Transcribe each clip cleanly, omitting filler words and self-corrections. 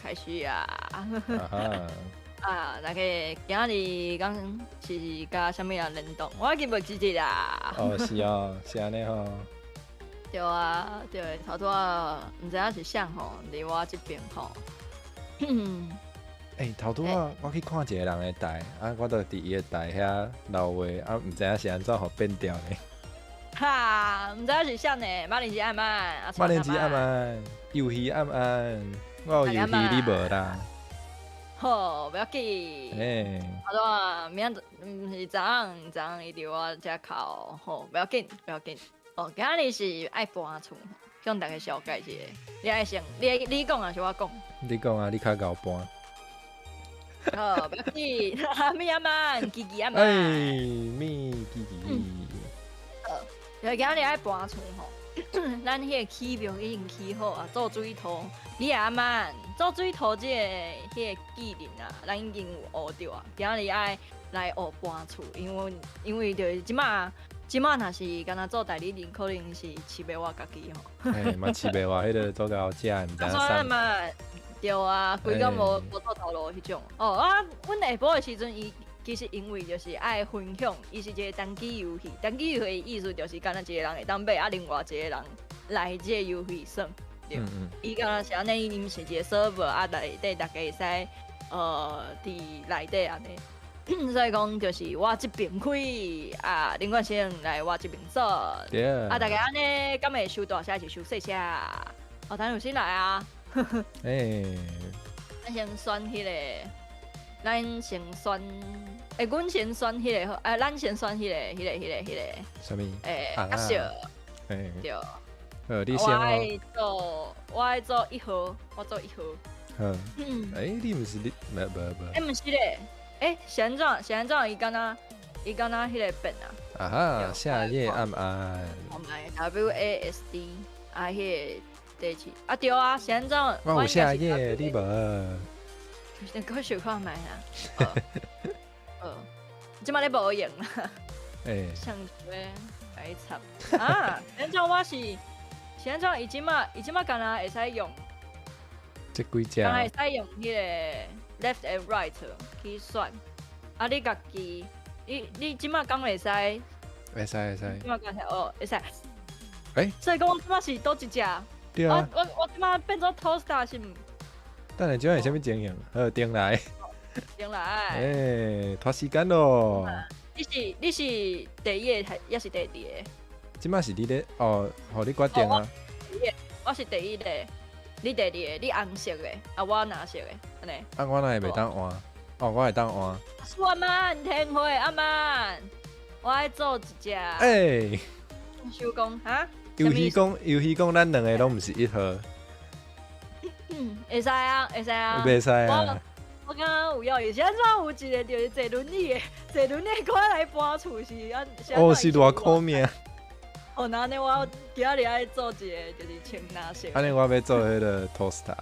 開始啊！啊，大家今日講是佮啥物人聯動？我記袂記得啦。哦，是哦，是按呢吼。對啊，對，頭拄仔毋知影是啥吼，佇我這邊吼。欸，頭拄仔我去看一個人的台，啊，我就佇伊的台遐留話，啊，毋知影是按怎予變掉呢？哈，毋知影是啥呢？馬鈴薯暗暗，馬鈴薯暗暗，遊戲暗暗，我有遊戲你無啦。好，不要緊。欸。好啊，明仔毋是昨昏，昨昏伊佇我遮哭，好，不要緊，不要緊。哦，今仔日是愛搬厝，向大家紹介一下。你愛先，你講還是我講？你講啊，你較𠢕搬。好，不要緊。咪阿曼，奇奇阿曼。哎，咪奇奇。好，就今日愛搬厝吼，咱彼個起廟已經起好啊，做水塗。你阿曼做水塗這個彼個技能啊，咱已經有學著啊。今日愛來學搬厝，因為就是這馬若是干焦做代理人，可能是飼袂活家己吼。嘿，嘛飼袂活彼個做𠢕食，毋知影啥。嘛，對啊，規工無做頭路彼種。哦啊，阮下晡的時陣，伊其實因為就是愛分享，伊是一個單機遊戲。單機遊戲意思就是干焦一個人會當買，啊，另外一個人來這個遊戲耍。對，伊敢若是按呢，伊毋是一個 server 啊，內底大家會使佇內底按呢。所以講就是我這邊開啊，林冠生來我這邊做。啊，大家按呢，敢會收大聲還是收細聲？哦，等有先來啊。欸。咱先選彼個，咱先選，欸，阮先選彼個好，啊，咱先選彼個、彼個、彼個、彼個。啥物？欸，角色。欸。對。好，你先。我愛做一號，我做一號。好。欸，你毋是你，無無無。欸，毋是咧。欸，是按怎？是按怎？伊敢若彼個變啊？啊哈，夏夜暗暗。 WASD 啊，彼個第七啊，對啊，是按怎？我有夏夜，你無？你閣想看覓啊？這擺你無用啦。欸。上一個來插啊？按怎我是？是按怎？伊這擺敢若會使用？這幾隻？敢若會使用彼個 left and right 去選。啊，你家己，你這擺敢會使？會使會使。這擺敢會哦，會使。欸？所以講我這擺是佗一隻？對啊。我這擺變做 toaster 是毋？等下這擺是啥物情形？好，轉來。轉來。欸，拖時間咯。你是第一个還抑是第二个？這擺是你咧哦，予你決定啊。我是第一個，你第二個，你紅色的，啊我藍色的，按呢。啊，我哪會袂當換？哦，我會當換。阿曼，天花阿曼，我愛做一隻。欸。收工哈？遊戲講，咱兩个攏毋是一號。會使啊，會使啊。袂使啊。我感覺有要意思，按怎有一個就是坐輪椅的，坐輪椅過來搬厝是按？哦，是偌苦命。哦，那按呢我今仔日愛做一個就是穿藍色。按呢我欲做彼个 toaster。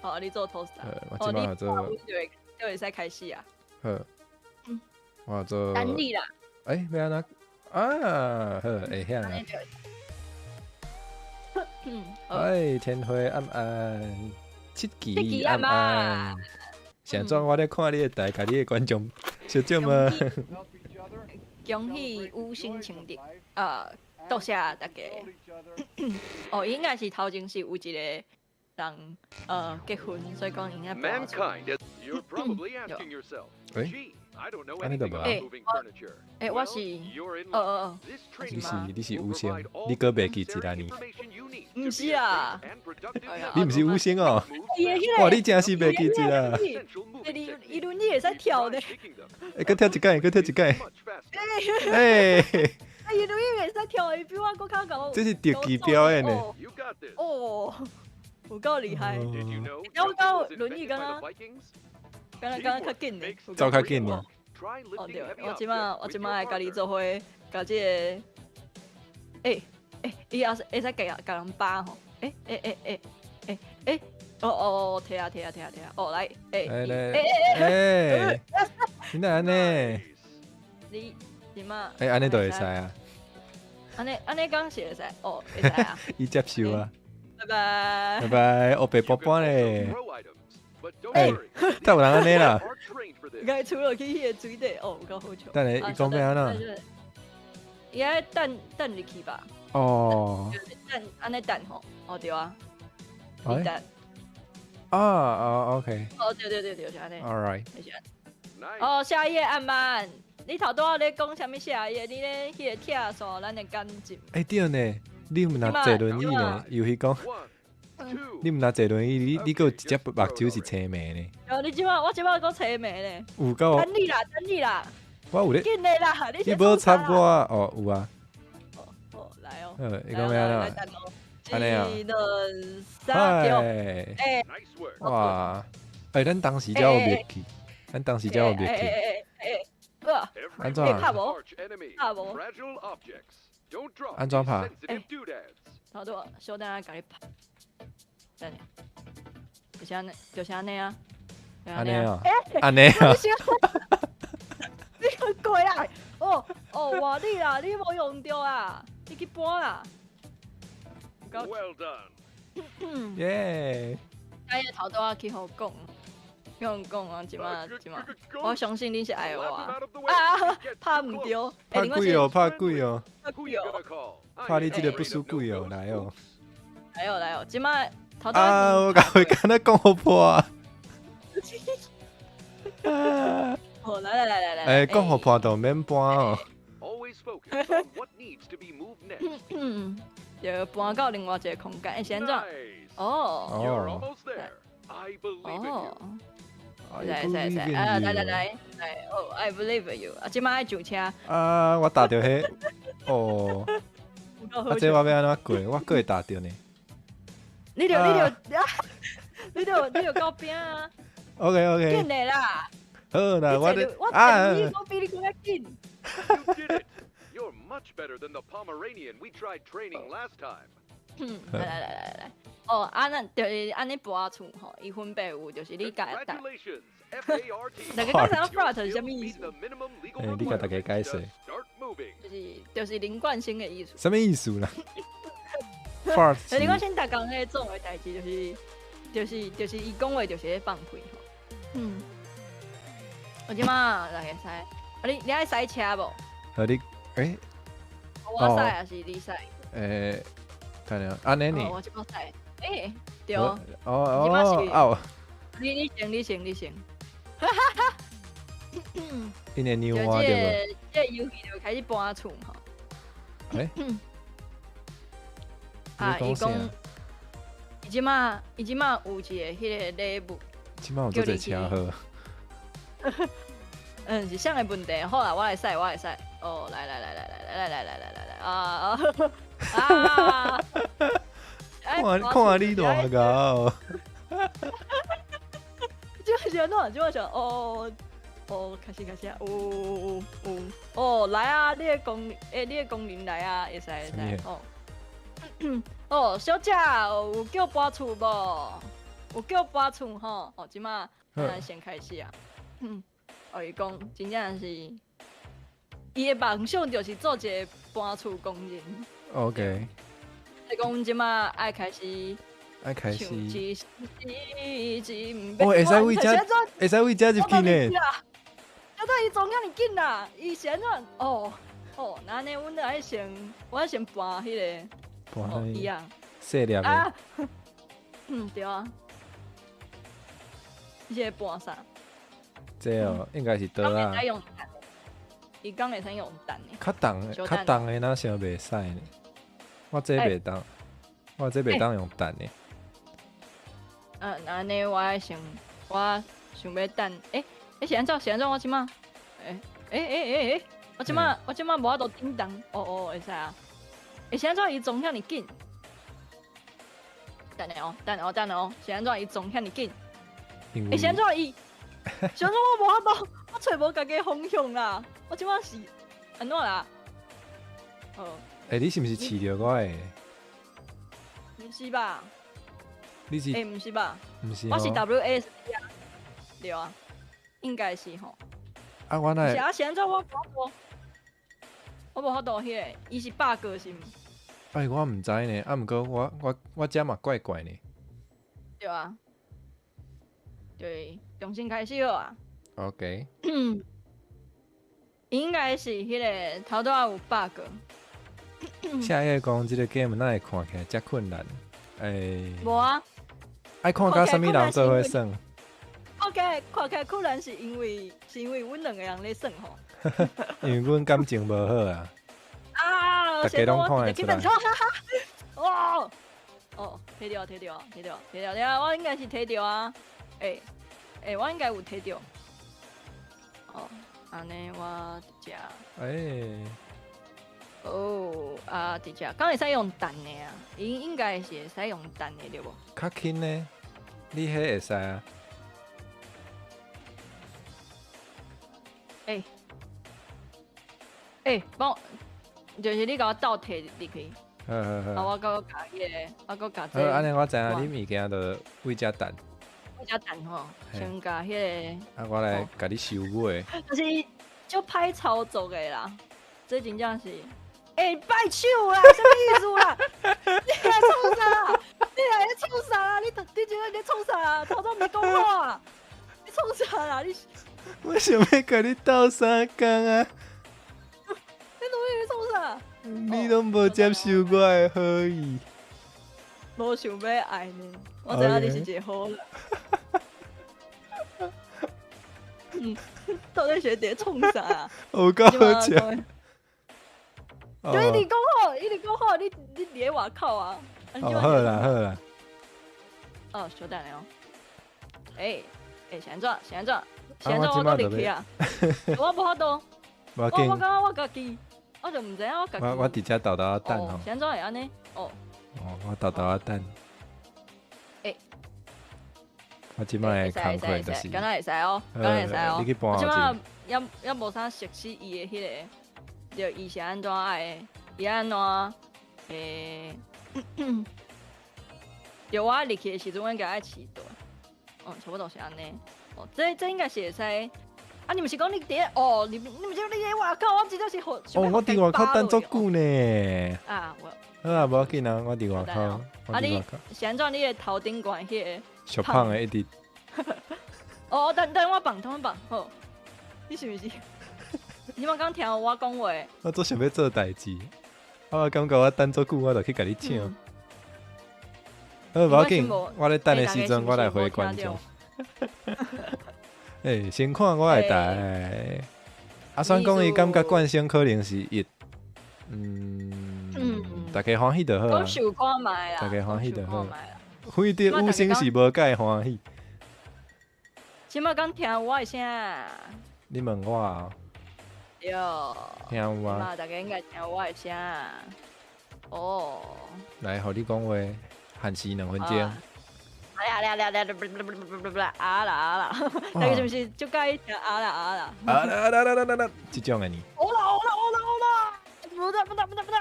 好，你做 toaster。我這擺做。就會使開始啊。好。我做。等你啦。欸，欲按怎？啊，好，會曉啊。哎，天花暗暗，七期暗暗。是按怎我咧看你的台，共你的觀眾相少嗎？恭喜五星情敵啊！多謝大家。哦，應該是頭前是有一個人結婚，所以講應該搬厝。欸，按呢就無啊？欸，我是，哦哦哦，你是五星，你閣袂記一啦呢？毋是啊，你毋是五星哦？哇，你真是袂記一啦！欸，你伊輪椅會使跳呢？欸，閣跳一擺，閣跳一擺。欸，伊輪椅會使跳，伊比我閣較𠢕。這是特技表演呢。哦，有夠厲害！我感覺輪椅敢若較緊呢，走較緊呢。哦對，我這擺會共你做伙，共這個，欸欸，伊也是會使共共人扒吼，欸欸欸欸欸欸，哦哦哦，提啊提啊提啊提啊，哦來，欸欸欸欸，你哪按呢？你這擺？欸，按呢就會使啊。按呢敢是會使？哦，會使啊。伊接受啊。拜拜。拜拜，烏白搬搬咧。欸，敢有人按呢啦？共伊出落去彼个水底，哦，有夠好笑。等下伊講欲按怎？伊愛擲擲入去吧？哦。擲按呢擲吼，哦對啊。你擲。啊啊，OK。哦對對對對，就是按呢。 All right。哦，下一個按慢，你頭拄仔咧講啥物下一個？你咧彼個拆線咱的感情。欸對呢，你毋若坐輪椅呢？遊戲講，你毋若坐輪椅，你閣有一隻目睭是青盲呢？哦，你這擺我這擺閣青盲呢？有夠。等你啦，等你啦。我有咧。緊的啦，你你無插我哦，有啊。哦哦，來哦。你講欲按怎？按呢啊。一、二、三，對。欸。哇！欸，咱當時才有默契，咱當時才有默契。欸，按怎？拍無？拍無？按怎拍？頭拄小等下共你拍。等下，就是按呢，就是按呢啊。按呢啊？按呢啊？你過來！哦哦，換你啦，你無用著啊，你去搬啦。 Well done。耶！哎呀，頭拄仔去予講，去予講啊，這擺這擺，我相信你是愛我啊！啊，拍毋著，拍鬼哦，拍鬼哦，拍鬼哦，拍你這个不輸鬼哦，來哦，來哦來哦，這擺頭拄啊，我共伊敢若講予破啊！哦，來來來來來，欸，講予破就免搬哦。就搬到另外一個空間，欸，是按怎？哦，哦，會使會使，啊，來來來來，哦，I believe you，啊，這擺愛上車。啊，我踏著彼，哦，啊，這我欲按怎過？我閣會踏著呢。你著你著啊，你著到邊啊。 OK OK。緊的啦。好啦，我我啊，我比你閣較緊。 You're much better than the Pomeranian we tried training last time. 嗯，來來來來來，哦，啊，咱就是按呢搬厝吼，伊分別有就是你共逐，大家講啥 fart 是啥物意思？欸，你共大家解釋。就是林冠星的意思。啥物意思啦？fart。林冠星逐工咧做的代誌就是伊講話就是咧放屁吼。嗯。我這擺來會使，啊你愛駛車無？好你，欸。我駛還是你駛？欸，等下，按呢呢？我這擺駛。欸，對。哦哦哦。你先，你先，你先。哈哈哈。因會讓我對無？這個遊戲就開始搬厝吼。欸？啊，伊講，伊這擺有一个彼个禮物。這擺有足濟車禍。嗯，是啥个問題？好啦，我來駛，我來駛。哦，來來來來來來來來來來來啊啊！看看你偌𠢕。這擺是按怎？這擺是哦哦，開始開始哦哦哦，來啊！你的工欸，你的工人來啊，會使會使哦。哦，小姐有叫搬厝無？有叫搬厝吼？哦，這擺咱先開始啊。哦，伊講真正是，伊的夢想就是做一個搬厝工人。 OK。伊講這擺愛開始。愛開始。哦，會使為遮，會使為遮入去呢？啊，對，伊裝遐爾緊啦，伊是按怎？哦哦，那按呢，阮著愛先，我愛先搬彼個，搬伊啊，細粒的。嗯，對啊。伊是搬啥？這哦，應該是桌仔。伊講會使用彈的。較重的，較重的若想袂使呢？我這袂當，我這袂當用彈的。嗯，按呢我愛先，我想欲等，欸欸是按怎？是按怎？我這擺，欸欸欸欸欸，我這擺無法度叮當，哦哦，會使啊。欸是按怎？伊裝遐爾緊？等下哦，等下哦，等下哦，是按怎？伊裝遐爾緊？欸是按怎？伊，是按怎？我無法度，我揣無家己方向啦。我這擺是按怎啦？哦。欸，你是毋是飼著我的？毋是吧？你是？欸，毋是吧？毋是。我是 WASD 啊，對啊，應該是吼。啊，我哪？是啊，是按怎？我無法度，我無法度彼个，伊是 bug 是毋？哎，我毋知呢，啊，毋過我遮嘛怪怪呢。對啊。對，重新開始好啊。 OK。應該是彼个頭拄仔有 bug。下一個講這个 game 哪會看起來遮困難？欸，無啊。愛看佮啥物人做伙耍？看起來困難是因為阮兩個人咧耍吼。因為阮感情無好啊。啊！大家攏看會出來。哇！哦，提著提著提著提著了，我應該是提著啊。欸欸，我應該有提著。哦，按呢我佇遮。欸。哦，啊，佇遮，敢會使用彈的啊？應該是會使用彈的對無？較輕呢，你彼會使啊？欸欸，幫我，就是你共我倒提入去。好好好。啊，我閣共彼个，我閣共這個。好，按呢我知影你物件就位遮等。位遮等吼，先共彼个。啊，我來共你收尾。就是足歹操作的啦，這真正是。欸，拜手啦，啥物意思啦？你來創啥啦？你來咧創啥啦？你這咧創啥啦？頭拄毋講好啊？你創啥啦？你？我想欲共你鬥相共啊！你到底咧創啥？你攏無接受我的好意。無想欲愛呢，我知影你是一個好人。嗯，到底是佇咧創啥啊？有夠好笑。就一直講好，一直講好，你佇咧外口啊？哦，好啦好啦。哦，稍等下哦。欸欸，是按怎？是按怎？是按怎？我閣入去啊！我無法度。我感覺我家己，我就毋知影我家己。我佇遮沓沓仔等吼。是按怎會按呢？哦。哦，我沓沓仔等。欸。我這擺的工課就是。敢若會使哦，敢若會使哦。你去搬我這擺猶無啥熟悉伊的彼个。就伊是按怎愛，伊按怎欸？就我入去的時陣，阮共愛飼對，哦，差不多是按呢。哦，這應該是會使。啊，你毋是講你佇哦？你毋是講你佇外口？我真正是好。哦，我佇外口等足久呢。啊，我。好啊，無要緊啊，我佇外口。啊，你是按怎？你的頭頂懸彼个？小胖的一直。哦，等等我放，等我放，好。你是毋是？你毋敢聽我講話？我足想欲做代誌，我感覺我等足久，我就去共你搶。好，無要緊，我咧等的時陣，我來回觀眾。欸，先看我的台。啊，算講伊感覺慣性可能是一，嗯，大家歡喜就好。大家歡喜就好。反正五星是無介歡喜。這擺敢聽我的聲？你問我啊？對，聽有啊！大家應該聽我的聲。哦。來，予你講話，限時2分鐘。啊啦啦啦啦啦啊啦啊啦！大家是毋是足佮意聽啊啦啊啦？啊啦啦啦啦啦啦！這種的呢？好啦好啦好啦好啦！不得不得不得不得！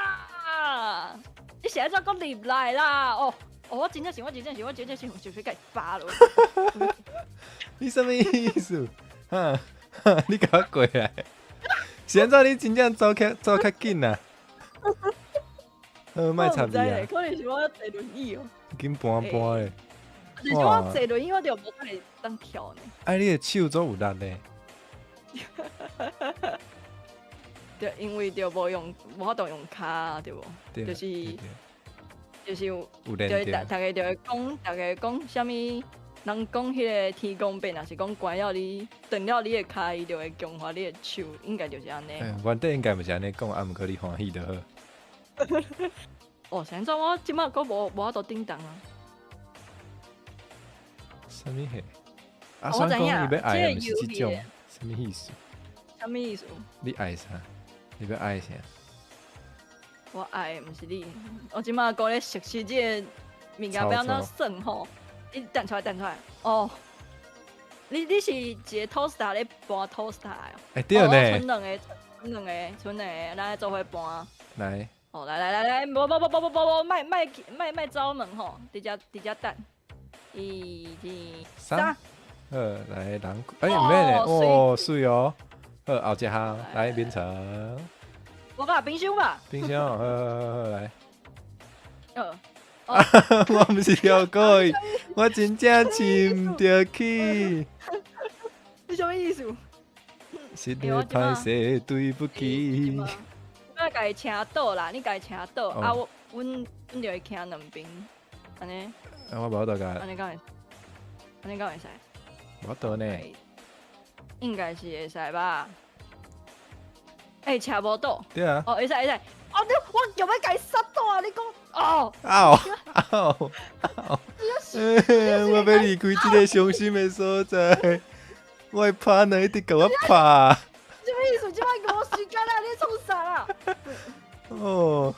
你是按怎閣入來啦？哦哦，我真正是，我真正是，我真正是想欲共伊扒落。你啥物意思？哈，你共我過來！是按怎你真正走較走較緊啊？好，莫插你啊！可能是我坐輪椅哦。緊搬搬的。就是我坐輪椅，我就無法當跳呢。哎，你的手足有力呢？對，因為就無用，無法度用跤，對無？就是就是有，就是逐家就會講，逐家講啥物？人講彼个天公伯，若是講關了你，斷了你的跤，伊就會強化你的手，應該就是按呢。原底應該毋是按呢講，啊，毋過你歡喜就好。哦，是按怎我這擺閣無法度叮當啊？啥物貨？啊，算講伊欲愛的毋是這種，啥物意思？啥物意思？你愛啥？你欲愛啥？我愛的毋是你，我這擺閣咧熟悉這个物件欲按怎算吼？你彈出來，彈出來！哦，你是一个 toaster 咧搬 toaster 哦？欸，對呢。賰兩个，賰兩個，賰兩個，咱做伙搬。來。哦，來來來來，無無無無無無，莫莫莫莫走門吼，佇遮佇遮等。一、二、三。好，來人，欸，毋免咧，哦，媠哦。好，後一項來眠床。無吧，冰箱吧。冰箱，好好好好來。我毋是跳过去，我真正饲毋著去。你啥物意思？实在歹势，对不起。我共伊请倒啦，你共伊请倒，啊，我，阮就会徛两边，按呢。啊，我无法度共。按呢敢会？按呢敢会使？无法度呢。应该是会使吧？欸，车无倒。对啊。哦，会使会使。哦，你我就欲共伊杀倒啊！你讲哦。嗷嗷嗷！我欲离开这个伤心的所在，我的 partner 一直共我拍。啥物意思？这摆无时间啦，你创啥啦？哦，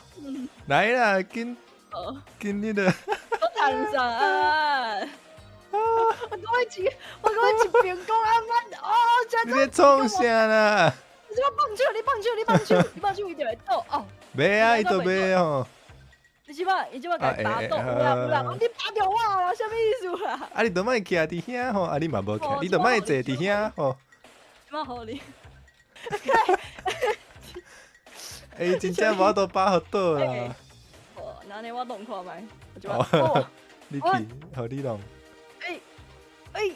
来啦，紧紧你的。我谈啥啊？我讲一边讲啊妈哦，你咧创啥啦？你这放手，你放手，你放手，你放手，伊就会倒哦。袂啊，伊都袂吼。你这摆，伊这摆共伊打倒，有啦有啦，你打著我啊，啥物意思啦？啊，你都莫徛伫遐吼，啊，你嘛无徛，你都莫坐伫遐吼。这摆予你。欸，真正无法度把予倒啦。哦，那呢我弄看觅。哦，你去，予你弄。欸欸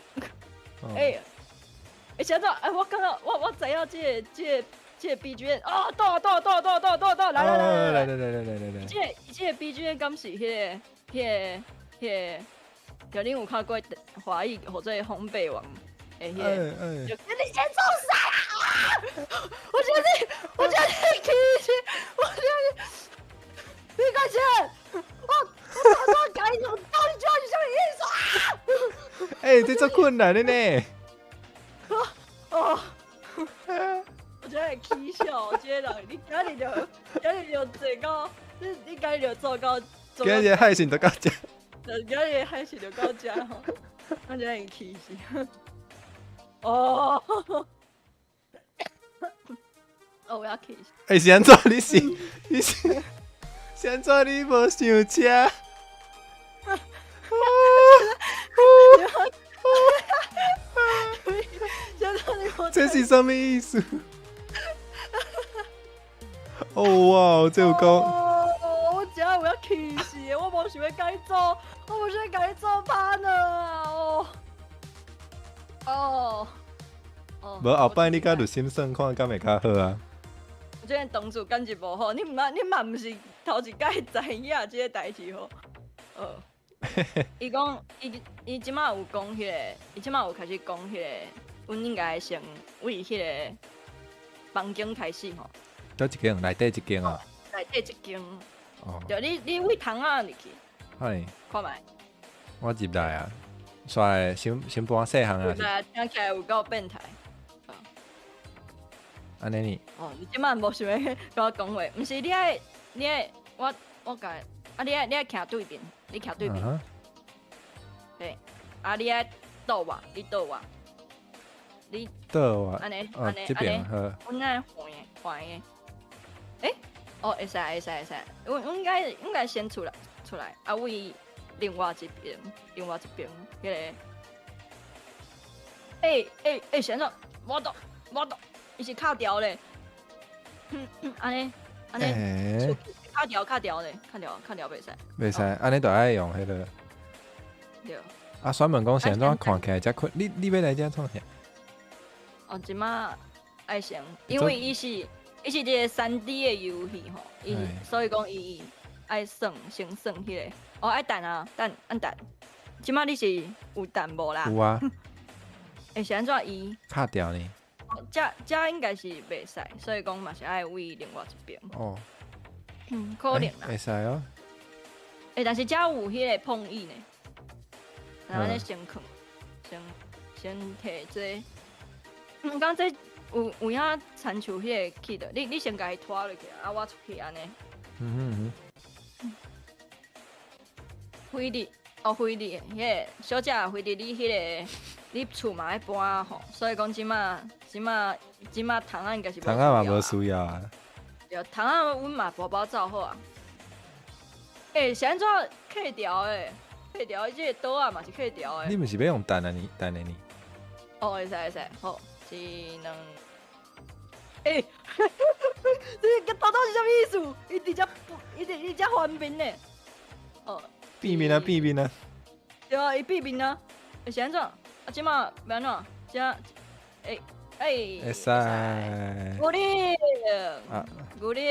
欸！欸，啥子？哎，我感觉我知影这个 BGM 哦，倒倒倒倒倒倒倒，来来来来来来来来来来。这个 BGM 敢是彼个，就恁有看过华语或者烘焙王的彼个？就你先创啥啦？我觉得你气死！我觉得你你快钱！我早就共你讲，到底这是啥物意思啊？欸，这足困难的呢。哦，我真会起笑，这个人，你今日就坐到，你今日就做到，今日海信就到遮。今日海信就到遮吼，我真会气死。哦，哦，我要气死。欸，是按怎？你是按怎？你无上车？这是啥物意思？哦哇，这有够！哦，我真有要气死！我无想欲共你做，我无想欲共你做 partner 啊！哦，哦，哦。无后摆你佮律心算看，敢会较好啊？我这同事感情无好，你毋捌，你嘛毋是头一摆知影这个代志吼。伊讲，伊这马有讲彼个，伊这马有开始讲彼个，阮应该先为彼个房间开始吼。佗一间？内底这间啊？内底这间。哦。对，你位窗仔入去。嘿。看觅。我入来啊，煞先搬细项啊。对啊，听起来有够变态。按呢呢？哦，你这马无想欲共我讲话，毋是你爱，我共啊，你爱徛对面，你徛对面。对，啊，你爱倒我，你倒我，你倒我，按呢按呢按呢，阮爱换的换的。欸，哦，会使会使会使，阮应该先出来，啊，位另外一边，彼个。欸欸欸，是按怎？无倒无倒，伊是卡掉咧。按呢按呢，卡掉卡掉咧，卡掉卡掉袂使。袂使，按呢就爱用彼个。对。啊，选问讲是按怎看起来遮困？你欲来遮创啥？哦，这马爱先，因为伊是一个3D 的游戏吼，伊所以讲伊爱算先算彼个，哦，爱等啊，等按等。这马你是有等无啦？有啊。欸，是按怎伊？卡掉呢？遮应该是袂使，所以讲嘛是爱位另外一边。哦。嗯，可能啦。会使哦。欸，但是遮有彼个碰椅呢。然后咧先囥，先提这个。嗯，讲这有影亲像彼个去的，你先共伊拖落去，啊，我出去按呢。嗯哼嗯。飞伫哦，飞伫彼个小姐飞伫你彼个，你厝嘛爱搬吼，所以讲这马窗仔应该是。窗仔嘛无需要啊。对，窗仔阮嘛搬搬走好啊。欸，是按怎客调的？客调，这个桌仔嘛是客调的。你毋是欲用弹的呢？弹的呢？哦，会使会使，好，一、两，欸，这个到底是啥物意思？伊伫遮，伊伫伊遮翻面呢。哦，變面啊，變面啊！對啊，伊變面啊，是按怎？啊，這馬欲按怎？這欸欸，會使。牛奶，牛奶，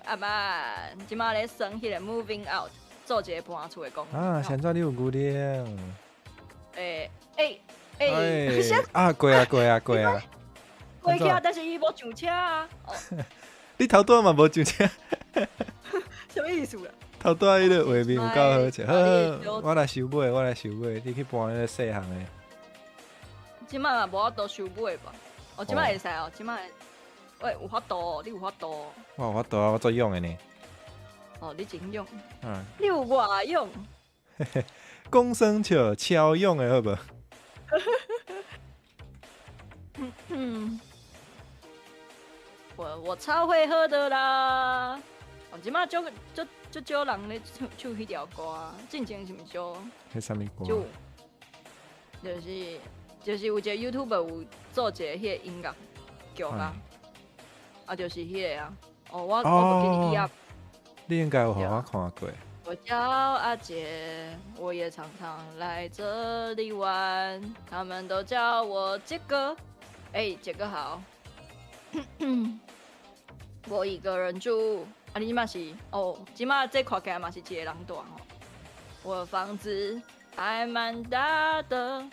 阿曼，這馬咧算彼個 moving out，做一個搬厝的工。啊，現在你有牛奶？欸欸欸！啊，過啊過啊過啊！過去啊，但是伊無上車啊。你頭拄嘛無上車？啥物意思啊？頭拄仔彼个畫面有夠好笑，好，我來收尾，我來收尾，你去搬彼個細項的。這馬嘛無法度收尾吧？哦，這馬會使哦，這馬喂有法度，你有法度。我有法度啊，我做勇的呢。哦，你真勇。嗯。你有偌勇？講耍笑，超勇的好無？嗯，我超會喝的啦！哦，這馬足足足少人咧唱唱彼條歌，進前是毋是少？彼啥物歌？就是有一個 YouTuber 有做一個彼個音樂劇啊，啊，就是彼個啊。哦，我無記得伊啊。你應該有予我看過。我叫阿傑，我也常常來這裡玩，他們都叫我傑哥。欸，傑哥好。我一個人住，啊，你這馬是哦，這馬這看起來嘛是一個人住吼。我房子還蠻大的，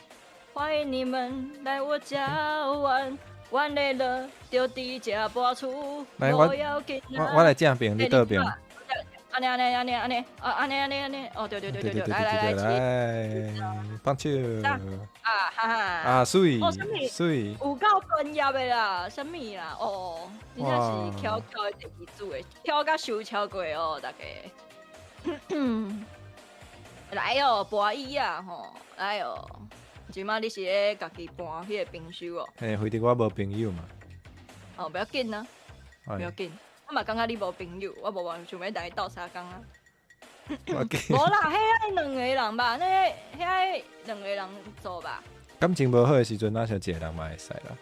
歡迎你們來我家玩，玩累了就佇這搬厝。來，我來正邊，你倒邊。按呢按呢按呢按呢，啊按呢按呢按呢，哦對對對對對，來來來，放手。啊哈哈。啊媠媠。有夠專業的啦，啥物啦？哦，真正是巧巧的第二組的，巧甲收超過哦，大家。來哦，搬椅仔吼，來哦。這馬你是咧家己搬彼個冰箱哦？嘿，反正我無朋友嘛。哦，不要緊啊，不要緊。我嘛感覺你無朋友，我無想欲來鬥相共啊。無啦，彼愛兩個人吧，那彼愛兩個人做吧。感情無好的時陣，若像一個人嘛會使啦。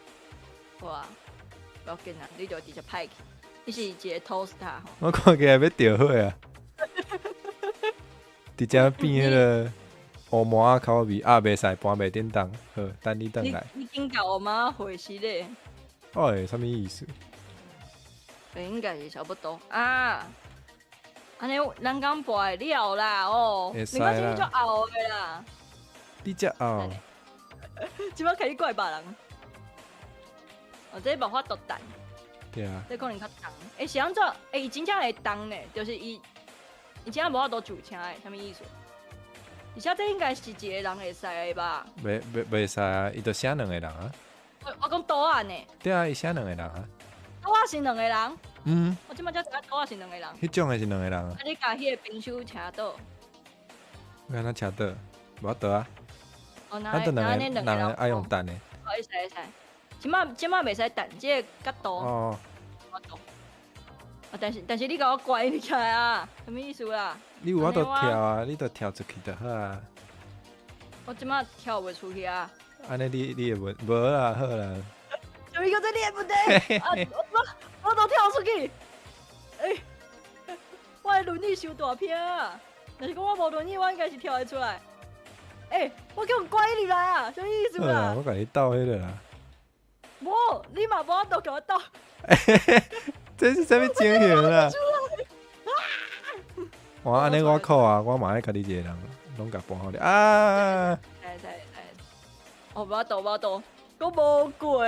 好啊，不要緊啊，你就直接派去。你是一個 toaster 吼。我看起來欲著火啊！直接變彼個烏麻仔口味啊，袂使搬袂振動。好，等你轉來。你緊共烏麻仔回時咧？哎，啥物意思？應該是差不多啊。按呢，咱敢搬會了啦哦。會使啦。你講這足後的啦。你遮後。這擺開始怪別人。哦，這無法度等。對啊。這可能較重。欸，是按怎？欸，伊真正會重呢，就是伊，伊真正無法度上車的，啥物意思？而且這應該是一個人會使的吧？袂使啊，伊就寫兩個人啊。我講桌仔呢。對啊，伊寫兩個人啊。桌仔是兩個人。嗯。我這擺才知影桌仔是兩個人。彼種的是兩個人啊。啊，你共彼個冰箱車倒？欲按怎車倒？無法度啊。哦，啊，都兩個兩個愛用等的。哦，會使會使。這擺袂使等，這個角度。哦。啊，但是你共我關起來啊，啥物意思啦？你有法度跳啊，你就跳出去就好啊。我這擺跳袂出去啊。按呢你會問無啦，好啦。啥物叫做你的問題？啊，我都跳出去。欸，我的輪椅傷大片啊！若是講我無輪椅，我應該是跳會出來。欸，我叫人拐入來啊，啥物意思啦？我共你鬥彼个啦。無，你嘛無法度共我鬥。這是啥物情形啦？哇，按呢我苦啊，我嘛愛家己一個人，攏共搬好咧啊！會使會使，哦，無法度無法度，閣無過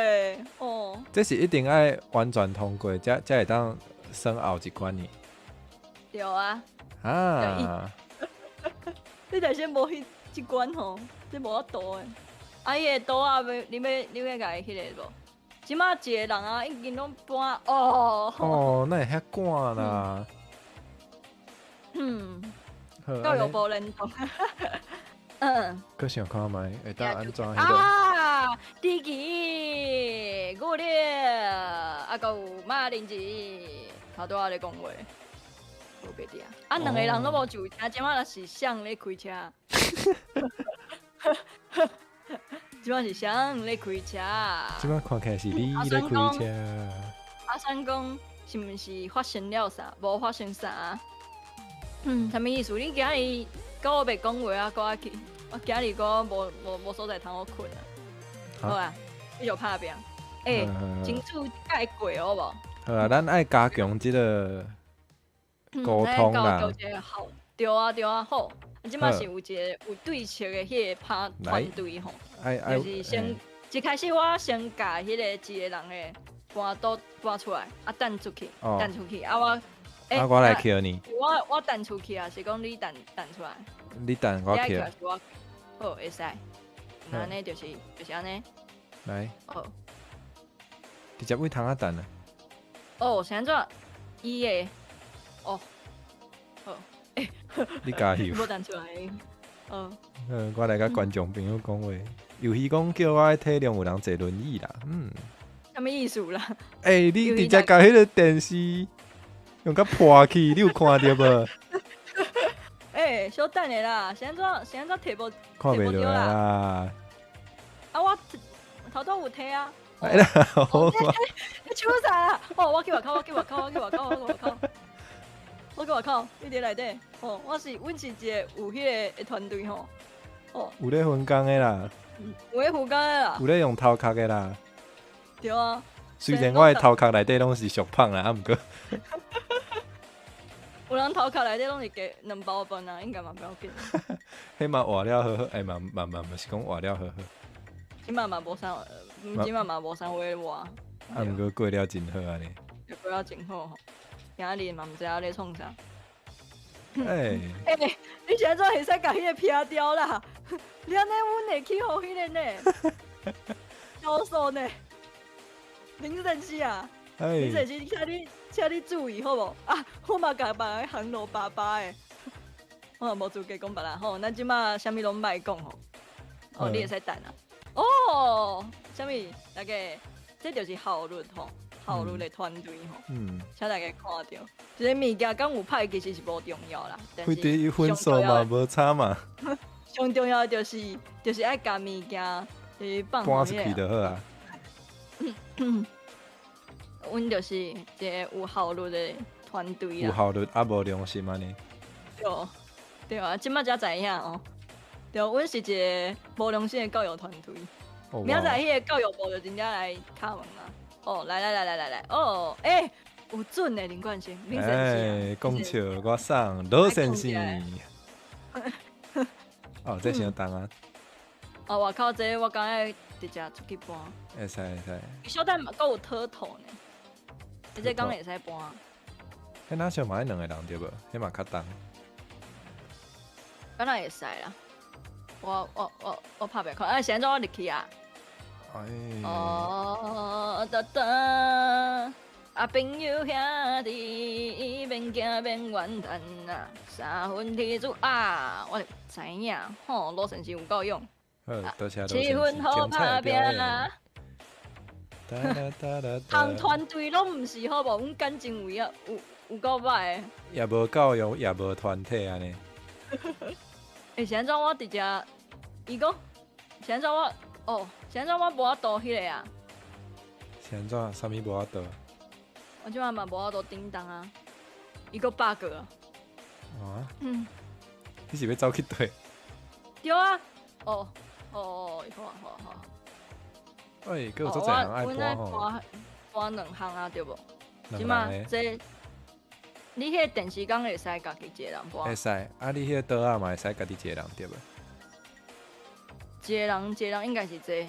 哦。這是一定愛完全通過，才會當升後一關呢。對啊。啊！你若先無彼這關吼，這無法度的。啊，彼个桌仔欲，你欲共伊彼个無？這馬一個人啊，已經攏搬哦。哦，哪會遐趕啦？嗯。教育部聯動。嗯。閣想看覓，會當按怎彼个？啊！豬臍、牛奶，啊，閣有馬鈴薯，頭拄仔咧講話，無袂記啊。啊，兩個人攏無上車，這馬若是誰咧開車？這馬是誰咧開車？這馬看起來是你咧開車。阿三講是毋是發生了啥？無發生啥？嗯，啥物意思？你今日阁我袂讲话啊，阁爱去，我今日阁无所在通好睏啊。好啊，继续拍拼。欸，争取会过好无？好啊，咱爱加强这个沟通啦。对啊对啊，好。这马是有一个有对策的彼个拍团队吼，就是先一开始我先共彼个一个人的搬桌搬出来，啊弹出去，弹出去，啊我，啊我来捡你。我弹出去啊，是讲你弹弹出来。你弹我捡。好，会使。按呢就是按呢。来。好。直接位窗仔弹啊。哦，是按怎？伊的，哦，好。你加油！无弹出来。嗯。嗯，我来共观众朋友讲话，游戏讲叫我体谅有人坐轮椅啦，嗯。啥物意思啦？欸，你直接共彼个电视用甲破去，你有看著无？欸，小等下啦，是按怎是按怎提无？看袂著啦。啊，我头拄有提啊。来啦，你抢啥啦？哦，我去外口，我去外口，我去外口，我去外口。我去外口，你伫内底。哦，我是，阮是一个有彼个的团队吼。哦，有咧分工的啦。有咧分工的啦。有咧用头壳的啦。对啊。虽然我的头壳内底拢是俗胖啦，啊，毋过。有人头壳内底拢是加两包饭啊，应该嘛不要紧。彼嘛活了好好，欸嘛嘛嘛嘛是讲活了好好。这马嘛无啥，这马嘛无啥话活。啊，毋过过了真好按呢。过了真好吼。今日嘛毋知影咧创啥。欸欸，你是按怎会使共彼个撇掉啦？你按呢，阮会去予彼个呢？投诉呢？林先生啊，林先生，请你注意好无？啊，我嘛共别人烘落巴巴的，我嘛无资格讲别人吼。咱这马啥物拢莫讲吼。哦，你会使等啊。哦，啥物？大家，这就是效率吼。效率的团队吼，请大家看著，这个物件敢有歹其实是无重要啦。但是分数嘛无差嘛。上重要就是爱共物件就是放搬出去就好啊。阮就是一个有效率的团队啊。有效率啊，无良心按呢。对，对啊，这马才知影哦。对，阮是一个无良心的教育团队。明仔载彼个教育部就真正来敲门啊。哦，来来来来来来，哦，欸，有准的林冠生，林先生。欸，讲笑我送罗先生。哦，这伤重啊。哦，外口这我刚才直接出去搬。会使会使。小等嘛，阁有套头呢。你这敢会使搬？彼若像嘛爱两个人对无？彼嘛较重。敢若会使啦。我拍袂看，啊，是按怎我入去啊？哦，哒哒，啊，朋友兄弟，免惊免怨叹啊，三分天注啊，我知影吼，罗先生有够勇。好，多谢七分好拍拼啊！同团队拢毋是好无？阮感情位啊，有够歹的。也无教育，也无团体按呢。欸，是按怎我直接，伊讲，是按怎我？哦，是按怎我无法度彼个啊？是按怎？啥物无法度？我这马嘛无法度叮当啊，伊阁 bug 啊。啊？嗯。你是欲走去佗？对啊。哦哦，好好好。哎，阁有足济人爱搬吼。搬两项啊，对无？这马这，你彼个电视敢会使家己一个人搬？会使，啊，你彼个桌仔嘛会使家己一个人对无？一个人，一个人应该是这，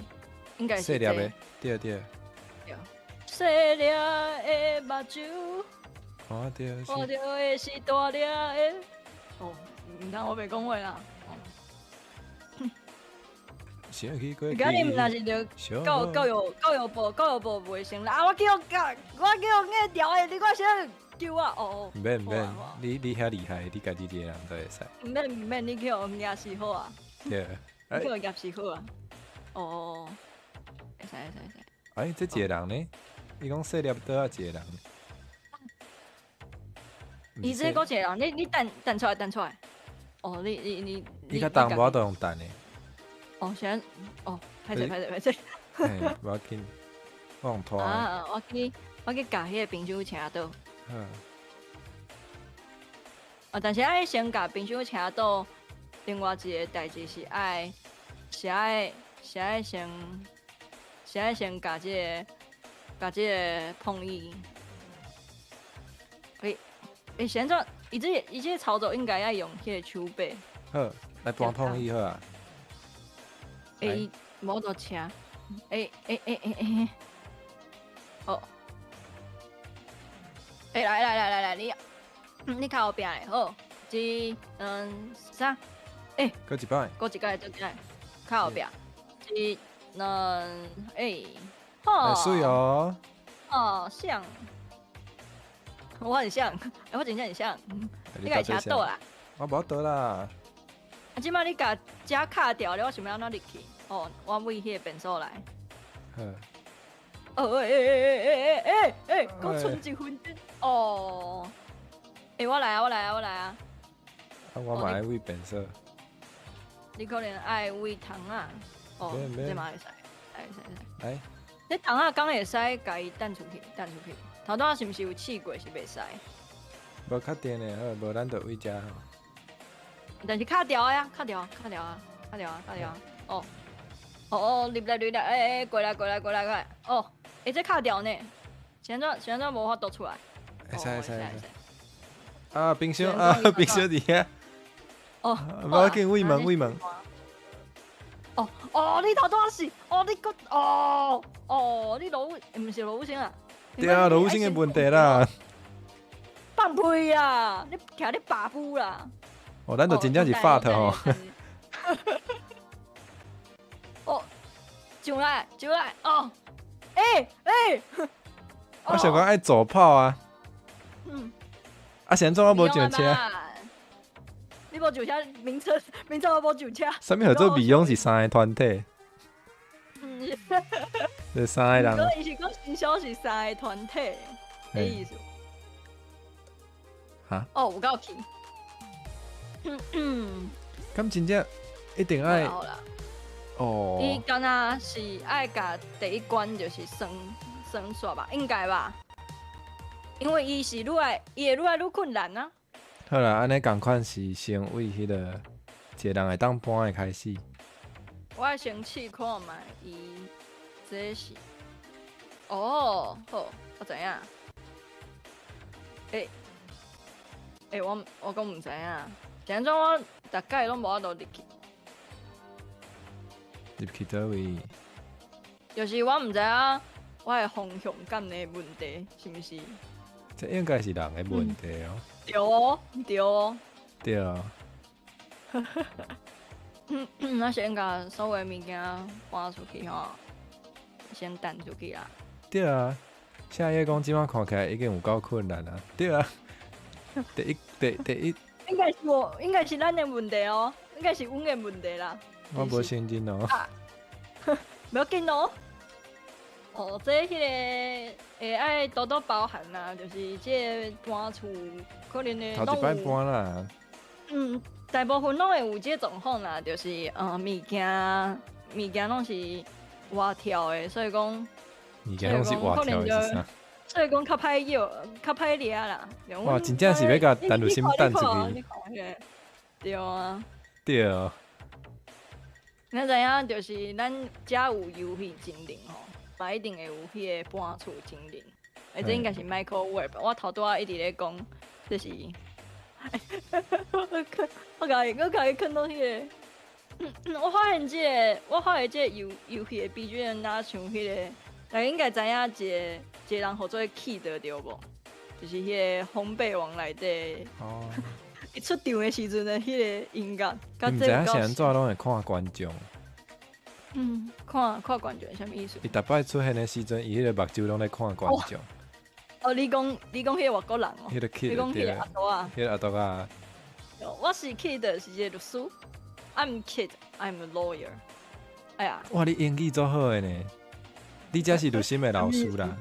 应该是细粒的，对对。对。细粒的目睭，看著看著的是大粒的。哦，毋通我袂讲话啦。今日毋若是著教育部袂成啦，啊！我叫硬调的，你看先救我哦。毋免毋免，你遐厉害，你家己一个人都会使。毋免毋免，你去予夹死好啊。对。你去予夹死好啊。哦，会使会使会使。哎，这一个人呢？伊讲细粒桌仔一个人。伊这阁一个人，你弹弹出来弹出来。哦，你。你较重无法度用弹的。哦，现在哦，歹势歹势歹势。嘿，无要紧，我用拖。啊，我去共彼个冰箱车倒。嗯。啊，但是爱先共冰箱车倒，另外一个代誌是愛先共這個碰椅。欸欸，是按怎？伊這個操作應該愛用彼個手把。好，來搬碰椅好啊。欸，摩托車。欸欸欸欸欸。好。欸，來來來來來，你較後壁的，好，一、兩、三，欸。閣一擺。閣一擺，閣一擺，較後壁。一、兩，欸，好。媠哦。哦，像。我很像，欸，我真正很像。你共車倒啦？我無倒啦。啊，這擺你共遮卡掉了，我想欲按怎入去？哦，我對彼個變數來。好。哦，欸欸欸欸欸欸欸，閣賰一分鐘。哦。欸，我來啊，我來啊，我來啊。啊，我嘛愛對變數。你可能愛對窗仔。哦，這嘛會使，會使會使。來。這窗仔敢會使共伊擲出去，擲出去。頭拄仔是毋是有試過是袂使？無確定的，好，無咱就對遮吼。但是卡掉的啊，卡掉，卡掉啊，卡掉啊，卡掉啊。哦，哦哦，入來入來，欸欸，過來過來過來過來。哦，欸，這卡掉呢？是按怎是按怎無法度出來？會使會使會使。啊，冰箱啊，冰箱佇遐。哦，無要緊，對門對門。哦哦，你頭拄仔是，哦你閣，哦哦，你羅毋是羅宇星啊？對啊，羅宇星的問題啦。放屁啊！你徛咧跋扈啦！哦，咱就真正是發特吼。哦，上來上來哦，欸欸！我想講愛左跑啊。啊，是按怎我無上車？你無上車，名車名車我無上車。啥物號做美容是三个團體？這三个人。伊是講行銷是三个團體的意思。哈？哦，有夠氣。敢真正一定愛？哦。伊敢若是愛共第一關就是算算煞吧，應該吧？因為伊是愈來，伊會愈來愈困難啊。好啦，按呢仝款是先對彼个一个人會當搬的開始。我愛先試看覓伊這是，哦，好，我知影。欸欸，我閣毋知影，是按怎我逐擺攏無法度入去。入去佗位？就是我毋知影我的方向感的問題是毋是？這應該是人的問題哦。對哦，對哦。對啊。那先共所有物件搬出去吼，先擲出去啦。對啊，夏葉講這擺看起來已經有夠困難啊。對啊。第一，第一。應該是我，應該是咱的問題哦，應該是阮的問題啦。我無承認哦。無要緊哦。哦，這彼个會愛多多包涵啦，就是這個搬厝可能會頭一擺搬啦。嗯，大部分攏會有這個狀況啦，就是物件攏是活跳的，所以講物件攏是活跳的是啥？所以講較歹搖，較歹掠啦。哇，真正是欲共陳汝心擲出去。對啊。對啊。你知影，就是咱遮有遊戲精靈吼，嘛一定會有彼個搬厝精靈。欸，這應該是 Michael Webb，我頭拄仔一直咧講，這是我共伊囥到彼個，我發現這個遊戲的 BGM 若像彼個，大家應該知影一個人號做 Kid 對無？就是彼個烘焙王內底。哦。伊出場的時陣的彼個音樂，你毋知影是按怎攏會看觀眾？嗯，看看觀眾啥物意思？伊逐擺出現的時陣，伊彼個目睭攏咧看觀眾。哦，你講彼個外國人哦？彼個 Kid 你講彼個阿多啊？彼個阿多啊。我是 Kid，是一個律師。I'm Kid, I'm a lawyer。哎呀！哇，你英語做好的呢！你才是律師的老師啦。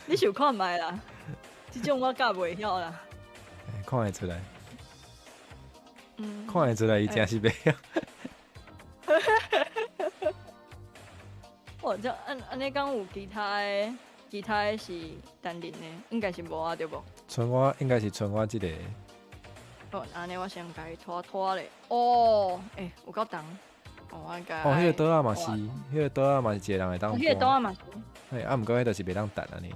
你想看覓啦？這種我教袂曉啦。看會出來。看會出來，伊真是袂曉。哇，這按呢講有其他的是單人的，應該是無啊，對無？賰我應該是賰我這個。好，按呢我先共伊拖拖咧。哦，欸，有夠重。哦，我該。哦，彼個桌仔嘛是，彼個桌仔嘛是一個人會當。彼個桌仔嘛是。嘿，啊，毋過彼就是袂當擲按呢。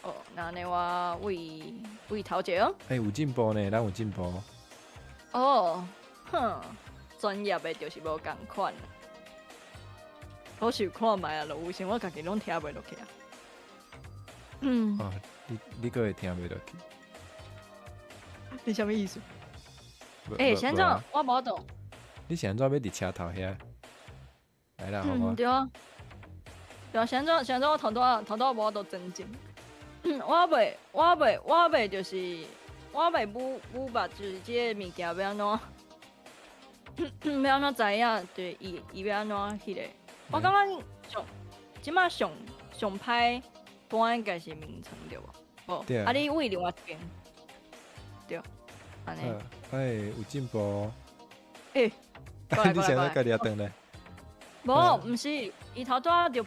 哦，那按呢我位位頭前。欸，有進步呢，咱有進步。哦，哼，專業的就是無仝款。好想看覓啊，落有時我家己攏聽袂落去啊。嗯。哦，你閣會聽袂落去？你啥物意思？欸，是按怎？我無懂。你是按怎欲佇車頭遐？來啦，好無？對啊。對啊，是按怎？是按怎？我頭拄仔頭拄仔無法度專注。我袂，就是我袂母母捌，就是這个物件欲按怎？欲按怎知影？對，伊伊欲按怎彼个？我感覺上這馬上上歹搬應該是眠床對無？無，啊你位另外一邊，對，按呢。欸，有進步。欸，你現在家己也轉來？無，毋是，伊頭拄仔就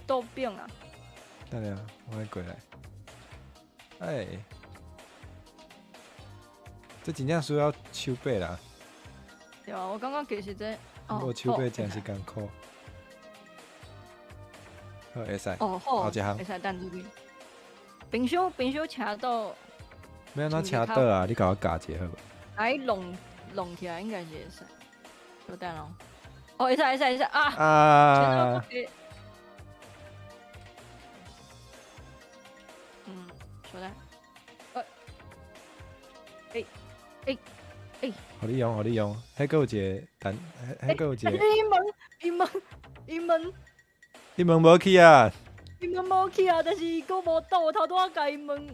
倒反啊。等下，我愛過來。欸，這真正需要手把啦。對啊，我感覺其實這，無手把真是艱苦。好，會使。哦，好，後一項會使等出去。平常平常車倒。欲按怎車倒啊？你共我教一下好無？來弄弄起來應該是會使。稍等哦。哦，會使會使會使啊！啊！嗯，稍等。欸欸欸！予你用，予你用。彼閣有一个，等，彼閣有一個。伊門伊門伊門。伊門無去啊！伊門無去啊，但是伊閣無倒，頭拄仔共伊問，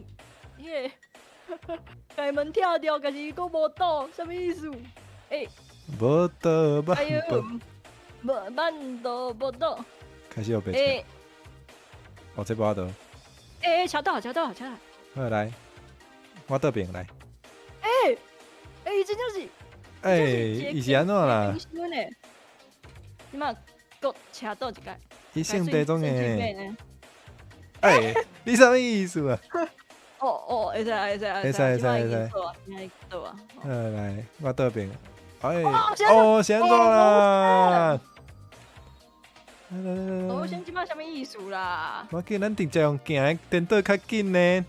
彼个，共伊門拆掉，但是伊閣無倒，啥物意思？欸。無倒慢哎喲，無慢倒無倒。開始有白車。哦，這無法度。欸欸，車到車到車到。好來，我倒爿來。欸欸，伊真正是。欸，伊是按怎啦？你嘛，閣車倒一擺。伊性地總會。欸，你啥物意思啊？哦哦，會使會使會使會使會使。倒啊！好來，我倒爿。哎，哦，是按怎啦？哦，先這擺啥物意思啦？無要緊，咱直接用行的，顛倒較緊呢。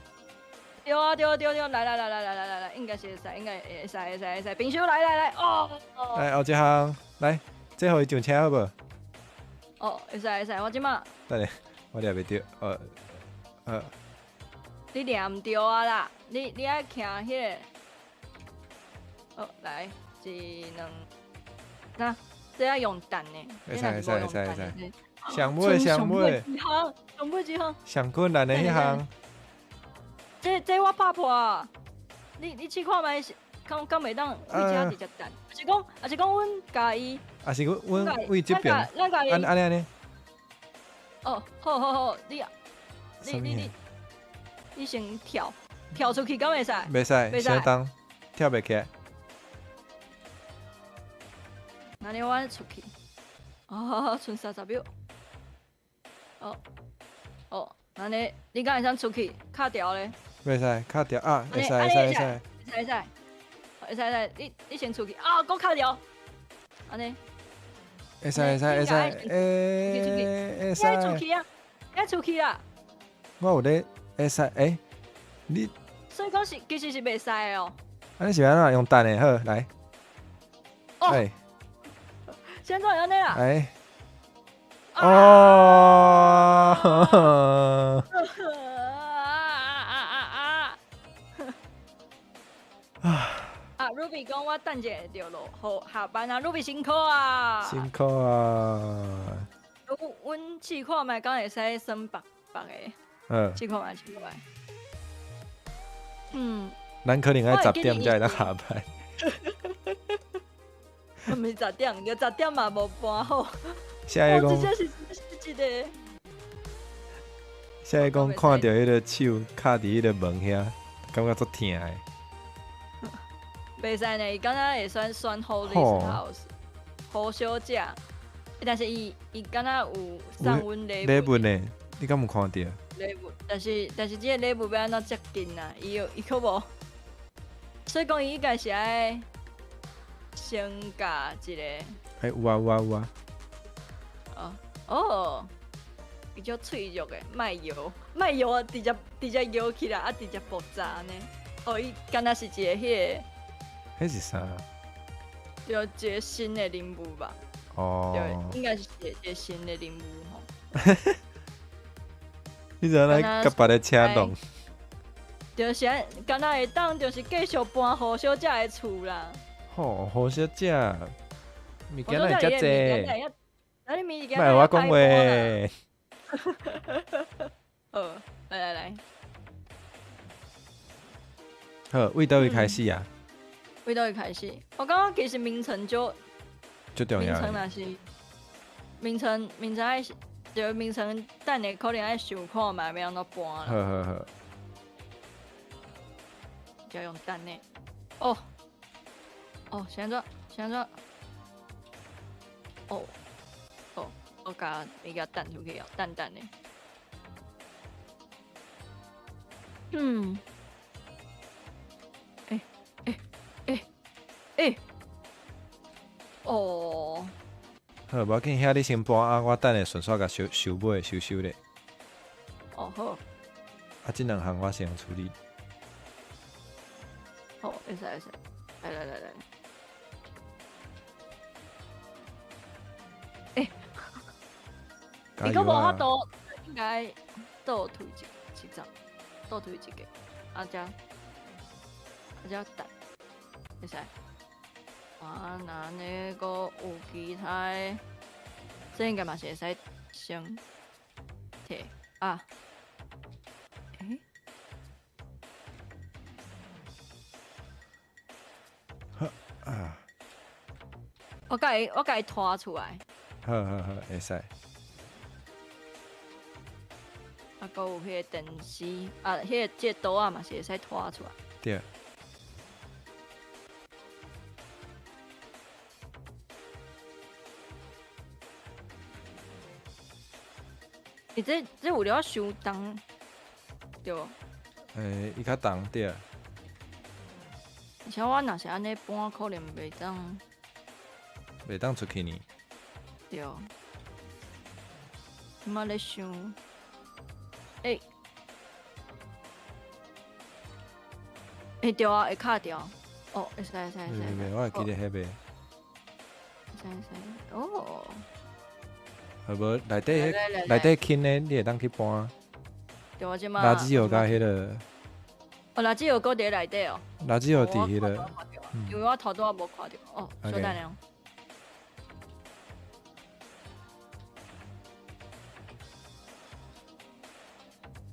對啊對啊對對，來來來來來來來來，應該是會使，應該會使會使會使。平手來來來，哦。來後一項，來，這予伊上車好無？哦，會使會使，我這擺。等下，我掠袂著，你掠毋著啊啦！你愛徛彼个，哦，來，一、兩，那這愛用彈的，會使會使會使會使。上尾上尾，上尾一項，上困難的彼項。這我拍破啊！你試看覓，敢敢袂當位遮直接彈？抑是講，抑是講，阮共伊，抑是阮阮位這邊，按按呢按呢。哦，好好好，你先跳跳出去，敢袂使？袂使，袂使動，跳袂起來。那你我出去。哦，賰30秒。哦哦，那你你敢會使出去？卡掉咧？袂使，卡掉啊！會使會使會使。會使會使，會使會使，你先出去啊！閣卡掉，按呢。會使會使會使，欸會使。你出去啊！你出去啊！我有咧會使欸，你。所以講是其實是袂使的哦。啊，你是按怎用彈的？好，來。哦。現在按呢啦。哎。哦。啊啊！Ruby 講我等一下就落雨下班啊！Ruby 辛苦啊！辛苦啊！阮試看覓，敢會使耍別別个？嗯。試看覓，試看覓。嗯。咱可能愛10點才會當下班。毋是10點，就10點嘛無搬好。下一個講。真正是一個。下一個講看著彼个手卡佇彼个門遐，感覺足疼的。袂使呢，伊敢若會選選好 house，好小姐，但是伊伊敢若有送阮禮禮物呢？你敢有看著？禮物，但是這个禮物欲按怎接近啊？伊有伊閣無，所以讲伊应该是爱先加一个。欸，有啊有啊有啊。哦哦，比较脆弱的，莫摇，莫摇啊！直接直接摇起来啊！直接爆炸呢。哦，伊敢若是一个彼个。彼是啥？对，一个新的任务吧。哦。对，应该是一个新的任务吼。你怎来共别个车弄？就是敢若会当，就是继续搬胡小姐的厝啦。吼，胡小姐，物件哪会遮济？莫我讲话。好，来来来。好，为佗位开始啊？为佗位开始？我感觉其实名称就足重要。名称若是名称，名称爱对名称，等下可能爱想看觅欲按怎搬啦。好好好。就用等的。哦哦，是按怎？是按怎？哦哦，我共物件掷出去哦，等等的。嗯。欸欸欸欸！哦。好，无要紧，遐你先搬啊，我等下顺续共收收尾收收咧。哦好。啊，这两项我先处理。好，会使会使，来来来来。欸，伊阁无法度，应该倒退一站，倒退一个，啊遮，啊遮等，会使。啊，那那个有其他的，这应该嘛是会使先摕啊。欸？好啊。我共伊拖出来。好好好，会使。啊，阁有彼个电视，啊，彼个这个桌仔嘛是会使拖出来。对。欸，这有了伤重，对无？欸，伊较重对。而且我若是按呢搬，可能袂当。袂当出去呢。对。这马咧想，欸，欸对啊，会卡掉。哦，会使会使会使。袂，我会记得彼个。会使会使，哦。好无内底彼内底轻的，你会当去搬。对啊，这马。垃圾油佮彼个。哦，垃圾油阁伫内底哦。垃圾油伫彼个。因为我头拄仔无看著，哦，稍等下。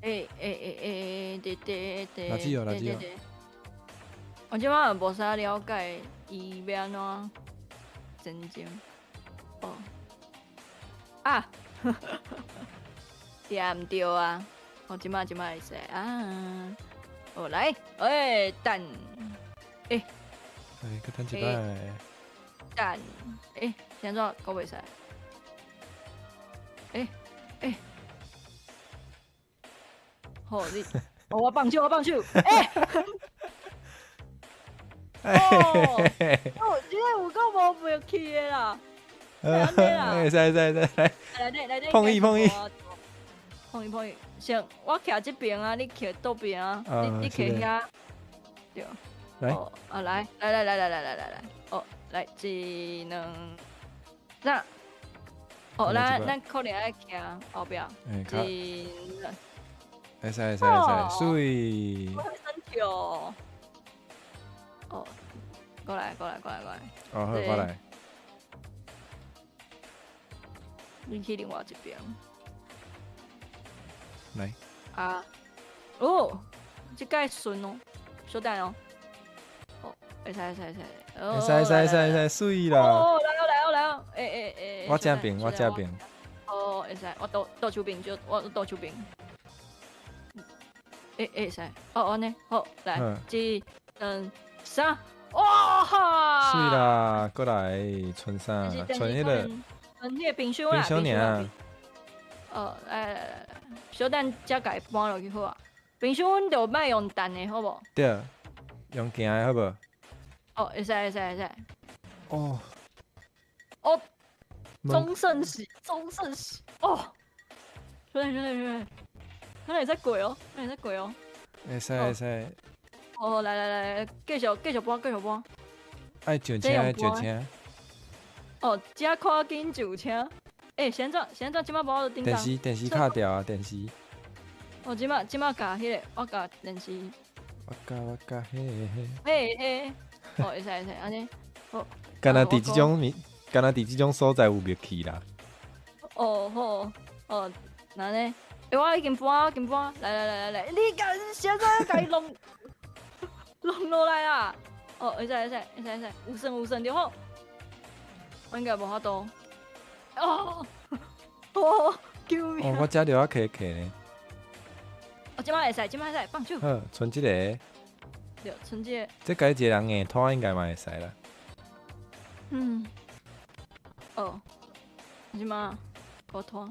欸欸欸欸，伫伫伫。垃圾油，垃圾油。我这马无啥了解伊欲按怎前进。哦。啊！对毋对啊？我这马这马会使啊！哦，来，欸，等，欸，欸，阁等一摆。等，欸，是按怎阁袂使？欸欸，好，你，我放手，我放手，欸！哦，哦，这个有够无默契的啦！会使会使会使，来来来，碰伊碰伊，碰伊碰伊，先我徛这边啊，你徛倒边啊，你徛遐，对，来，啊来来来来来来来来来，哦，来一两三，哦，咱可能爱徛后壁，一两，会使会使会使，媠，我会生气哦，哦，过来过来过来过来，哦好，过来。你去另外一边。来。啊。哦，这盖顺哦，小等哦。哦，会使会使会使。会使会使会使会使，媠啦。哦，来哦来哦来哦，欸欸欸。我这边我这边。哦，会使，我倒倒手边就我倒手边。欸会使，哦按呢，好，来，一、两、三，哇哈！媠啦，过来，剩啥？剩彼个。剩彼个冰箱啦，冰箱尔。哦，来来来来，小等才共伊搬落去好啊。冰箱阮就莫用重的，好无？对。用行的好無？哦，會使會使會使。哦。哦。中勝喜，中勝喜，哦。兄弟兄弟兄弟，可能會使過哦，可能會使過哦。會使會使。哦，來來來，繼續繼續搬繼續搬。愛上車愛上車。哦，這看緊上車。欸，現在現在這擺無法度頂。電視電視卡掉啊，電視。哦，這擺這擺共彼個，我共電視。我共我共嘿嘿。嘿嘿。哦，會使會使，按呢。好。敢若佇這種物，敢若佇這種所在有默契啦。哦好，哦，那呢？欸，我已經搬，已經搬，來來來來來，你共現在共伊弄弄落來啦！哦，會使會使會使會使，有算有算就好。我應該無法度。哦，哦，救命！哦，我這著愛揢揢呢。哦，這擺會使，這擺會使，放手。好，賰這個。對，賰這個。這家一個人硬拖應該嘛會使啦。嗯。哦，這擺我拖。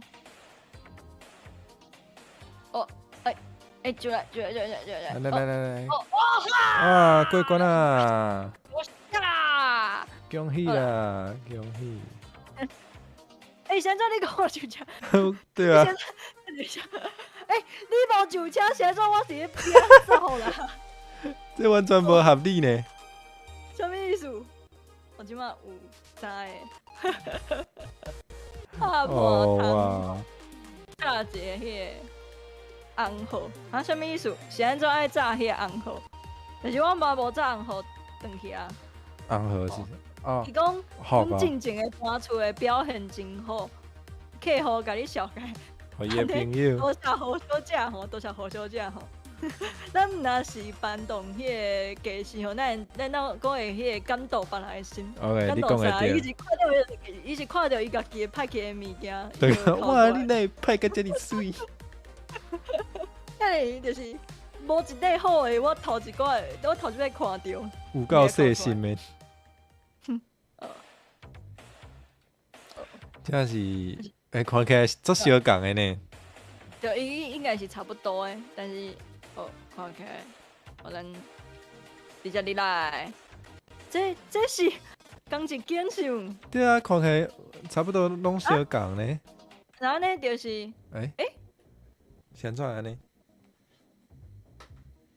哦，欸欸，上來，上來，上來，上來。來來來來。哦，哇！啊，過關啦！我啦！恭喜啦，恭喜！欸，現在你講我上車。對啊。等一下，欸，你無上車，現在我是咧邊走啦。這完全無合理呢。啥物意思？我這擺有三个。拍破窗，炸一个彼个紅號，啊，啥物意思？是按怎愛炸彼個紅號？但是我嘛無炸紅號轉去啊。紅號是？哦。伊講，阮進前的搬厝的表現真好，客戶共你紹介。予伊的朋友。多謝胡小姐吼，多謝胡小姐吼。咱毋若是搬動彼個家私吼，咱咱哪講會彼個感動別人的心。 OK，你講的對。伊是看著伊是看著伊家己的歹去的物件。對，哇！你哪會歹甲遮爾媠？欸，就是無一塊好的，我頭一擺，我頭一擺看著。有夠細心的。這是欸，看起來足相仝的呢。對，伊應該是差不多的，但是哦，看起來，我咱直接入來，這這是仝一間是毋？對啊，看起來差不多攏相仝呢。然後呢，就是欸欸，是按怎按呢？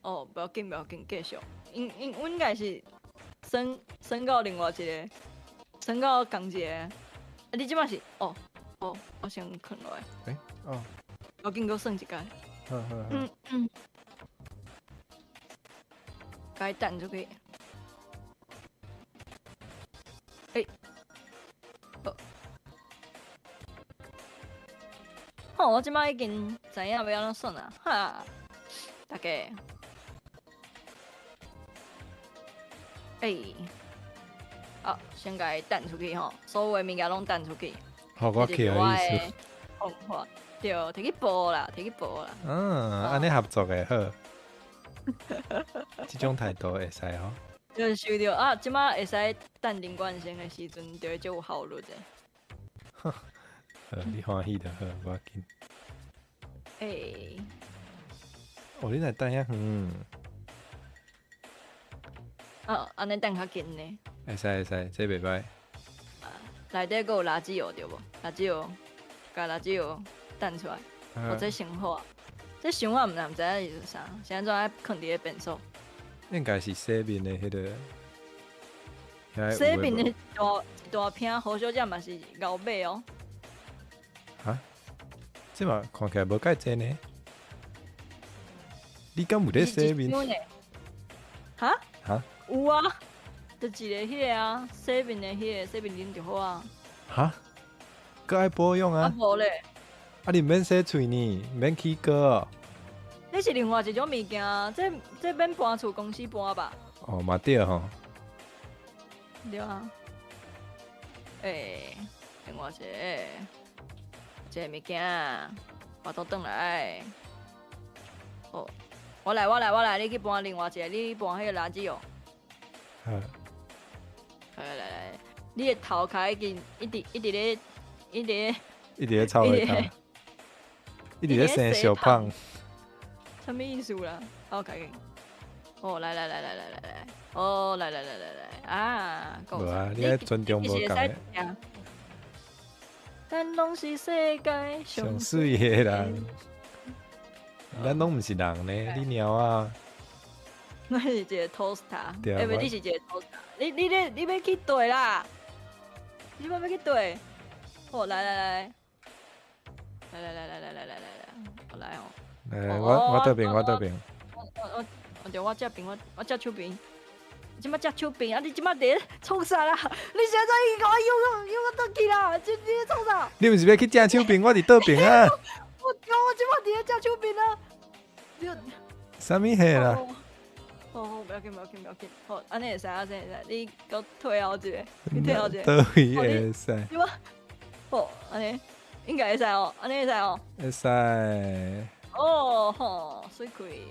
哦，無要緊，無要緊，繼續。𪜶𪜶阮應該是算算到另外一個，算到仝一個。啊，你這擺是哦哦，我先囥落來。欸哦。我緊閣算一擺。好好好。嗯嗯。共伊擲出去。欸。好。好，我這擺已經知影欲按怎算啊，哈。大家。欸。啊，先共伊擲出去吼，所有的物件攏擲出去。予我去的意思。方法對，提去報啦，提去報啦。嗯，按呢合作的好。這種態度會使吼。就是想著啊，這擺會使等林冠生的時陣，就會足有效率的。好，你歡喜就好，無要緊。欸。哦，你若等遐遠。啊，按呢等較緊呢。會使會使，這袂䆀。啊，內底閣有垃圾油對無？垃圾油，共垃圾油擲出來。哦，這生活，這生活毋知毋知影是啥，是按怎愛囥佇咧便所？應該是洗面的彼個。洗面的一大一大瓶胡小姐嘛是𠢕買哦。哈？這嘛看起來無蓋濟呢。你敢有咧洗面？哈？哈？有啊，就一個彼個啊，洗面的彼個洗面奶就好啊。哈？閣愛保養啊？啊無咧。啊，你毋免洗喙呢，毋免起膏哦。這是另外一種物件，這這免搬厝公司搬吧？哦，嘛對吼。對啊。欸，另外一個，這個物件，我倒轉來。哦，我來，我來，我來，你去搬另外一個，你搬彼個垃圾哦。好。來來來，你的頭殼已經一直一直咧，一直咧，一直咧臭味頭，一直咧生小胖。啥物意思啦？好，趕緊。哦，來來來來來來來，哦，來來來來來，啊，無啊，你愛尊重無仝的。咱攏是世界上媠的人，咱攏毋是人呢，你貓啊！我是一個 toaster，欸，不，你是一個 toaster，你欲去對啦？你欲去對？好，來來來，來來來來來來來來，我來哦。來，我倒邊，我倒邊。我對，我這邊，我這手邊。這擺這手邊啊！你這擺佇咧創啥啦？你現在伊共我摇搖我轉去啦！這你咧創啥？你毋是欲去正手邊，我佇倒邊啊！我這擺佇咧正手邊啊！你啥物貨啦？好好，不要緊，不要緊，不要緊。好，按呢會使，按呢會使。你閣退後一下，你退後一下。佗位會使？好，按呢應該會使哦，按呢會使哦。會使。哦吼，媠氣。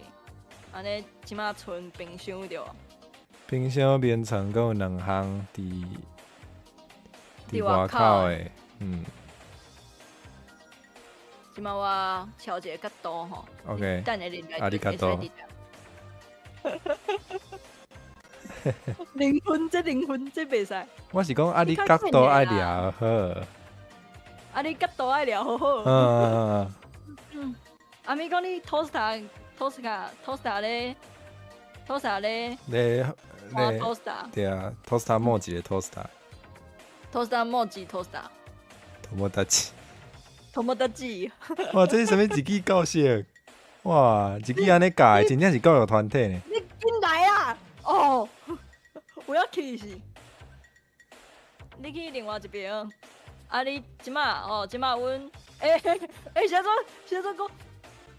按呢這擺賰冰箱對無？冰箱眠床閣有兩項佇外口的，嗯。這擺我敲一個角度吼。 OK。等下入來啊，你角度。靈魂，這靈魂，這袂使。我是講啊，你角度愛掠好。啊，你角度愛掠好好。嗯。嗯。啊，咪講你 toaster，toaster，toaster 咧，toaster 咧。咧。咧。toaster。對啊，toaster 某一個 toaster。 toaster 某一 toaster。友達。友達。哇，這是啥物日語教學？哇，日語按呢教的，真正是教育團體呢。你緊來啊！哦，我要去是。你去另外一邊。啊，你這擺哦，這擺阮，欸欸，啥怎啥怎講？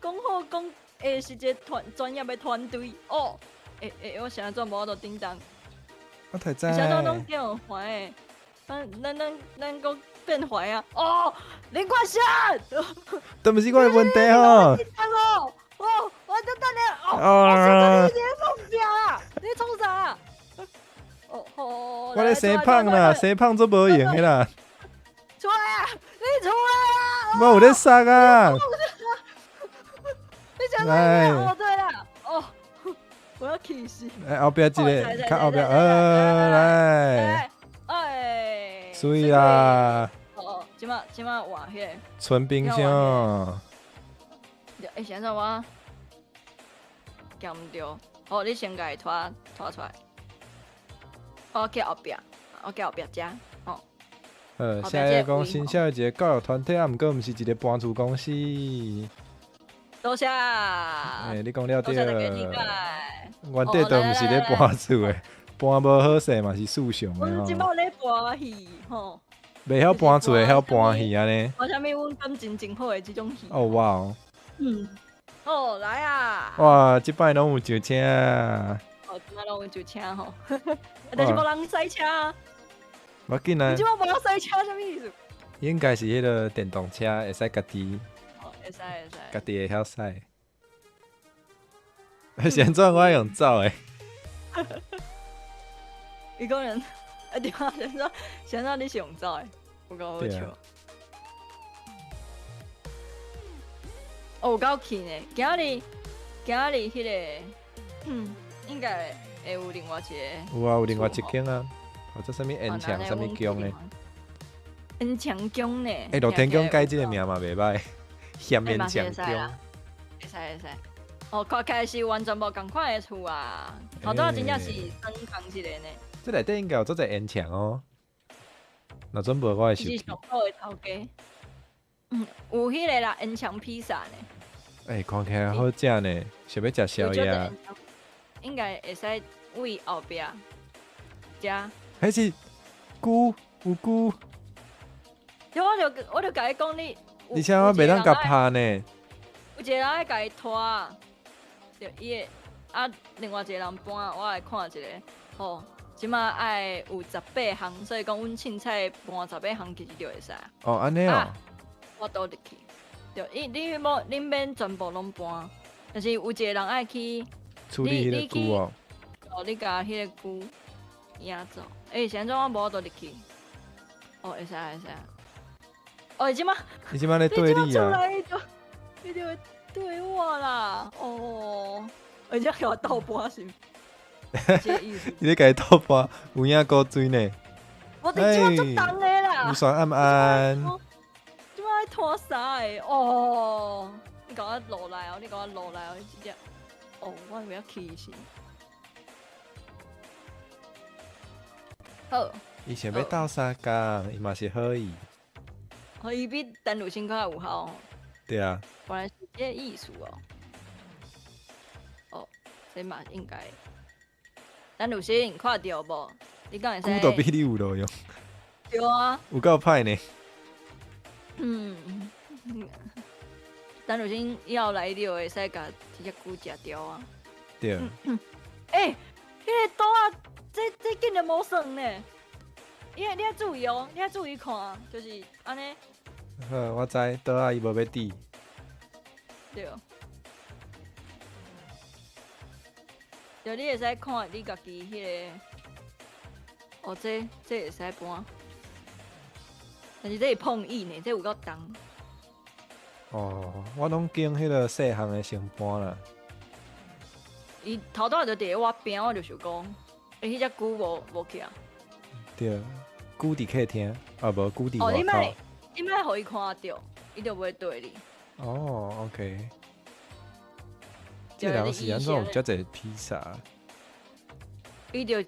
講好講，欸，是一個團專業的團隊哦。欸欸，我啥怎無法度叮當？我太知。啥怎攏叫煩的？咱閣變壞啊！哦，林冠生，都毋是我的問題吼。哦，我等等你哦，我你咧創啥啊？你創啥？哦好，我咧生胖啦，生胖做無用的啦。出來啊！你出來啊！我有咧殺啊！你講啥？哦對啦，哦，我要氣死。來後壁這個，較後壁，來，哎，媠啦。哦，這擺這擺換彼個。純冰箱。欸，是按怎我行毋著？好，你先共伊拖拖出來。我去後壁，我去後壁遮，吼。下一個講新設一個教育團體，啊，毋過毋是一個搬厝公司。多謝。欸，你講了對。原底都毋是咧搬厝的，搬無好勢嘛是事上的吼。阮這擺咧搬戲吼。袂曉搬厝會曉搬戲按呢。為啥物阮感情真好的這種戲？哦哇哦。嗯。哦，來啊！哇，這擺攏有上車。哦，這擺攏有上車吼，但是無人駛車。無要緊啊。這擺無人駛車，啥物意思？應該是彼個電動車會使家己。哦，會使會使。家己會曉駛。現在我用走的。伊講人，啊對啊，現在你是用走的，有夠好笑。哦，有夠氣呢！今仔日，今仔日彼個，應該會有另外一個。有啊，有另外一間啊，或者啥物延長啥物宮的。延長宮呢？欸，露天宮改這個名嘛袂䆀，嫌延長宮。會使會使。哦，看起來是完全無仝款的厝啊！頭拄仔真正是算仝一個呢。這內底應該有足濟煙牆哦。若準無我會生氣。是上好的頭家。嗯，有彼個啦，煙腸披薩呢。欸，看起來好食呢，想欲食宵夜。應該會使位後壁食。彼是龜，有龜。對，我就共伊講你。而且我袂當共拍呢。有一個人愛共伊拖，對，伊會啊，另外一個人搬，我來看一下吼。這馬愛有18項，所以講阮凊彩搬18項其實就會使。哦，按呢哦。我倒入去，對，伊你無恁免全部攏搬，但是有一個人愛去處理彼個龜哦。哦，你共彼個龜引走。欸，是按怎我無法度入去？哦，會使會使。哦，伊這馬，伊這馬咧對你啊。你就會對我啦，哦，而且共我倒搬是？你咧共伊倒搬，有影古锥呢？我伫这马足重的啦！有线暗暗。这马爱拖啥的？哦，你共我落来哦！你共我落来哦！你直接，哦，我袂晓起身。好。伊想欲斗相共，伊嘛是好意。哦，伊比陈汝心较有效。对啊。原来是这个意思哦。哦，这嘛应该。陈汝心看著无？你敢会使？龟都比你有路用。对啊。有够歹呢。嗯。陈汝心以后来你就会使共这只龟食掉啊。对。欸，彼个桌仔，这竟然无算呢。你爱注意哦，你爱注意看，就是按呢。好，我知，桌仔伊无欲滴。对。对，你会使看你家己彼个。哦，这会使搬，但是这是碰椅呢，这有够重。哦，我拢拣彼个细项的先搬啦。伊头拄仔就伫咧我边，我就想讲，欸，彼只龟无去啊？对，龟伫客厅，啊无龟伫外口。哦，你莫予伊看著，伊就袂对你。哦，OK。这人是按怎有遮济披萨？伊就是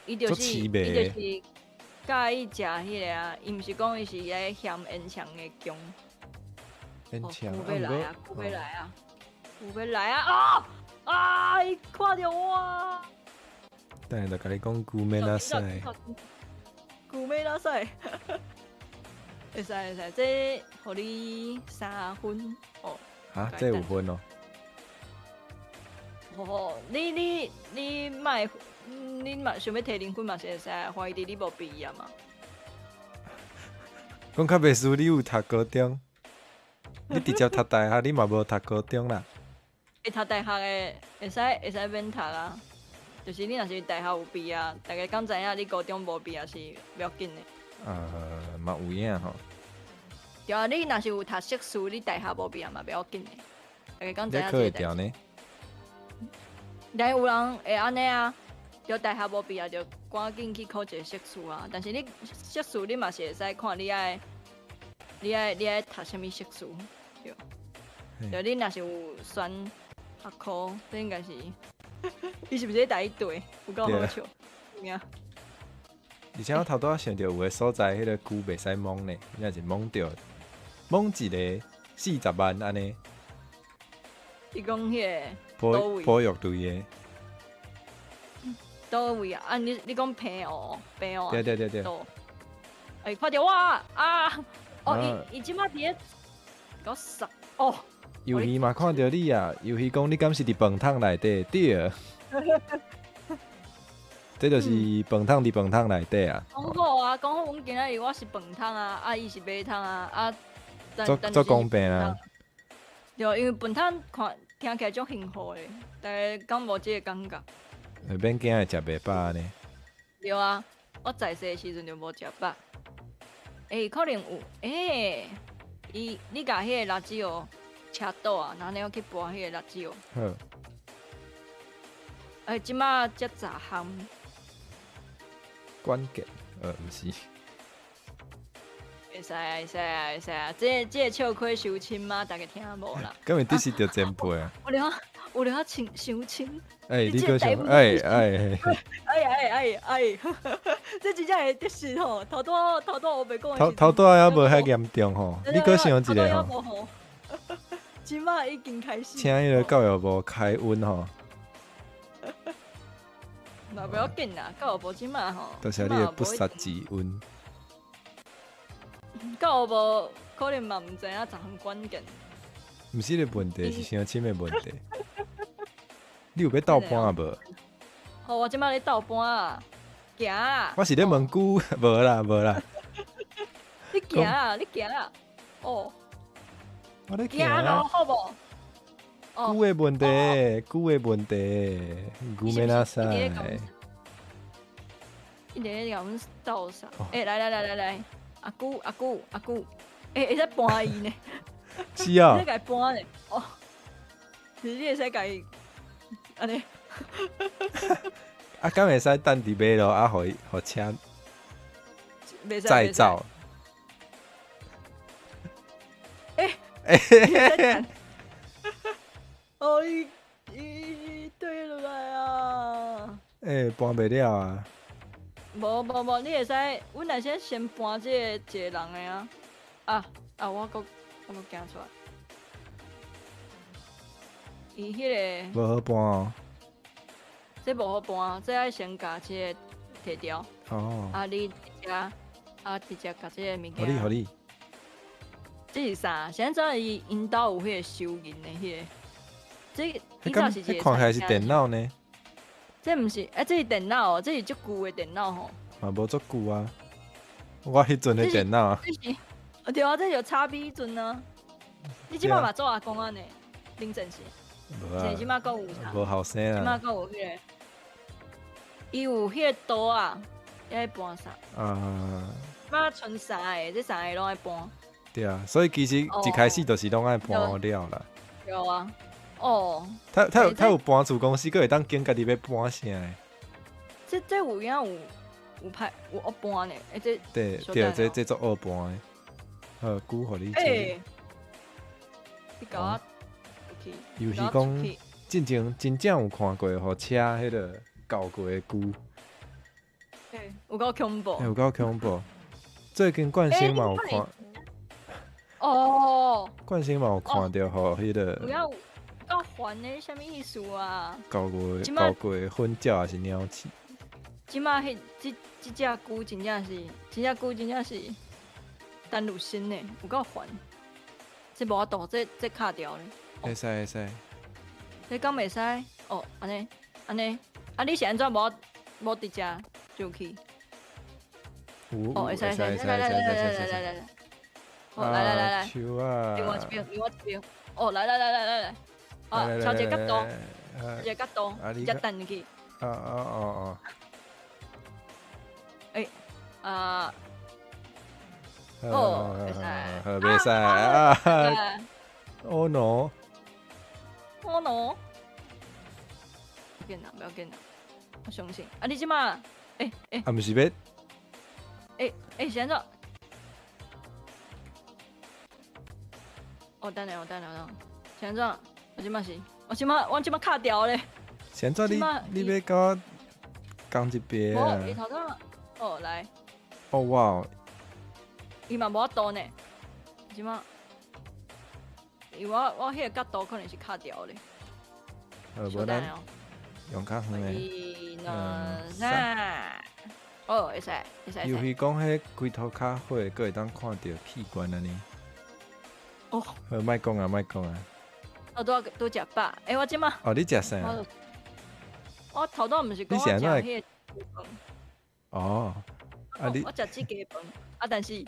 喜欢食彼个啊，伊毋是讲伊是咧嫌烟肠的姜。烟肠，龟欲来啊！龟欲来啊！龟欲来啊！啊！啊！伊看著我。等下就共你讲龟免仔使。龟免仔使。会使会使，这予你3分哦。啊，这有分哦。哦，你莫。你嘛想欲提零分嘛是会使，怀疑你无毕业嘛？讲较袂输，你有读高中，你直接读大学，你嘛无读高中啦。会读大学的，会使免读啊。就是你若是大学有毕业，大家敢知影你高中无毕业是袂要紧的。嘛有影吼。对啊，你若是有读硕士，你大学无毕业嘛袂要紧的。大家敢知影？你考会著呢？但有人会按呢啊。就大学无毕业就赶紧去考一个硕士啊！但是你硕士你嘛是会使看你爱读啥物硕士，对。对，你若是有选学科，这应该是，你是毋是咧共伊对？有够好笑，有影。而且我头拄仔想著有个所在，彼个龟袂使摸呢，你若是摸著，摸一个40万按呢。你讲彼个保保育类的。佗位啊？啊，你讲平湖，平湖。对对对对。欸，看著我啊！哦，伊这马伫咧搞啥？哦。鱿鱼嘛看著你啊！鱿鱼讲你敢是伫饭桶内底？对。这就是饭桶伫饭桶内底啊。讲好啊，讲好，阮今仔日我是饭桶啊，啊，伊是马桶啊，啊，足足公平啊。对，因为饭桶看听起来足幸福的，但是敢无这个感觉。免惊会食袂饱呢。对啊，我在世的时阵就无食饱。欸，可能有，欸，伊你共彼个辣椒车倒啊，然后你去搬彼个辣椒。好。欸，这马才十项。关键，毋是。会使啊，会使啊，会使啊！这个笑亏伤深吗？大家听无啦？敢会得是著前辈啊？有了亲伤深。欸，你阁想，哎哎哎哎哎哎，这真正会得失吼，头拄头拄我袂讲。头头拄仔犹无遐严重吼，你阁想一下吼。这马已经开始。请彼个教育部开恩吼。嘛不要紧啦，教育部这马吼。多谢你的不杀之恩。教育部可能嘛毋知影十项关键。毋是你的问题，是伤深的问题。你有欲斗搬啊无？好，我这马咧斗搬啊，行啊！我是咧问龟，无啦无啦。你行啊，你行啊！哦，我咧行啊，好无？龟的问题，龟的问题，龟免仔使。伊伫咧共阮斗啥？欸，来来来来来，阿姑阿姑阿姑，欸，会使搬伊呢？是啊。会使共伊搬呢？哦，其实你会使共伊，按呢。啊，敢會使等佇尾路啊，予伊予車載走？欸欸！哦，伊伊對落來啊！欸，搬袂了啊！無無無，你會使，阮來先搬這個一個人的啊！啊啊！我閣行出來。伊彼個無好搬哦。這無好搬，這愛先共這個提掉。哦。啊，你直接啊，直接共這個物件。予你，予你。這是啥？是按怎伊𪜶兜有彼個收銀的彼個？這以前是一個看起來是電腦呢？這毋是，欸，這是電腦哦，這是足舊的電腦吼。嘛無足舊啊，我彼陣的電腦啊。這是，對啊，這就 XP 彼陣啊。你這擺嘛做阿公按呢？林正是。無啊。這擺閣有啥？無後生啊。這擺閣有彼個，伊有彼個刀啊，愛搬啥？啊。這擺賰三个，這三個攏愛搬。對啊，所以其實一開始就是攏愛搬了啦。對啊。哦，他有搬厝公司，閣會當揀家己欲搬啥的。這有影有歹有惡搬呢？欸，這對對，這足惡搬的。好，龜予你做。欸，你共我去。尤其講，進前真正有看過，予車彼個鉤過的龜。欸，有夠恐怖。欸，有夠恐怖。最近冠生嘛有看。哦。冠生嘛有看著，予彼個。夠煩的，啥物意思啊？鉤過粉鳥還是鳥鼠？這擺彼這這隻龜真正是，這隻龜真正是陳入新的，有夠煩。這無法度，這卡掉咧。會使會使。這敢袂使？哦，按呢按呢，啊你是按怎無直接就去？哦，會使會使，來來來來來來來來。哦，來來來來。另外一邊，另外一邊。哦，來來來來來來。哦，超一個角度，一個角度，直接彈入去。哦哦哦哦。欸，啊，哦，袂使，袂使啊！Oh no！ Oh no！不要緊啦，不要緊啦，我相信。啊，你這擺，欸欸，啊，毋是欲？欸欸，是按怎？哦，等下，我等下，等下，是按怎？我這擺是，我這擺卡掉咧。是按怎你欲共我仝一邊啊？無，伊頭拄哦來。哦哇！伊嘛無法度呢，這擺，因為我彼個角度可能是卡掉咧。無咱用較遠的。一、二、三。哦，會使，會使。尤其講彼規塗跤火，閣會當看著器官按呢。哦。好，莫講啊，莫講啊。我拄拄食飽，欸，我這擺。哦，你食啥？我頭拄毋是講我食彼個飯。哦，啊你。我食這家飯，啊，但是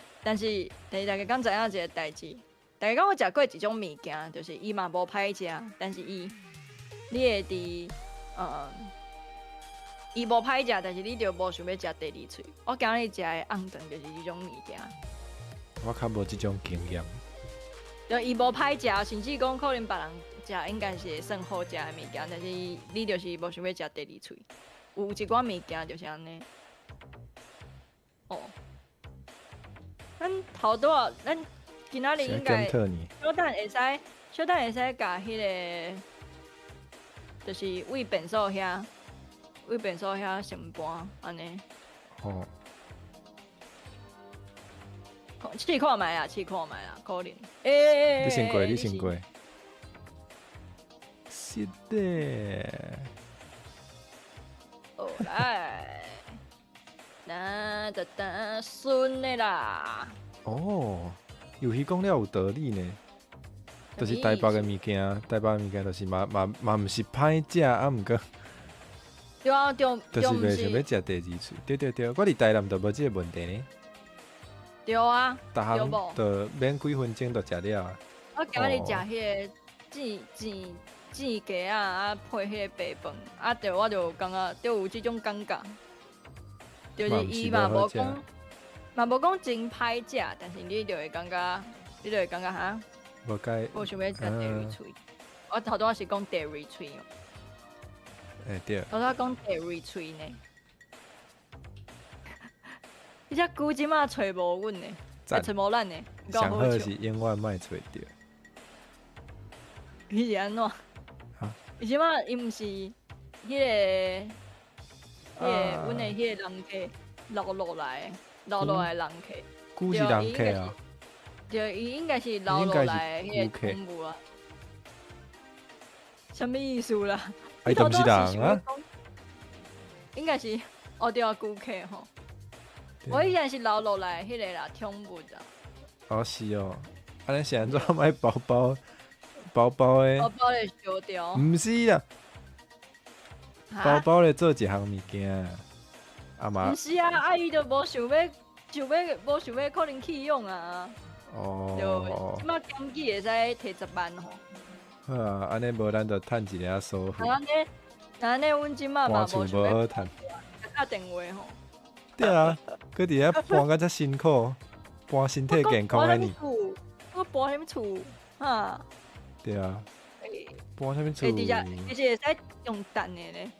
大家敢知影一個代誌？大家敢有食過一種物件，就是伊嘛無歹食，但是伊，你會佇，伊無歹食，但是你就無想欲食第二喙。我今日食的紅腸就是這種物件。我較無這種經驗。就伊無歹食，甚至講可能別人食應該是會算好食的物件，但是你就是無想欲食第二喙。有一寡物件就是按呢。哦，咱頭拄仔，咱今仔日應該小等會使，小等會使共彼個，就是為便所遐，為便所遐先搬按呢。哦。試看覓啊，試看覓啊，可能。欸，你先過，你先過。是的。哦，來，哒哒哒，順的啦。哦，遊戲講了有道理呢，就是台北的物件，台北的物件就是嘛嘛嘛毋是歹食啊，毋過。對啊，對，就是袂想欲食第二喙。對對對，我佇台南就無這個問題呢。對啊，逐項就免幾分鐘就食了啊。我今日食彼個煎煎煎雞仔啊，配彼個白飯，啊，對，我就感覺就有這種感覺，就是伊嘛無講，嘛無講真歹食，但是你就會感覺，你就會感覺哈，無解，無想欲食第二喙。我頭拄仔是講第二喙哦。欸對。頭拄講第瑞喙呢？彼隻龜這馬揣無阮呢，揣無咱呢。上好是永遠莫揣著。伊是按怎？伊這馬伊毋是彼個，彼個阮的彼個人客留落來，留落來人客。龜是人客啊？對，伊應該是留落來彼個寵物啊。啥物意思啦？伊都毋是人啊？應該是哦，對啊，顧客吼。我以前是留落來彼個啦，寵物啊。哦，是哦，按呢是按怎買包包？包包的？包包的燒掉？毋是啦，包包咧做一項物件，啊嘛。毋是啊，啊伊就無想欲，想欲無想欲可能棄養啊。哦。就這馬檢舉會使提10萬吼。好啊，按呢無咱就趁一下收費。按呢，按呢，阮這馬嘛無無好趁。打電話吼。對啊，閣佇遐搬甲遮辛苦，搬身體健康的呢。我搬啥物厝？哈？對啊。搬啥物厝？欸，直接其實會使用等的咧。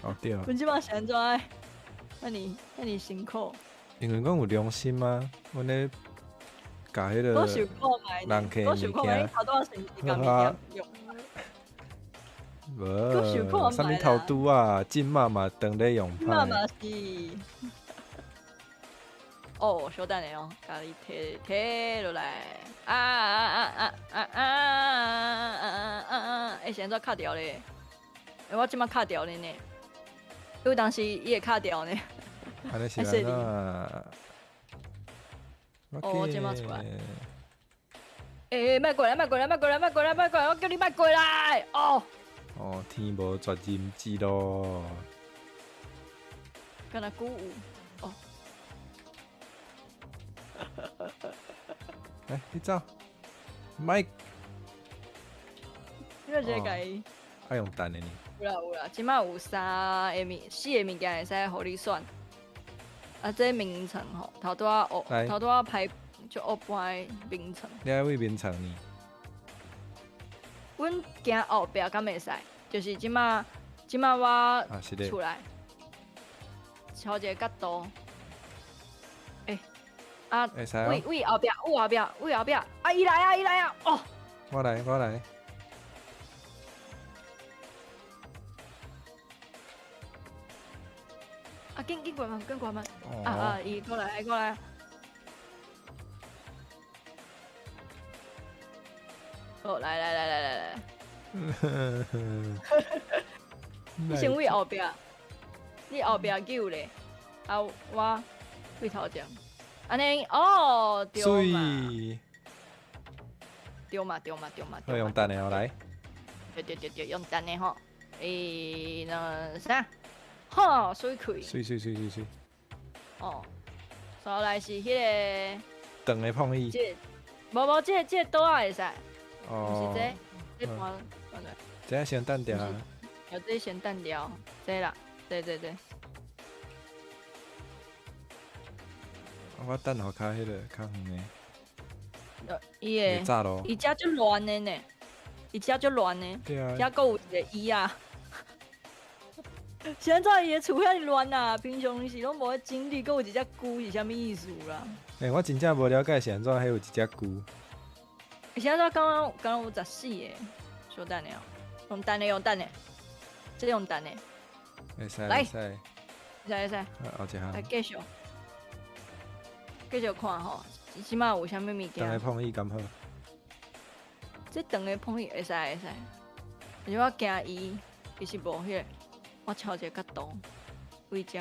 哦，對啊。阮這馬是按怎的？遐爾遐爾辛苦。因為講有良心啊，阮咧共彼個人客物件。好啊。無，啥物頭拄啊？這馬嘛當咧用歹。這馬嘛是。哦，稍等下哦，共你提提落來。啊啊啊啊啊啊啊啊啊！欸，是按怎卡掉咧？欸，我這馬卡掉咧呢。有當時伊會卡掉呢。按呢是按怎？哦，我這馬出來。欸，莫過來，莫過來，莫過來，莫過來，莫過來！我叫你莫過來！哦。哦，天無絕人之路。敢若鼓舞哦。來，你走，莫。你若這個伊。愛用等的呢。有啦有啦，這馬有三个物、四个物件會使予你選。啊，這眠床吼，頭拄仔學，頭拄仔排就學搬的眠床。你愛佗眠床呢？阮行後壁敢會使？就是這馬，這馬我出來，超一个角度。欸，啊，位位後壁，有後壁，位後壁，啊，伊來啊，伊來啊，哦！我來，我來。啊，緊緊關門，緊關門！啊啊，伊過來，過來。哦，來來來來來來。你先位後壁，你後壁救咧，啊，我位頭前。按呢，哦，對嘛。對嘛對嘛對嘛。好，用等的哦，來。對對對對，用等的吼。一、二、三。吼，水開。水水水水水。哦，煞來是彼個。長的碰椅。這個，無無，這個這個桌仔會使。哦。毋是這個，這盤，這先等掉啊。哦，這先等掉，這啦，對對對。我等予較彼個較遠的。伊的，伊遮足亂的呢，伊遮足亂的。對啊。遮閣有一個椅仔。是按怎伊的厝遐爾亂啊？平常時攏無咧整理，閣有一隻龜是啥物意思啦？欸，我真正無了解是按怎，彼有一隻龜。是按怎？敢若敢若有14個？稍等下哦，用等的，用等的，這用等的。會使，會使。會使會使。後一項。來繼續，繼續看吼，這馬有啥物物件？長的碰椅敢好？這長的碰椅會使會使，但是我驚伊其實無彼個。我敲一个角度，位遮。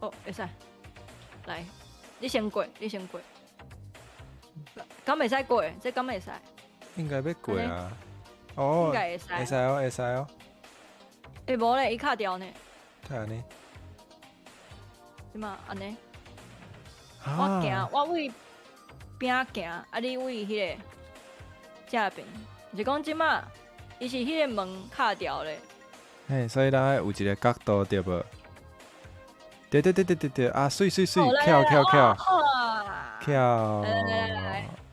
哦，會使。來，你先過，你先過。敢會使過？這敢會使？應該欲過啊。哦，應該會使。會使哦，會使哦。欸，無咧，伊卡掉呢。哪按呢？這馬按呢？我行，我位邊行，啊，你位彼个正邊。就是講這馬。伊是彼個門卡掉咧，嘿，所以咱愛有一個角度對無？對對對對對對，啊，媠媠媠，翹翹翹，翹，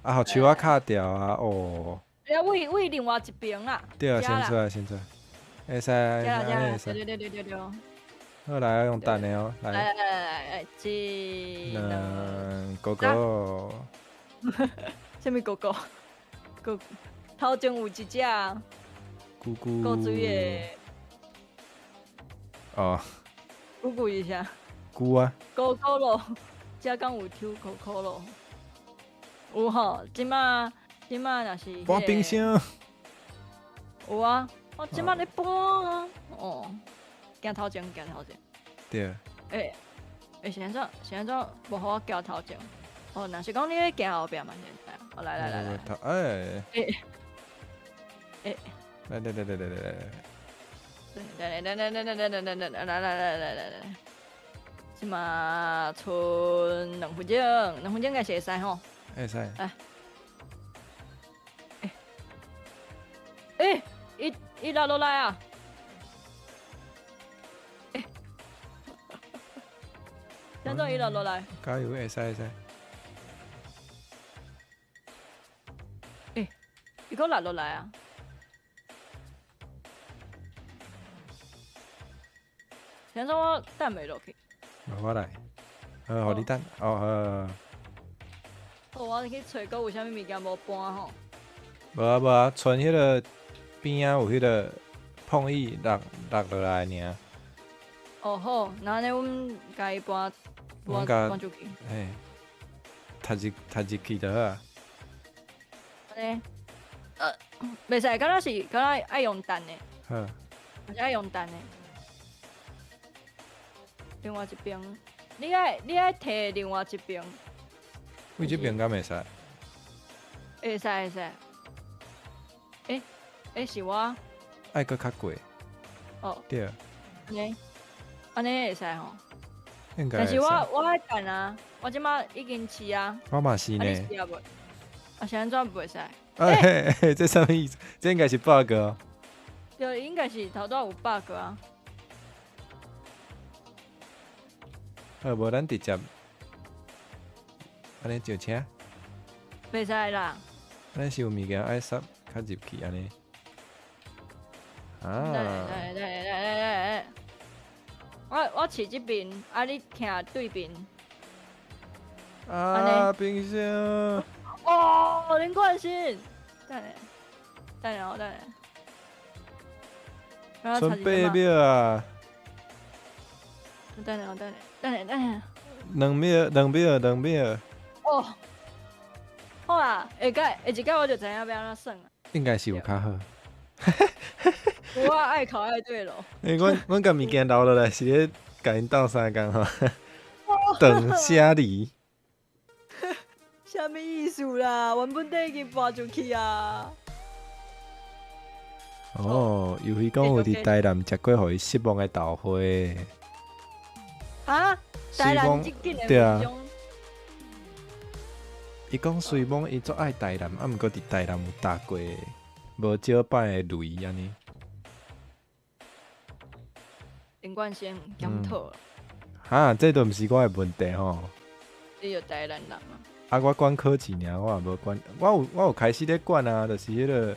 啊，予樹仔卡掉啊，哦。啊，位位另外一邊啊。對啊，先出來，先出來。会使，会使。对对对对对。好来，用等的哦，来。来来来来，一、两，哥哥。啥物哥哥？哥，头前有一只。咕咕。古水的。哦。咕咕一下。咕啊。哥哥咯，遮敢有抽可可咯？有吼，这马这马若是。搬冰箱。有啊，我这马咧搬啊。哦。行头前，行头前。对。欸欸，是按怎？是按怎？无予我行头前。哦，若是讲你咧行后壁嘛，是会使。哦，来来来来。欸。欸。欸。来来来来来来来。来来来来来来来来来来来来来来来。这马賰2分钟，2分钟应该是会使吼。会使。来。欸。欸，伊伊落落来啊！安怎伊落落来？加油，会使会使。欸，伊阁落落来啊！是按怎我等袂落去？我来，好，予你等，哦好。好，我去揣阁有啥物物件无搬吼？无啊无啊，賰彼个边仔有彼个碰椅落落落来尔。哦好，那按呢，阮共伊搬搬搬出去。嘿，踢入踢入去就好啊。按呢，袂使，敢若是敢若爱用弹的。好。嘛是爱用弹的。另外一边，你爱提另外一边。位这边敢袂使？会使会使。欸欸，是我。爱阁较过。哦。对。按呢，按呢会使吼。应该。但是我爱等啊，我这马已经试啊。我嘛是呢。啊，你试啊无？啊，是按怎袂使？欸嘿，这啥物意思？这应该是 bug 哦。对，应该是头拄有 bug 啊。好，无咱直接按呢上车。袂使啦。咱是有物件爱塞较入去按呢。啊。来来来来来来，我饲这边，啊你徛对面。啊，冰箱。哦，林冠希，等下，等下，我等下。剩8秒啊！等下，我等下，等下，等下。2秒，2秒，2秒。哦，好啊，下届下一届我就知影欲按怎耍啊。应该是有较好。我爱考爱对咯。欸，阮共物件留落来是咧共𪜶斗相共吼，断舍离。啥物意思啦？原本底已经搬出去啊。哦，尤其讲有伫台南食过，予伊失望的豆花。啊？台南这间的对啊。伊讲虽罔伊足爱台南，啊，毋过伫台南有踏过无少摆的雷按呢。林冠先检讨。哈，这都毋是我的问题吼。你就台南人啊？啊，我管科技尔，我也无管，我有开始咧管啊，就是彼个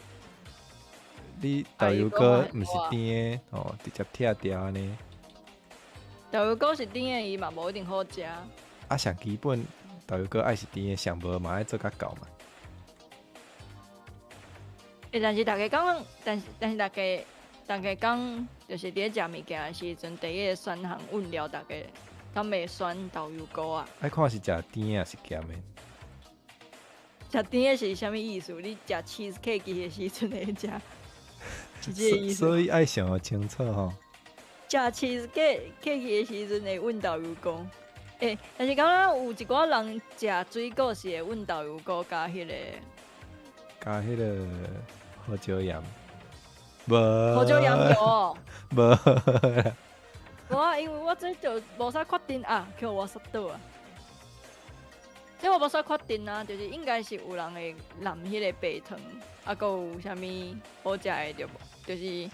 你豆油膏毋是甜的哦，直接拆掉按呢。豆油膏是甜的，伊嘛无一定好食。啊，上基本豆油膏爱是甜的，上无嘛爱做较够嘛。欸，但是逐家讲，但是逐家讲，就是伫咧食物件的时阵，第一个选项问了逐家，敢会选豆油膏啊？爱看是食甜的抑是咸的。食甜的是啥物意思？你食 cheese cake 的时阵会食，是这个意思。所以爱想清楚吼。食 cheese cake 的时阵会问豆油膏，欸，但是敢若有一寡人食水果是会问豆油膏加彼个，加彼个胡椒盐，无胡椒盐有哦，无。无啊，因为我这就无啥确定啊，叫我摔倒啊。这我无啥确定啊，就是应该是有人会淋彼个白糖，啊，阁有啥物好食的对无？就是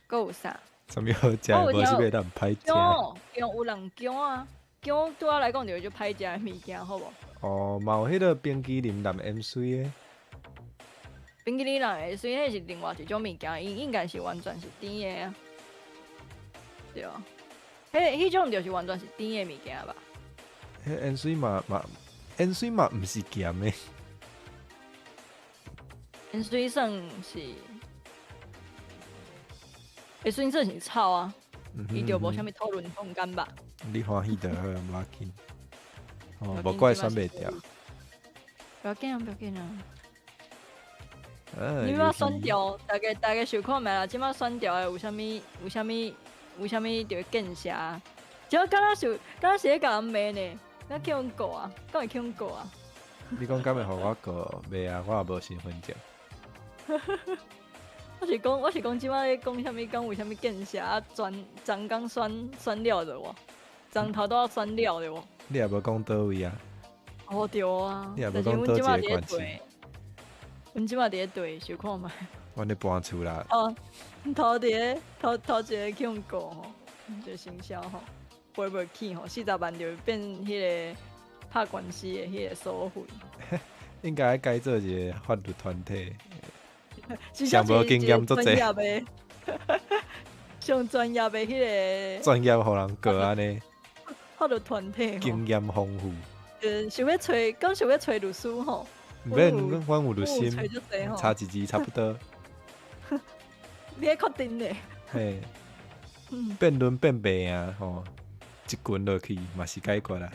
阁有啥？啥物好食的？无是欲咱歹食。姜，有人姜啊，姜对我来讲就是足歹食的物件，好无？哦，嘛有彼个冰淇淋淋盐水的。冰淇淋淋盐水，彼是另外一种物件，伊应该是完全是甜的啊。對啊，彼種就是完全是甜的物件吧？彼鹽水嘛，鹽水嘛毋是鹹的。鹽水算是，鹽水算是臭啊，伊就無啥物討論空間吧？你歡喜就好，無要緊。哦，無怪選袂著。不要緊啊，不要緊啊。你欲選調，大家想看覓啦？這擺選調的有啥物？有啥物？有啥物著見識？這敢若是敢若是咧共人罵呢？敢去予告啊？敢會去予告啊？你講敢會予我告？袂啊，我也無身份證。我是講，這擺咧講啥物？講有啥物見識啊？全全工選選了著無？從頭到尾選了著無？你也無講佗位啊？哦對啊，你也無講佗一個縣市。阮這擺佇咧對，想看覓。阮咧搬厝啦。哦，頭一个頭頭一个去予告吼，就行銷吼，賠袂起吼，40萬就變彼個拍官司的彼個所費。應該改做一個法律團體，上無經驗足濟。上專業的彼個。專業予人告按呢。法律團體。經驗豐富。想欲揣，敢想欲揣律師吼？毋免，阮有律師，差一字差不多。你愛確定咧？嘿，辯論辯袂贏吼，一拳落去嘛是解決啦。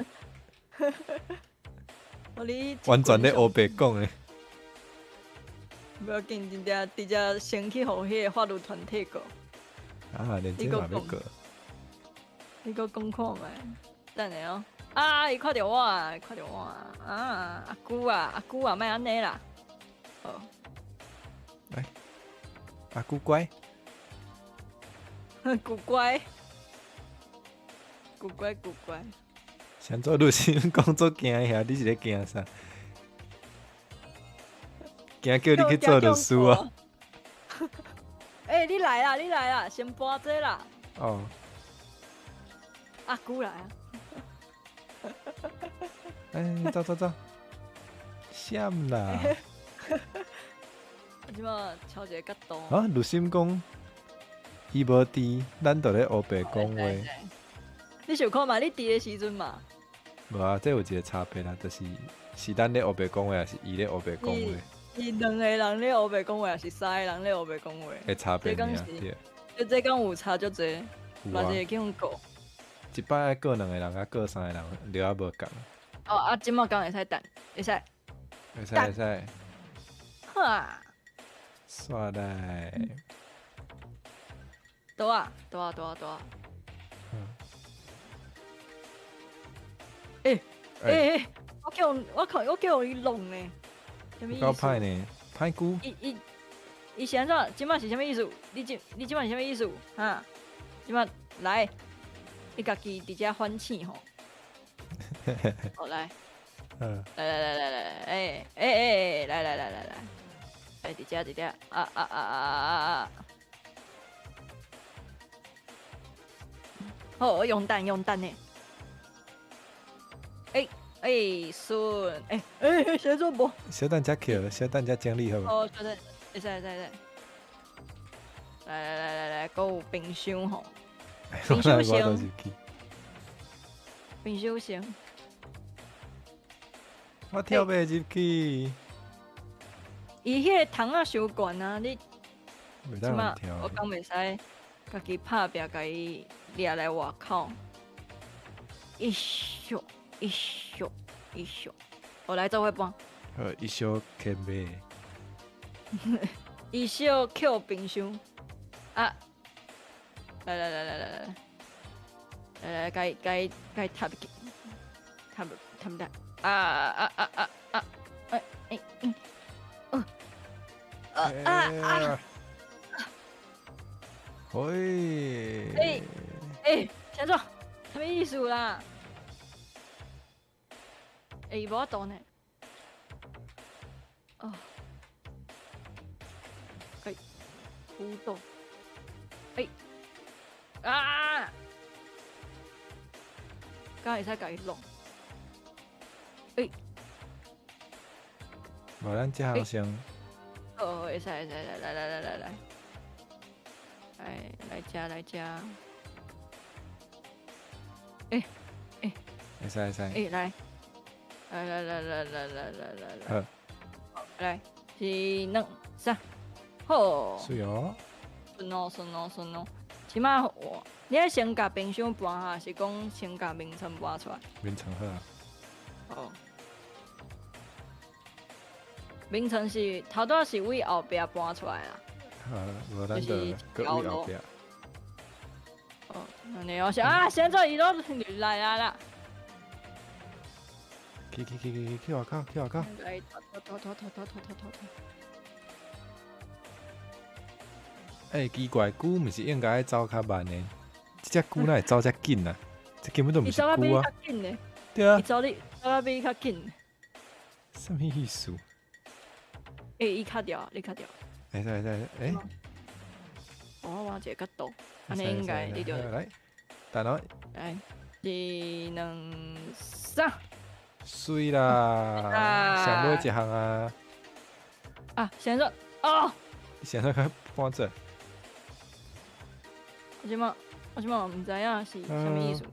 完全咧烏白講的。無要緊，直接直接先去予彼个法律團體告。啊，連這嘛欲告？你閣講看覓？等下哦。啊！伊看著我啊，看著我啊！啊，阿姑啊，阿姑啊，莫按呢啦。好。來，阿姑乖。姑乖。姑乖，姑乖。想做律師講做驚遐，你是咧驚啥？驚叫你去做律師啊？欸，你來啦，你來啦，先搬這啦。哦。阿姑來啊！哎，走走走，閃啦！我這擺超一個角度。啊，律師講，伊無佇，咱就咧烏白講話。你想看覓？你佇的時陣嘛？無啊，這有一個差別啦，就是是咱咧烏白講話，還是伊咧烏白講話？是兩個人咧烏白講話，還是三個人咧烏白講話？會差別爾，對。這敢有差足濟，嘛是會去予告。一擺愛告兩個人，佮告三個人，料仔無仝。哦啊，這擺敢會使等，會使。會使會使。哈。煞來。倒啊倒啊倒啊倒啊！欸欸欸！我叫我看我叫伊弄呢，啥物意思？夠歹呢，歹久。伊伊伊是按怎？這擺是啥物意思？你這擺是啥物意思？哈？這擺來，你家己佇遮反省吼。好來，來來來來來，欸欸欸，來來來來來，來佇遮佇遮，啊啊啊啊啊啊！好，我用蛋用蛋呢。欸欸，順，欸欸，小做無？小等才捡，小等才整理好。哦，小等，會使會使會使。來來來來來，閣有冰箱吼。冰箱先。冰箱先。我跳袂入去。伊彼個窗仔傷懸啊，你。袂當跳。我敢袂使家己拍拚，共伊掠來外口。一咻一咻一咻，我來做伙搬。好，一小捡馬。一小捡冰箱。啊！來來來來來來，來來，共伊共伊共伊插入去，插入插毋得。啊啊啊啊啊！哎哎嗯，哦，啊啊！喂！欸欸，啥怎？啥物意思啦？欸，伊無法度呢。哦，欸，互動，欸，啊！敢會使共伊弄？欸，無咱這項先。哦，會使會使，來來來來來來，來來遮來遮。欸欸，会使会使。欸，来，来来来来来来来来来，好，来，一、两、三，好。水哦。顺哦顺哦顺哦，起码我，你爱先共冰箱搬哈，是讲先共眠床搬出来？眠床好啊。哦。眠床是头拄仔是位后壁搬出来啦。好，无咱就阁位后壁。哦，按呢我想啊，现在伊拢来啊啦。去去去去去去外口，去外口。来，拖拖拖拖拖拖拖拖拖。欸，奇怪，龟毋是应该爱走较慢的，这只龟哪会走遮紧啊？这根本就毋是龟啊！对啊。伊走你走得比你较紧。啥物意思？欸，伊卡掉，你卡掉。会使会使，欸。我换一个角度，按呢应该你就来，等下。来，一、两、三。水啦，上尾一项啊。啊，先说哦。先说较搬这。我这摆毋知影是啥物意思。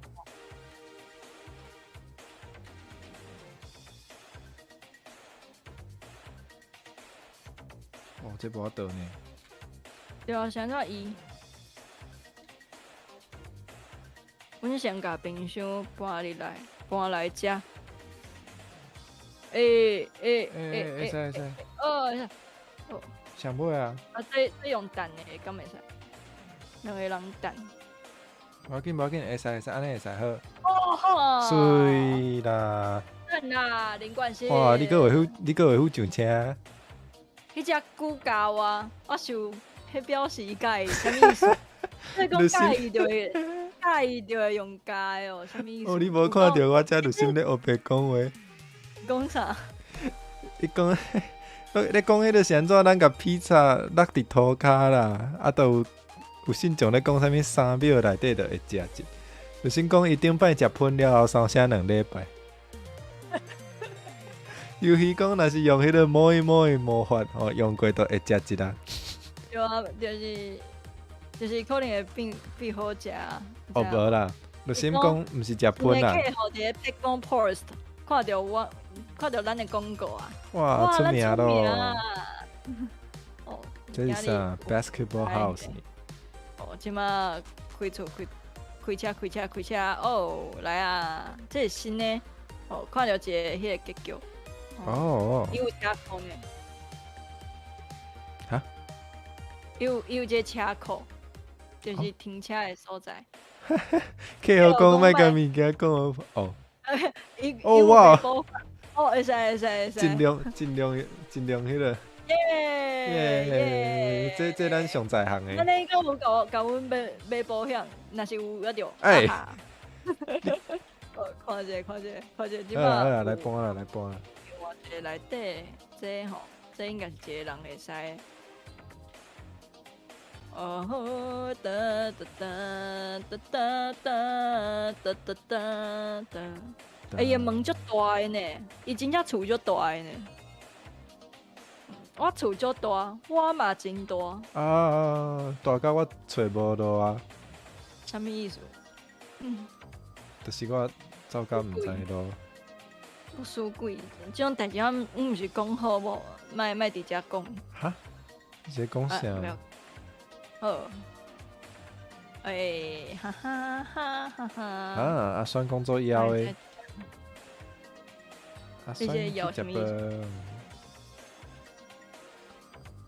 哦，这无法度呢。对啊，是按怎伊？阮先共冰箱搬入来，搬来遮。欸欸欸会使会使。哦，会使。哦。上尾啊。啊，这用弹的，敢会使？两个人弹。无要紧无要紧，会使会使，按呢会使好。哦好啊。水啦。赞啦，林冠希。哇，你阁会晓，你阁会晓上车？彼只龟咬我，我想，彼表示伊佮意，啥物意思？你讲佮意就会，佮意就会用咬的哦，啥物意思？哦，你无看著我遮律师咧乌白讲话？讲啥？伊讲，咧讲彼个是按怎？咱共披萨落伫涂跤啦，啊，都有信众咧讲啥物3秒内底就会食一。律师讲伊顶摆食喷了后，烧声2礼拜。尤其讲，若是用彼个摸一摸的魔法吼，用过就会食一啦。对啊，就是可能会变好食。哦，无啦，律师讲毋是食喷啦。客户伫咧白讲 post，看著我，看著咱的广告啊。哇，出名咯！哦，这是啥？Basketball House。哦，这马开厝开开车开车开车哦，来啊！这是新的哦，看著一个彼个结局。哦，伊有车库呢。哈？伊有一个车库，就是停车的所在。客户讲莫共物件讲哦。哦哇！哦，会使会使会使。尽量尽量尽量彼个。耶耶！这咱上在行的。按呢敢有共阮买保险，若是有犹著。欸。看者看者看者，好啦好啦，来搬啦来搬啦。一个内底，这吼，这应该是一个人会使。哦吼哒哒哒哒哒哒哒哒哒。欸，伊的门足大的呢，伊真正厝足大的呢。我厝足大，我嘛真大。啊，大到我揣无路啊。啥物意思？就是我走到毋知路。我输鬼，这种代志我毋是讲好无？莫莫伫遮讲。哈？你在讲啥？好。欸，哈哈哈哈哈。啊，阿选讲做枵的。阿选去食饭。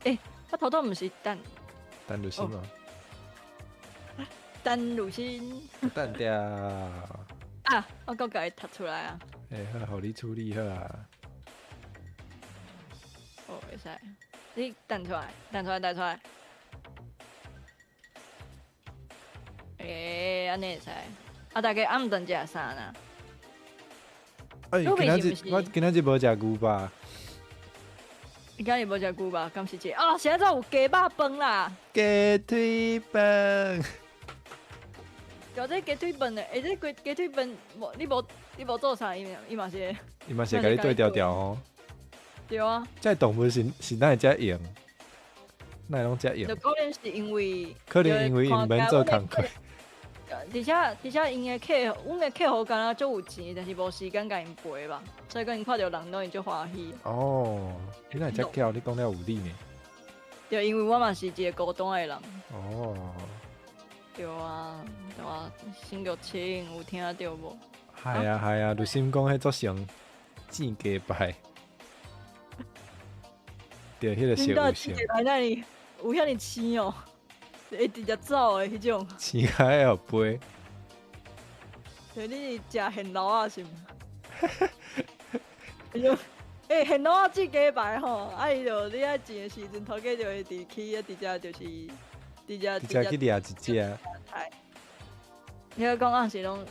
欸，我头拄毋是等。等律师吗？等律师。等掉。啊！我阁共伊读出来啊！欸，好，予你处理好啊。哦，会使，你弹出来，弹出来，弹出来。欸，按呢会使。啊，大家暗顿食啥呢？欸，今仔日我今仔日无食牛肉。你今日无食牛肉，敢是这？哦，现在有鸡肉饭啦。鸡腿饭。对，这鸡腿饭的，欸，这鸡腿饭无你无做啥，伊嘛是。伊嘛是共你对调调吼。对啊。这动物是哪会遮用？哪会拢遮用？就可能是因为。可能因为𪜶毋免做工课。而且𪜶的客户，阮的客户敢若足有钱，但是无时间共𪜶陪吧，所以讲𪜶看著人拢会足欢喜。哦，你哪会遮巧？你讲了有理呢。对，因为我嘛是一个孤单的人。哦。对啊，对啊，新玉清有听著无？系啊系啊，律心讲彼足像煎鸡排。对，彼个是有像。来那里有遐尔青哦，会直接走的彼种。青甲会予飞。对，你是食现卤仔是毋？哎呦，欸，现卤仔煎鸡排吼，啊伊就你爱煎的时阵，头家就会直去啊，直接就是直接直接去掠一只。你讲啊是拢，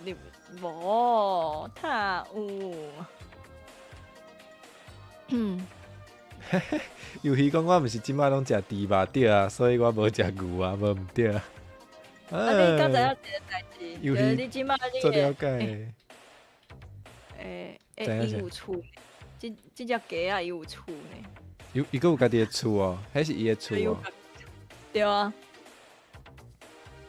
你无，他有。嗯。尤其讲我毋是这摆拢食猪肉对啊，所以我无食牛啊，无毋对啊。啊，你敢知影一个代志？就是你这摆你做了解。欸欸，伊有厝，这只鸡仔伊有厝呢。有，伊阁有家己的厝哦，彼是伊的厝哦。对啊。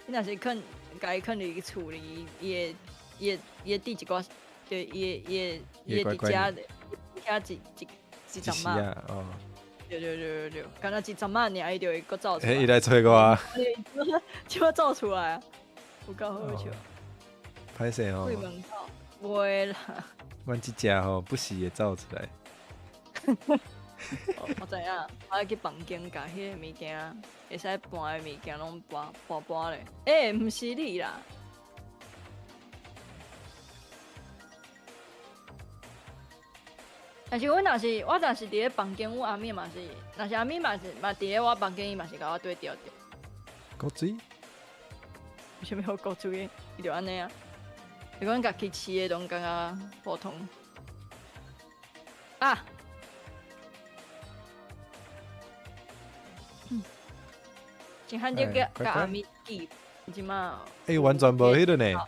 你若是囥，共伊囥伫厝里，伊会，伊会，伊会伫一寡，就伊会，伊会，伊会伫遮，遐一一。一阵仔，哦，对对对对对，敢若一阵仔尔，伊就会阁走出来。伊来揣我啊！这摆走出来啊，有够好笑。歹势哦。对门口，袂啦。阮这只吼不时会走出来。我知影，我爱去房间共彼个物件，会使搬的物件拢搬搬搬咧。欸，毋是你啦。但是阮若是我若是伫咧房间，阮阿咪嘛是，若是阿咪嘛是嘛伫咧我房间，伊嘛是共我对调著。古锥？有啥物好古锥的？伊就按呢啊。伊讲家己饲的拢感觉普通。啊！真罕就共阿咪记，这马。欸，完全无彼个呢。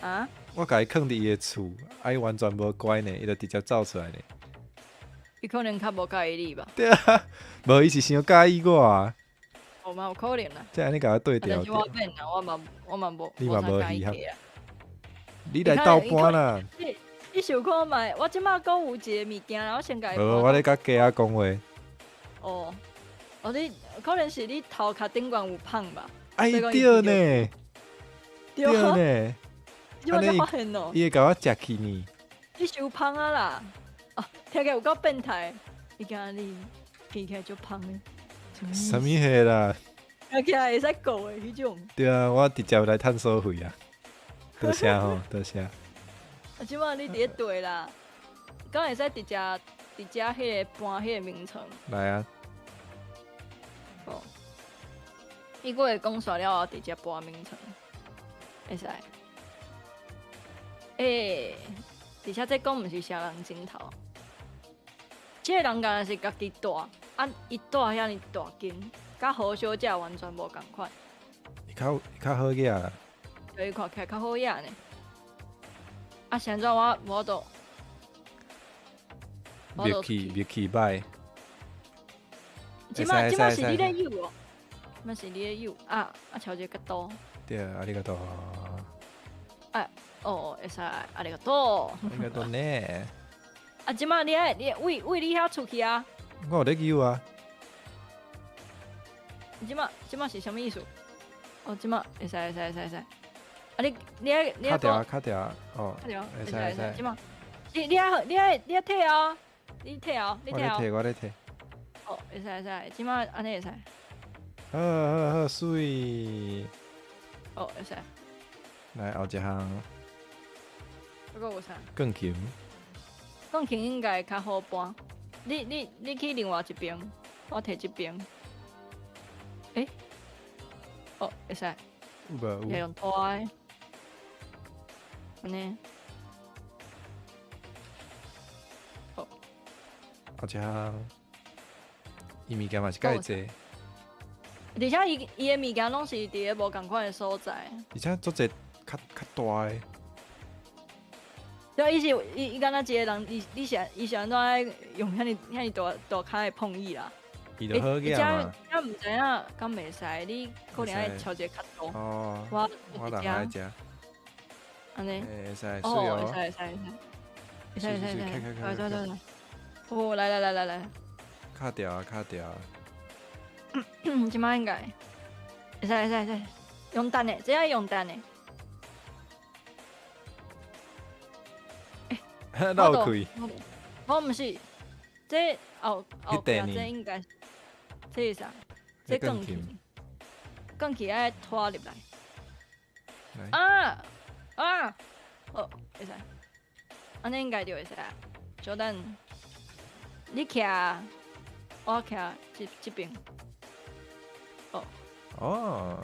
啊？我共伊囥伫伊的厝，啊，伊完全无乖呢，伊就直接走出来呢。伊可能较无佮意你吧？对啊，无伊是伤佮意我啊。哦嘛有可能啦。这按呢共我对调。但是我免啦，我嘛无，你嘛无戏合。你来斗搬啦。你想看觅？我这马阁有一个物件啦，我先共伊。无，我咧共鸡仔讲话。哦，哦，你可能是你头壳顶悬有芳吧？哎，对呢，对呢。你才发现哦，伊会共我食去呢。你伤芳啊啦！哦，听起来有够变态。伊惊你听起来足芳的。啥物货啦？听起来会使告的彼种。对啊，我直接来趁所费啊！多谢吼，多谢。啊，这摆你伫咧对啦，敢会使直接直接彼个搬彼个名称？来啊！哦，伊阁会讲煞了后，直接搬名称，会使。欸，而且这讲毋是啥人镜头，这个人敢若是家己带，啊，伊带遐尔大间，佮何小姐完全无仝款。伊较好额啦。对，伊看起来较好额呢。啊，是按怎我无度？默契默契歹。这摆这摆是你咧游哦，这摆是你咧游啊啊！乔姐较多。对，ありがとう。啊，哦，会使，ありがとう。ありがとうね。啊，这摆你爱你为为你遐出去啊？我有咧游啊。这摆这摆是啥物意思？哦，这摆会使会使会使会使。啊，你你爱卡掉卡掉哦。卡掉，会使会使。这摆，你爱退哦，你退哦，你退哦。我咧退，我咧退。哦，会使会使，这摆按呢会使。好好好，媠。哦，会使。来后一项。这个有啥？钢琴。钢琴应该较好搬。你去另外一边，我提这边。欸？哦，会使。有无？会用拖的。按呢。好。后一项，伊物件嘛是介济。而且伊的物件拢是伫咧无仝款的所在。而且足济较较大的。对，伊是伊伊敢若一个人，伊你是伊是按怎用遐尔遐尔大大跤的碰椅啦？伊就好额嘛。遮毋知影敢袂使，你可能爱敲一个卡图。哦。我我人爱食。按呢。会使。哦，会使会使会使。会使会使会使。来来来。哦，来来来来来。卡掉啊卡掉啊。这摆应该会使会使会使，用弹的，这爱用弹的。漏开。我毋是，这后后壁这应该，这是啥？这钢琴，钢琴爱拖入来。啊啊！好，会使。按呢应该就会使。小等，你徛，我徛这这边。哦。哦。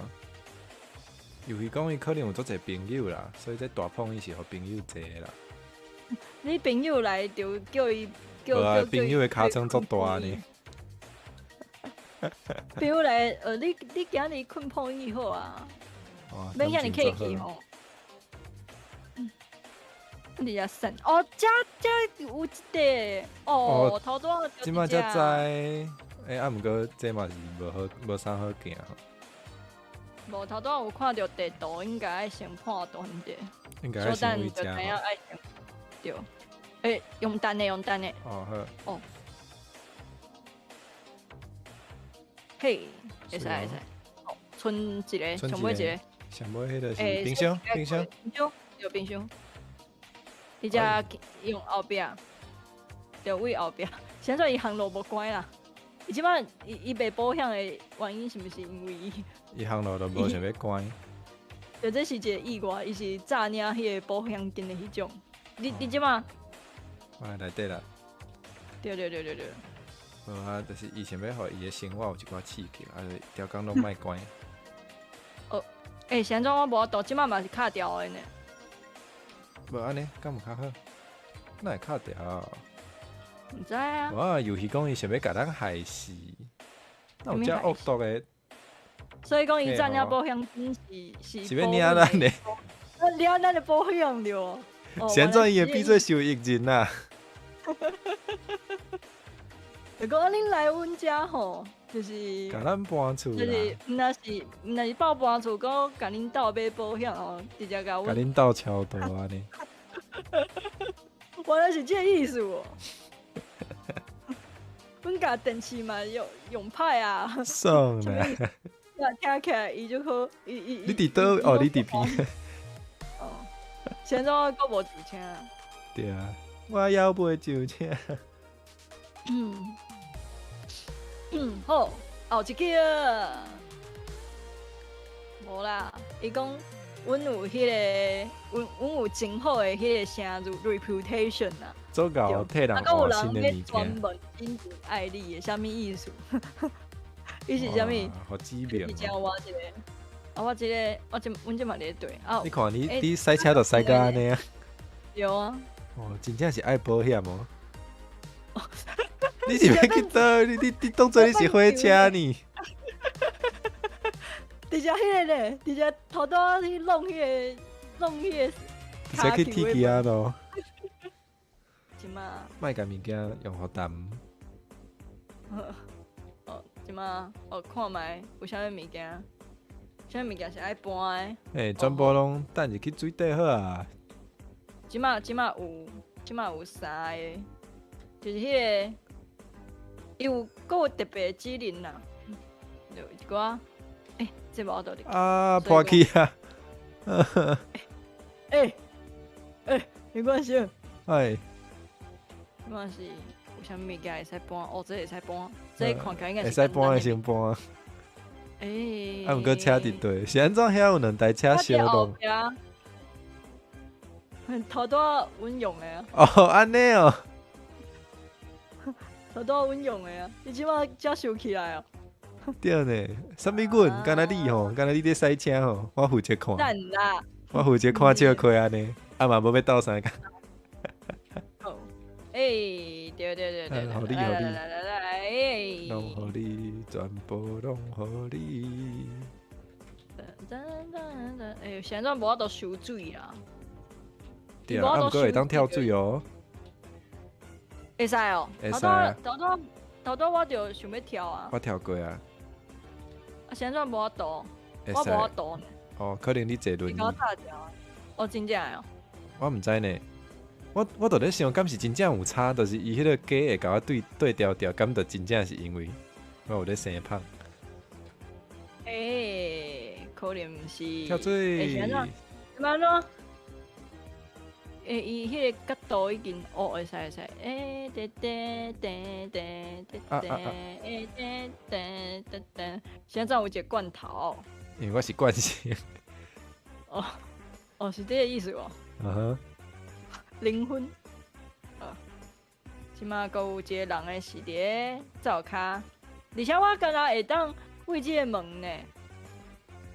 游戏讲伊可能有足济朋友啦，所以这大碰伊是予朋友坐的啦。你朋友来就叫伊叫叫朋友的尻川足大呢。朋友来，你你今日困碰伊好啊，免遐尔客气吼。你遐省哦，遮遮有一块哦，头拄仔这摆才知，欸，啊，毋过这嘛是无好，无啥好行吼。无头拄仔有看著地图，应该爱先判断者。应该爱先位遮吼。对，欸，用单的，用单的。哦好。哦。嘿，会使会使。哦，剩一个，上尾一个。上尾彼个是冰箱，冰箱。冰箱，对，冰箱。你遮用后壁，对，位后壁。现在伊行路无关啦。伊这摆伊伊袂保险的原因是毋是因为伊？伊行路都无想欲关。对，这是一个意外，伊是早领彼个保险金的彼种。你你这摆？我来内底啦。对对对对对。无啊，就是伊想欲予伊的生活有一寡刺激，啊，就逐工拢莫关。哦，欸，是按怎我无法度，这摆嘛是卡掉的呢。无按呢，敢有较好？哪会卡掉？毋知啊。哇，游戏讲伊想欲共咱害死，哪有遮恶毒的？所以讲伊早领保险金是是欲领咱的？领咱的保险对无？是按怎伊会变做受益人啊？就讲恁来阮遮吼，就是共咱搬厝，就是毋若是毋若是斗搬厝，阁共恁斗买保险哦，直接共阮。共恁斗超度按呢。原来是这个意思哦。阮共电视嘛用用歹啊。爽啦！听起来伊就好，伊伊。你伫佗？哦，你伫边？哦，现在我阁无上车。对啊，我犹袂上车。嗯嗯，好，后一个无啦。伊讲，阮有彼个，阮阮有真好的彼个声誉 reputation 啊。足够替人换新的物件。专门真正爱你的，啥物意思？伊是啥物？好知名。伊正我一个，啊，我这个，我这，阮这嘛伫对。啊，你看你你驶车都驶甲按呢啊？对啊。哦，真正是爱保险哦。你是欲去佗？你你你当做你是火车呢？直接彼个咧，直接头拄仔去弄彼个，弄彼个。直接去铁机仔咯。这马。莫共物件用予重。哦，这马哦，看觅有啥物物件？啥物物件是爱搬的？欸，全部拢等入去水底好啊。这马这马有，这马有三个，就是彼个。伊有阁有特别指令啦，有一寡，欸，这无道理。啊，破去啊！欸欸，没关系。哎，没关系，有啥物件会使搬？哦，这会使搬，这看起来应该是。会使搬的先搬。欸。啊，毋过车伫对，是按怎遐有两台车相撞？头拄仔阮用的啊。哦，按呢哦。头拄仔阮用的啊，你这摆才收起来哦。对呢，啥物阮？敢若你吼，敢若你伫驶车吼，我负责看。啦。我负责看笑亏按呢，啊嘛无欲斗相共。好，欸，对对对对，予你，予你，来来来来，拢予你，全部拢予你。噔噔噔噔，欸，现在无法度收水啦。对啊，啊毋过会当跳水哦。会使哦，会使啊。头拄头拄我就想欲跳啊。我跳过啊。啊，是按怎无法度？我无法度。哦，可能你坐轮椅。哦，真正哦。我毋知呢，我就咧想，敢是真正有差，就是伊彼个鸡会共我对对调调，敢就真正是因为我有咧生胖。欸，可能毋是。跳水。是按怎？按怎？欸，伊彼个角度已经哦，会使会使。欸，哒哒哒哒哒哒，欸哒哒哒哒。现在有一个罐头。因为我是惯性。哦，哦，是这个意思哦。嗯哼。灵魂。啊，这马阁有一个人的是伫咧灶跤，而且我敢若会当为这个门呢。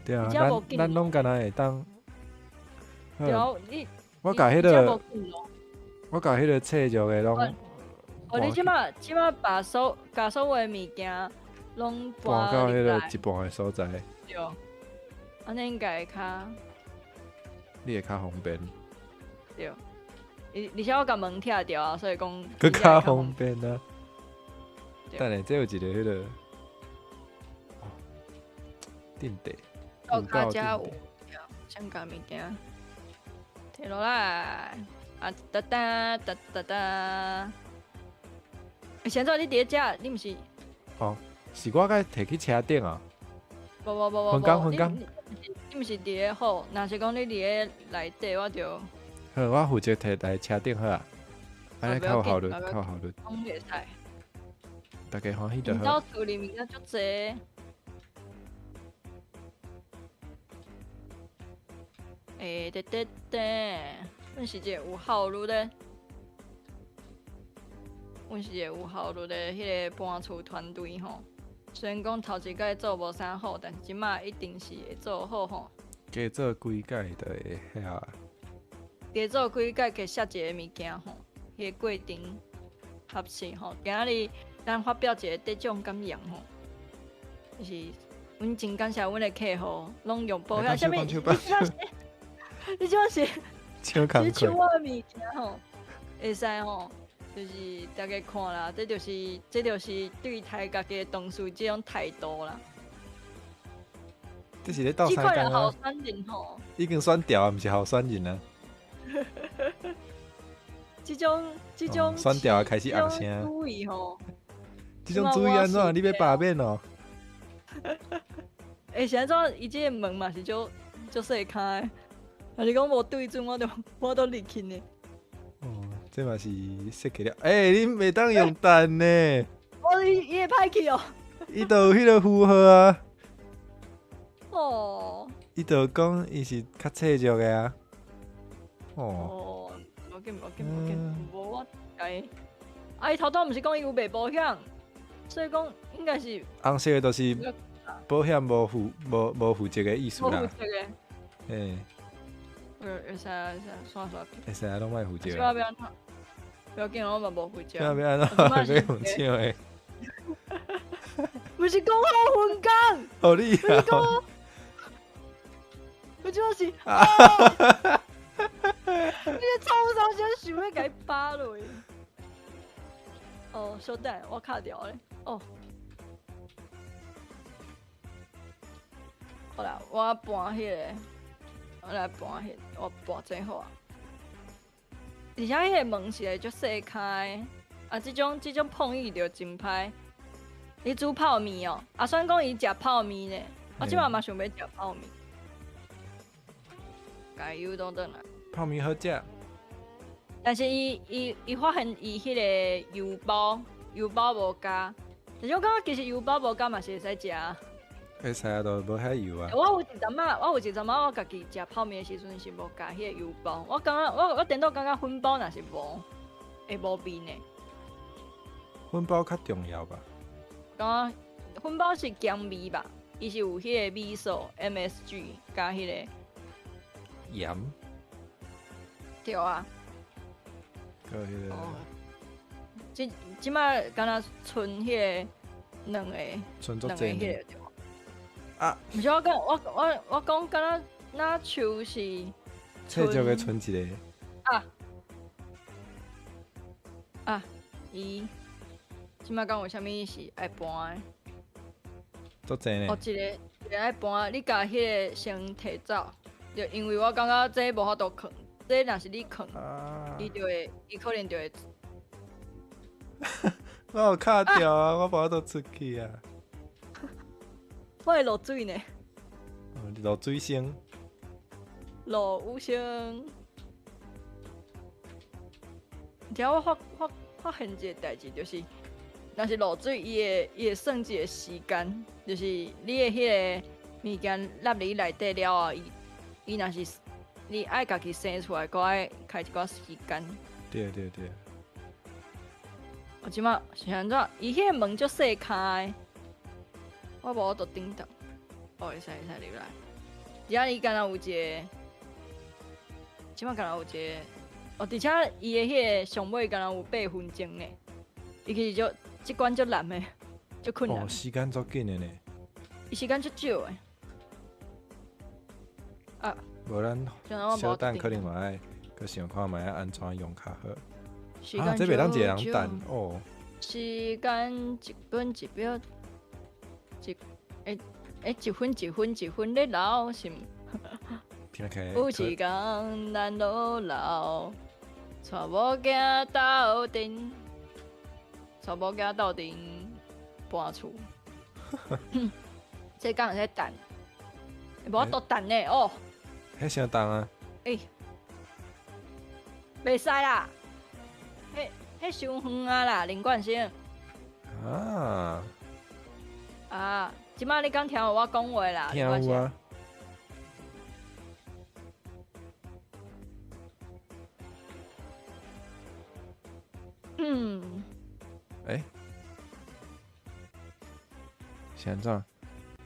对啊，咱拢敢若会当。对啊，你。我共彼个，我共彼个册就的拢。哦，你这马这马把所共所有的物件拢搬到彼个一半的所在。对。按呢应该会较，你会较方便。对，而且我共门拆掉啊，所以讲。阁较方便啊！等下，这有一个彼个，阵地。灶跤遮有，上加物件，摕落来，啊哒哒哒哒哒。欸，现在你伫咧遮，你毋是？哦，是我该摕去车顶啊。无无无无分工分工。你毋是伫咧好，若是讲你伫咧内底，我就。好，我负责摕来车顶好啊，按呢较有效率，较有效率。拢袂使。大家欢喜就好。𪜶厝里物件足济。欸，哒哒哒，阮是一个有效率的，阮是一个有效率的彼个搬厝团队吼。虽然讲头一摆做无啥好，但是这马一定是会做好吼。加做几摆就会晓。加做几摆，加设一个物件吼，彼个过程合适吼。今仔日咱发表一个得奖感言吼，就是阮真感谢阮的客户，拢用保险。啥物？你这是？抢工课。是抢我的物件吼，会使吼。就是大家看啦，这就是对待家己的同事这种态度啦。这是咧斗相共啊！候选人吼，已经选掉啊，毋是候选人啊。这种选掉啊，开始红声。主意吼，这种主意按怎？你欲罢免哦？欸，是按怎？伊这个门嘛是足足细开的，若是讲无对准，我都入去呢。这嘛是设计了，欸，你袂当用弹呢？哦，伊会歹去哦。伊就有彼个符号啊。哦。伊就讲伊是较脆弱的啊。哦。哦，无紧无紧无紧，无我共伊。啊，伊头拄毋是讲伊有卖保险，所以讲应该是。红色的就是保险无负无无负责的意思啦。无负责的。欸。会使会使，刷刷。会使拢莫负责。不要紧，我嘛无负责。欲按怎？欲用抢的？毋是讲好分工。好厉害！我就是，你咧创啥？想想欲共伊扒落。哦，稍等，我卡掉咧。哦，好啦，我搬彼个，我来搬彼，我搬这好啊。而且彼个门是会足细开的，啊，这种碰椅就真歹。你煮泡面哦，啊，算讲伊食泡面呢，我这马嘛想欲食泡面。共伊诱导转来。泡面好食。但是伊发现伊彼个油包油包无加，但是我感觉其实油包无加嘛是会使食。会使啊，都无遐油啊。我有一阵仔，我家己食泡面的时阵是无加彼个油包，我感觉我颠倒感觉粉包若是无会无味呢。粉包较重要吧？感觉粉包是咸味吧？伊是有彼个味素 MSG 加彼个盐。对啊。佮彼个。这这马敢若賰彼个两个，賰足济两个彼个对。啊！毋是我讲，我讲，敢若若像是册就个賰一个。啊啊！伊這擺敢有啥物是愛搬的？足濟呢。哦，一个一个愛搬，你共彼个先提走，就因為我感覺這無法度囥，這若是你囥，伊就會，伊可能就會。我有卡著啊，我無法度出去啊。我會落水呢。落水聲。落雨聲。而且我發現一個代誌，就是，若是落水，伊會算一個時間，就是你的彼個物件納入內底了後，伊若是你愛家己生出來，閣愛開一寡時間。對對對。我這擺是按怎？伊彼個門足細跤的，我無法度頂到。哦，會使會使入來。而且伊敢若有一個，這擺敢若有一個，哦，而且伊的彼個上尾敢若有8分鐘呢。伊其實就這關足難的，足困難。哦，時間足緊的呢。伊時間足少的。啊。無咱小等可能嘛愛閣想看覓按怎用較好。啊，這袂當一個人等哦。時間一分一秒，一一分一分一分咧流，是毋？有時間咱老老，帶某囝鬥陣，帶某囝鬥陣搬厝。這敢會使等？無法度等呢哦。彼啥重啊？欸，袂使啦。彼傷遠啊啦，林冠生。啊。啊，這擺你敢聽有我講話啦？聽有啊。嗯。欸？是按怎？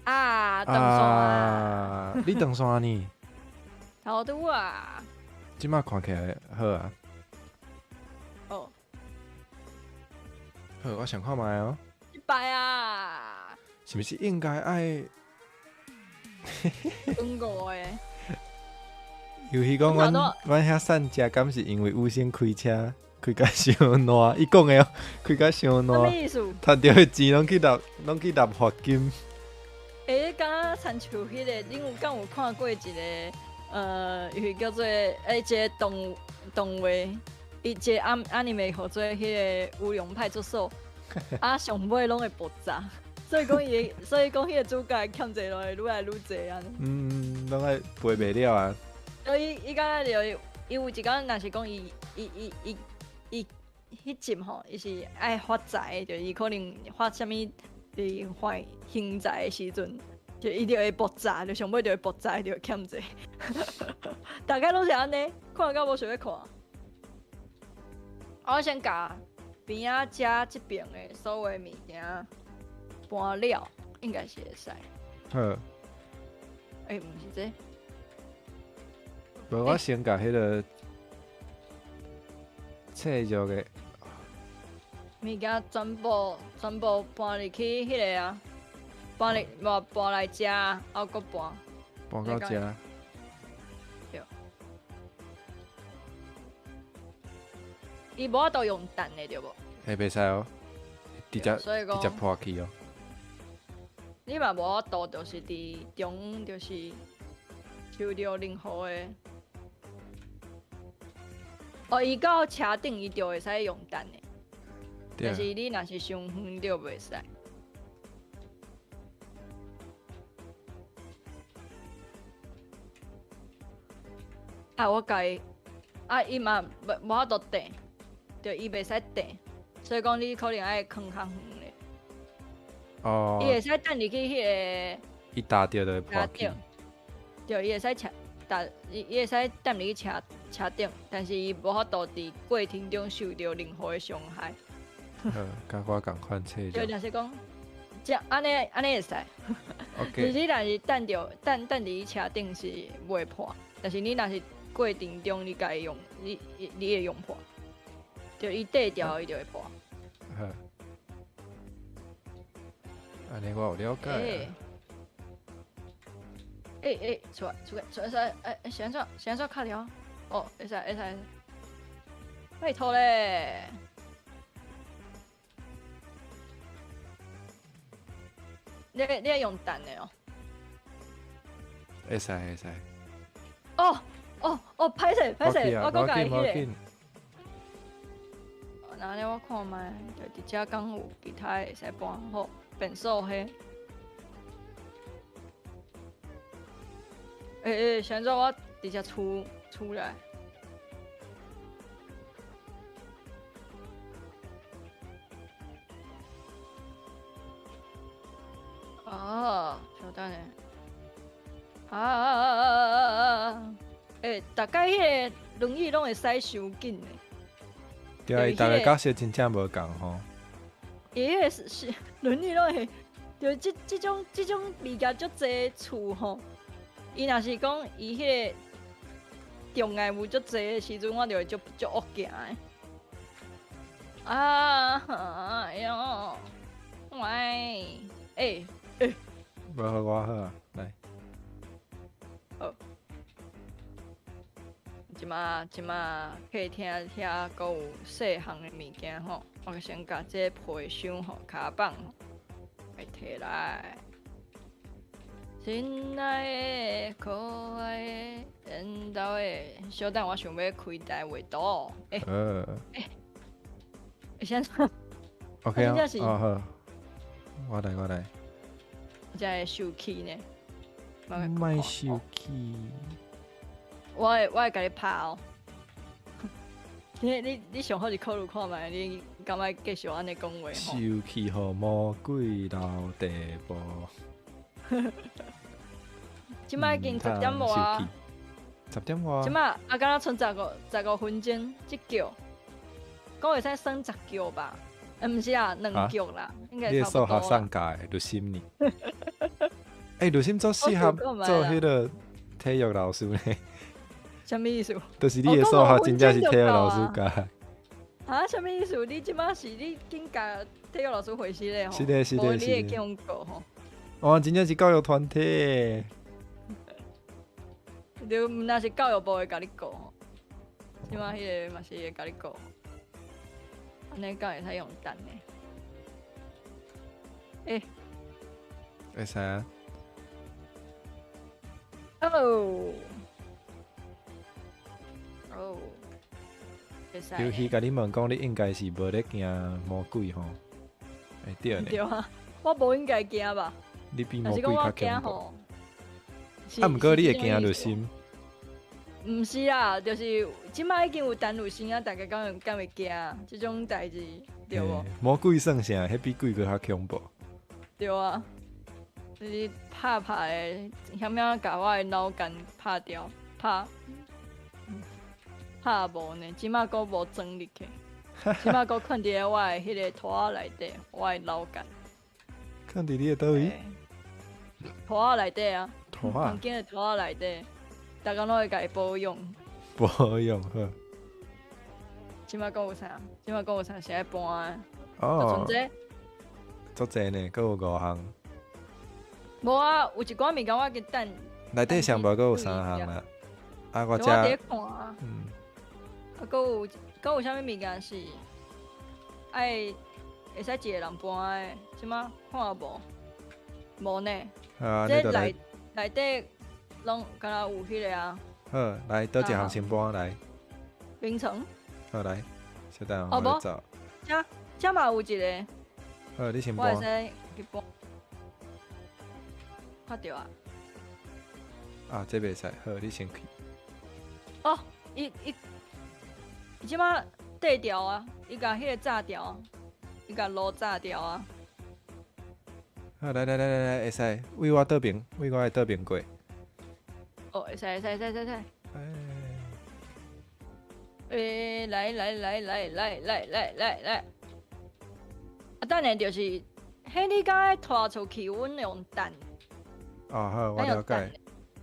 啊，斷線啊！你斷線呢？頭拄啊。這擺看起來好啊。哦。好，我想看覓哦。失敗啊！是毋是應該愛？五個。尤其講，阮遐散食，敢是因為雨生開車開甲傷爛？伊講的哦，開甲傷爛。啥物意思？趁著的錢攏去納，攏去納罰金。欸，敢若親像彼個，恁有敢有看過一個？伊叫做一個動畫，伊一個anime 號做彼個烏龍派出所，啊，上尾攏會爆炸，所以講伊，所以講彼個主角欠債攏會愈來愈濟按呢。嗯，攏愛賠袂了啊。所以伊敢若就伊有一工，若是講伊彼集吼，伊是愛發財，就伊可能發啥物佇發橫財的時陣。就伊就會爆炸，就上尾就會爆炸，就會欠債。大概攏是按呢，看到無想欲看。我先共邊仔遮這邊的所有物件搬了，應該是會使。好。欸，毋是這。無，我先共彼个切咗個物件全部搬入去彼个啊。搬嚟，無搬來遮，啊，閣搬。搬到遮。對。伊無法度用彈的對無？嘿，袂使哦，直接直接破去哦。你嘛無法度，就是佇中，就是受著任何的。哦，伊到車頂，伊就會使用彈的。但是你若是傷遠，就袂使。啊！我共伊，啊！伊嘛無法度掟，對，伊袂使掟，所以講你可能愛囥較遠咧。哦。伊會使擲入去彼个。伊踏著就會破去。對，伊會使車踏，伊會使擲入去車頂，但是伊無法度佇過程中受著任何的傷害。好，佮我仝款冊。對，就是講，這按呢按呢會使。 OK。你若是擲著擲擲佇車頂是袂破，但是你若是過程中你共伊用，你會用破，就伊綴掉，伊就會破。好，按呢我有了解。欸，出來出來出來出來！欸，是按怎是按怎卡著？哦，會使會使，拜託咧！你愛用彈的哦。會使會使。哦哦哦，歹勢歹勢，我閣共伊彼個。那呢，我看覓，就佇遮敢有其他會使搬好變數彼。欸欸，現在我直接出來。哦，稍等下。啊啊啊啊啊啊啊！欸，大概彼个轮椅攏會使傷緊的。對啊，伊逐个角色真正無仝吼。伊彼個是輪椅攏會，就這種物件足濟厝吼。伊若是講伊彼個障礙物足濟的時陣，我就會足足惡行的。啊，哎喲，喂，欸欸，無好我好啊，來。好。這馬客廳遐閣有細項的物件吼，我先共這個皮箱吼、跤板吼，來提來。親愛的、可愛的、緣投的，小等我想欲開台畫圖。欸欸，先生，OK 啊，哦好，我來我來。我真會生氣呢。莫生氣。我會共你拍哦。你上好是考慮看覓，你敢愛繼續按呢講話吼？生氣予魔鬼留地步。這擺已經10點外啊！10點外。這擺啊，敢若賰15分鐘，這局，講會使算10局吧？毋是啊，2局啦，應該差不多。你數學上教的，呂心呢？欸，呂心做適合做彼个體育老師呢？啥物意思？就是你的數學真正是體育老師教。啊？啥物意思？你這擺是你緊共體育老師回事咧？是的，是的，是的。你會叫阮告吼？哦，真正是教育團體。對，毋若是教育部會共你告吼，這擺彼個嘛是會共你告。按呢敢會使用等的？欸。會使啊。哦。哦。會使。游戲共你問講，你應該是無咧驚魔鬼吼？會對呢？對啊，我無應該驚吧？你比魔鬼較恐怖。啊，毋過你會驚呂心？毋是啊，就是這擺已經有陳呂心啊，大家敢會驚這種代誌，對無？魔鬼算啥？彼比鬼閣較恐怖。對啊，就是拍拍的，險仔共我的腦幹拍掉，拍無呢？這擺閣無裝入去，這擺閣囥佇咧我的彼个塗仔內底，我的腦幹。囥佇你的佗位？塗仔內底啊，房間的塗仔內底，逐工攏會共伊保養。保養好。這擺閣有啥？這擺閣有啥是愛搬的？哦。剩這。足濟呢，閣有5項。無啊，有一寡物件我去等。內底上無閣有3項啦。啊，我遮。我佇咧看啊。啊，閣有啥物物件是愛會使一個人搬的？這擺看無？無呢。啊，這內底攏敢若有彼個啊。好，來，佗一項先搬來。冰層。好來，小等我來走。這嘛有一個。好，你先搬。我會使去搬。看著啊。啊，這袂使，好，你先去。哦，伊這擺綴掉啊，伊共彼个炸掉，伊共路炸掉啊。好，來來來來來，會使，為我倒邊，為我的倒邊過。哦，會使會使會使會使。欸，來來來來來來來來來。啊，等下就是，彼你敢愛拖出去，阮用等。哦，好，我了解。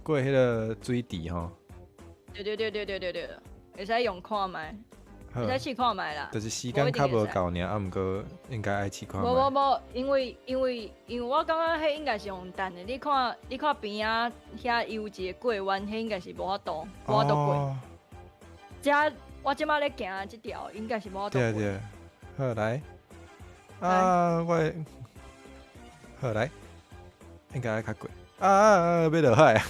過彼个水池吼。對對對對對對對，會使用看覓，會使試看覓啦。就是時間較無夠爾，啊，毋過應該愛試看覓。無無無，因為我感覺彼應該是用等的。你看邊仔遐伊有一個過彎，彼應該是無法度，無法度過。遮我這擺咧行的這條應該是無法度過。對對，好來，啊，我好來。應該愛較過。啊啊啊！欲落海啊！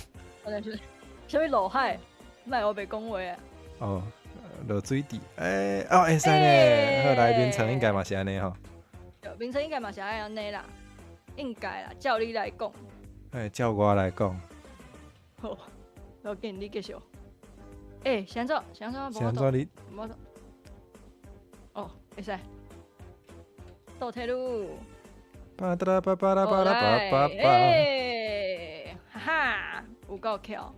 啥物落海？莫烏白講話啊！哦，落水滴，欸，哦，會使呢。好，來眠床應該嘛是按呢吼。對，眠床應該嘛是愛按呢啦，應該啦，照你來講。欸，照我來講。好，要緊，你繼續。欸，是按怎？是按怎？是按怎你？哦，會使。倒退嚕。巴達拉巴巴拉巴拉巴巴巴。欸，哈哈，有夠巧。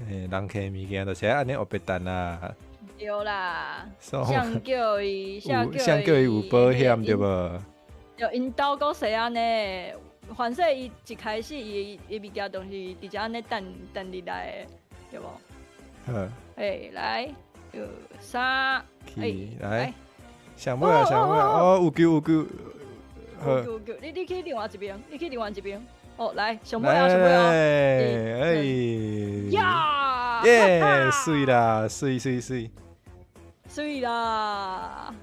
欸，人客物件就是按呢烏白等啦。對啦。誰叫伊？誰叫伊有保險對無？對，𪜶兜閣踅按呢，反正伊一開始伊伊物件都是直接按呢擲擲入來的，對無？好。欸，來，二三，去來，上尾啊，上尾啊，哦，有救有救。有救有救，你去另外一邊，你去另外一邊。哦，來，上尾啊，上尾啊！哎，呀，耶，媠啦，媠媠媠，媠啦。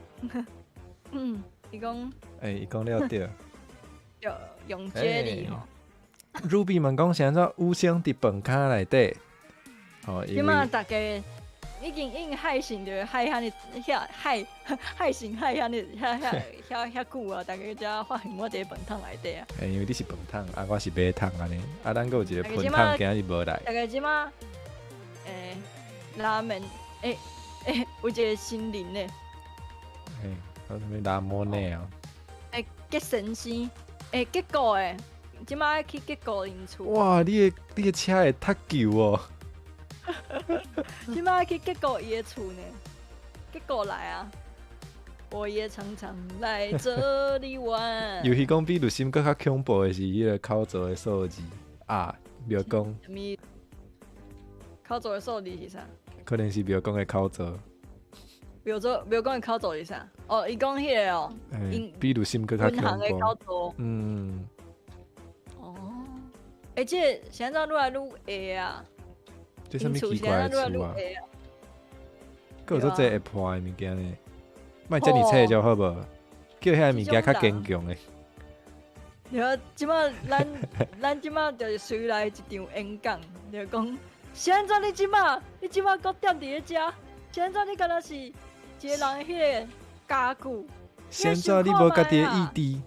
嗯，伊講，欸，伊講了對。對，用這裡吼。 Ruby 問講是按怎五星佇飯坩內底？哦，這馬逐家已經已經害醒著害遐爾遐害害醒害遐爾遐遐遐遐久啊！逐家才發現我佇飯桶內底啊。欸，因為你是飯桶，啊，我是馬桶按呢，啊，咱閣有一個噴桶今日無來。逐家這馬，欸，拉麵，欸欸，有一個新人呢。欸，有啥物拉莫內啊？欸，結先生，欸，結果欸，這馬愛去結果𪜶厝。哇，你的車會踢球哦！這馬愛去結果伊的厝呢，結果來啊！我也常常來這裡玩。遊戲講比律心閣較恐怖的是彼個口座的數字啊，廟公。啥物？口座的數字是啥？可能是廟公的口座。廟座廟公的口座是啥？哦，伊講彼個哦，欸，比律心閣較恐怖。口嗯。哦。欸，這個是按怎愈來愈下啊？這啥物奇怪的厝啊？閣有足濟會破的物件呢？莫遮爾冊就好無？叫遐物件較堅強的。對啊，這馬咱咱這馬就是隨來一場演講，就講是按怎你這馬你這馬閣踮佇咧遮？是按怎你敢若是一個人的彼個家具？是按怎你無家己的意志？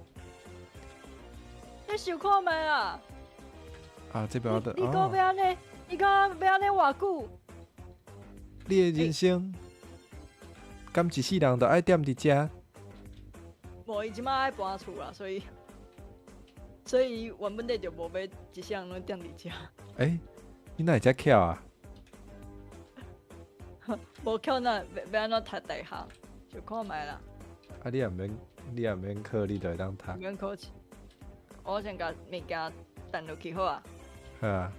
你想看覓啊？啊，這邊你閣欲按呢？你閣欲按呢偌久？你的人生，敢一世人都愛踮佇遮？無，伊這馬愛搬厝啦，所以原本底就無欲一世人攏踮佇遮。欸，你哪會遮巧啊？無巧，那欲按怎讀大學？想看覓啦。啊，你也毋免，你也毋免考，你就會當讀。毋免考試，我先共物件擲落去好啊。好啊。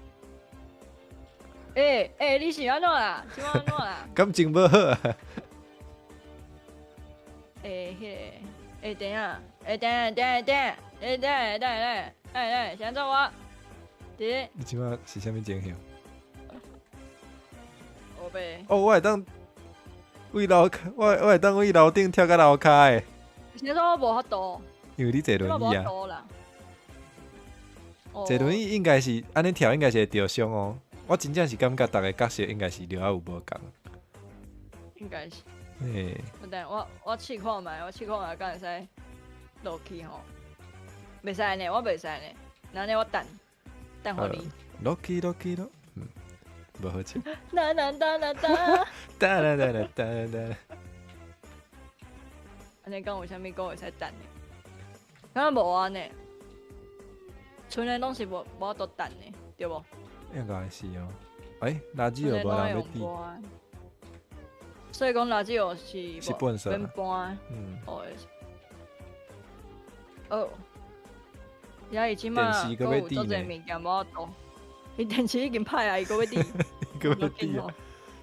欸欸，你是按怎啦？是按怎啦？感情無好啊。欸，彼個，欸，等下，欸，等下，等下，等下，欸，等下，等下，等下，欸，欸，是按怎我？佇。你這馬是啥物情形？我欲。哦，我會當為樓，我會當為樓頂跳到樓跤的。是按怎我無法度？因為你坐輪椅啊。坐輪椅應該是按呢跳，應該是會著傷哦。我真正是感覺逐个角色應該是著愛有無仝。應該是。欸。我等我試看覓，我試看覓，敢會使落去吼？袂使呢，我袂使呢。那呢，我等等予你。落去落去落，嗯，無好笑。哒哒哒哒哒。哒哒哒哒哒哒。按呢講有啥物歌會使等的？敢若無按呢？賰的攏是無無法度等的，對無？應該是哦。欸，垃圾又無人欲佇。所以講垃圾油是是笨免搬。嗯。哦。哦。遐伊這馬閣有足濟物件無法度。伊電池已經歹啊，伊閣欲佇。閣欲佇啊！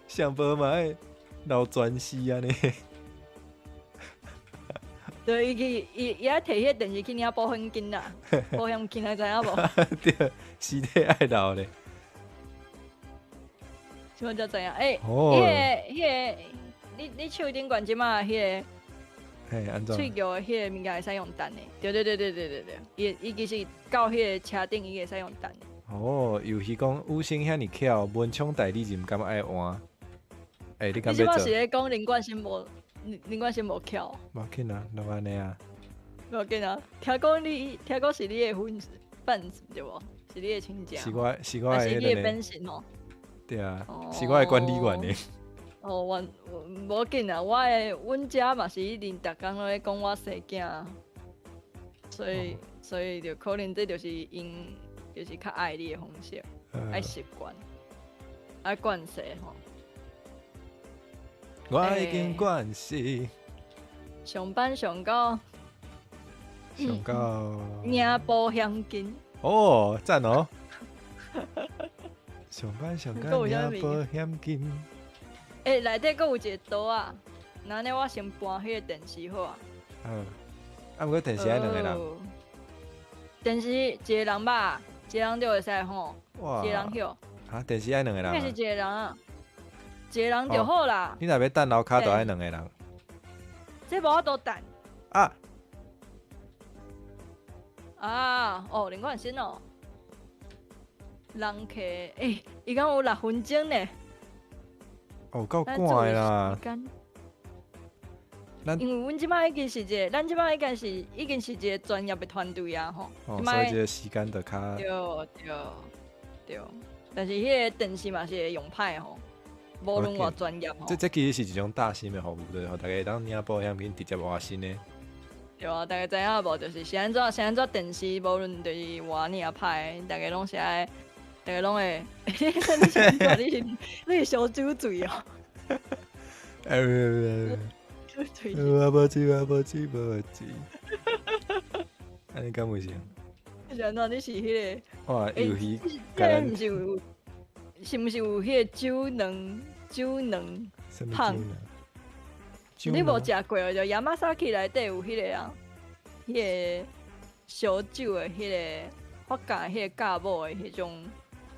上無嘛愛留全屍按呢。對，伊去伊伊愛摕彼個電池去領保險金啦，保險金還知影無？對，屍體愛留咧。這馬才知影，欸，彼個彼個，你手頂懸這馬彼個，嘿，按怎？喙蟯的彼个物件會使用擲的，對對對對對對對，伊伊其實到彼個車頂伊會使用擲的。哦，遊戲講武生遐爾巧，文昌代理人敢愛換？欸，你敢欲做？你這擺是咧講林冠生無林冠生無巧？無要緊啊，攏按呢啊。無要緊啊，聽講你聽講是你的粉絲對無？是你的親戚。是我是我的是你的本性哦。對啊，是我的管理員呢。哦，我無要緊啊，我的阮遮嘛是一定逐工攏咧講我生囝，所以所以就可能這就是𪜶就是較愛你的方式，愛習慣，愛慣勢吼。我已經慣勢。上班上到，上到領保險金。哦，讚哦！上班上到領保險金。欸，內底閣有一個桌仔，那按呢我先搬彼個電視好啊。嗯，啊，毋過電視愛兩個人。電視一個人吧，一個人就會使吼。一個人翕。啊，電視愛兩個人。應該是一個人啊，一個人就好啦。你若欲等樓跤，就愛兩個人。這無法度等。啊！啊，哦，林冠生哦，人客，欸，伊敢有6分鐘呢。哦，夠趕的啦！因為阮這擺已經是一個，咱這擺已經是已經是一個專業的團隊啊吼。哦，所以這個時間就較。對對對，但是彼個電視嘛是會用歹吼，無論偌專業吼。這其實是一種大心的服務，就是予大家會當領保險金直接換新的。對啊，大家知影無？就是是按怎是按怎電視，無論就是換爾歹，大家攏是愛，大家攏會。你是按怎？你是你是燒酒醉哦？哎，我無醉，我無醉，無醉。按呢敢有成？是按怎？你是彼個？哇，遊戲，這毋是有，是毋是有彼個酒囊酒囊胖？你無食過就 Yamazaki 內底有彼個啊，彼個燒酒的彼個發酵彼個酵母的彼種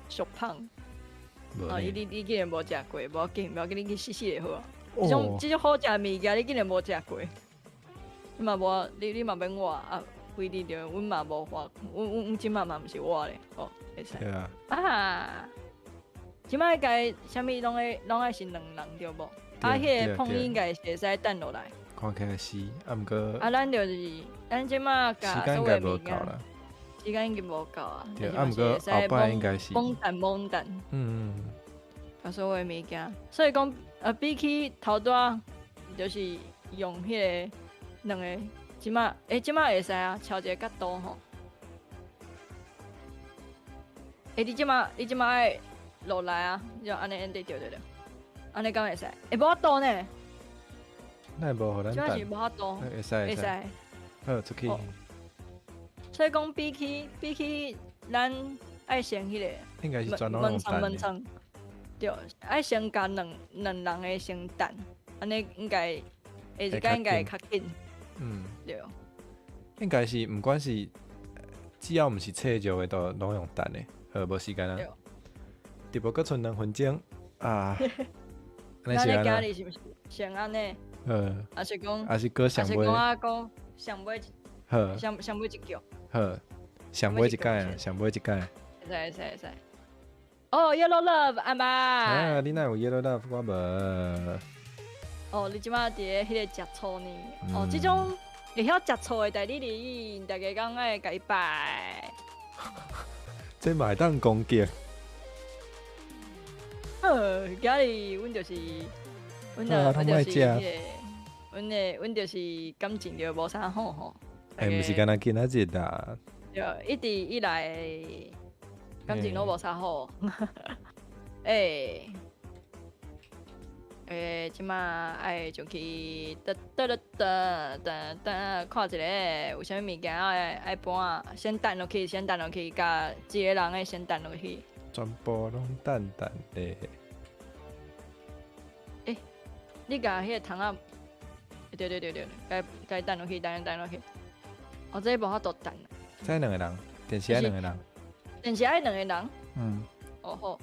熟胖。哦，你竟然無食過，無要緊，無要緊，你去試試就好啊。這種這種好食的物件，你竟然無食過，你嘛無，你嘛免我啊，非得著，阮嘛無法，阮阮阮這擺嘛毋是我咧，哦，會使。對啊。啊，這擺該啥物攏愛攏愛是兩人對無？啊，彼個碰應該是會使等落來。看起來是，啊，毋過。啊，咱就是咱這擺共時間應該無夠啦。時間已經無夠啊。對，啊，毋過後擺應該是。猛等猛等。共所有物件，所以講，比起頭拄仔，就是用彼個兩個，這擺，欸，這擺會使啊，超一個角度吼。欸，你這擺，你這擺愛落來啊，你就按呢按對對對對，按呢敢會使？欸，無法度呢。哪會無予咱等？這擺是無法度。會使會使。好，出去。所以講，比起咱愛先彼個，應該是全攏用等的。對，愛先共兩兩人的先等，按呢應該下一工應該會較緊。對。應該是毋管是只要毋是冊石的，都攏用等的。好，無時間啊。直播閣賰2分鐘啊！咱咧今日是毋是先按呢？抑是講，抑是閣上尾，抑是講啊講上尾，好，上上尾一局。好，上尾一擺啊，上尾一擺。會使會使會使。哦，Yellow Love，阿媽。啊，你哪有 Yellow Love？我無。哦，你這擺佇咧彼個食醋呢？哦，這種會曉食醋的代理人，大家講愛共伊拜。這嘛會當攻擊。好，今日阮就是，阮就阮就是彼個，阮的阮就是感情就無啥好吼。欸，毋是干焦今仔日啦。對，一直以來感情攏無啥好。欸，欸，這擺愛上去噔噔噔噔噔，看一下有啥物物件愛愛搬，先等落去，先等落去，共一個人的先等落去。全部攏等等的。欸，你共彼個窗仔，對對對對，共共等落去，等等落去。哦，這無法度等。這兩個人，電視愛兩個人。電視愛兩個人。嗯。哦好，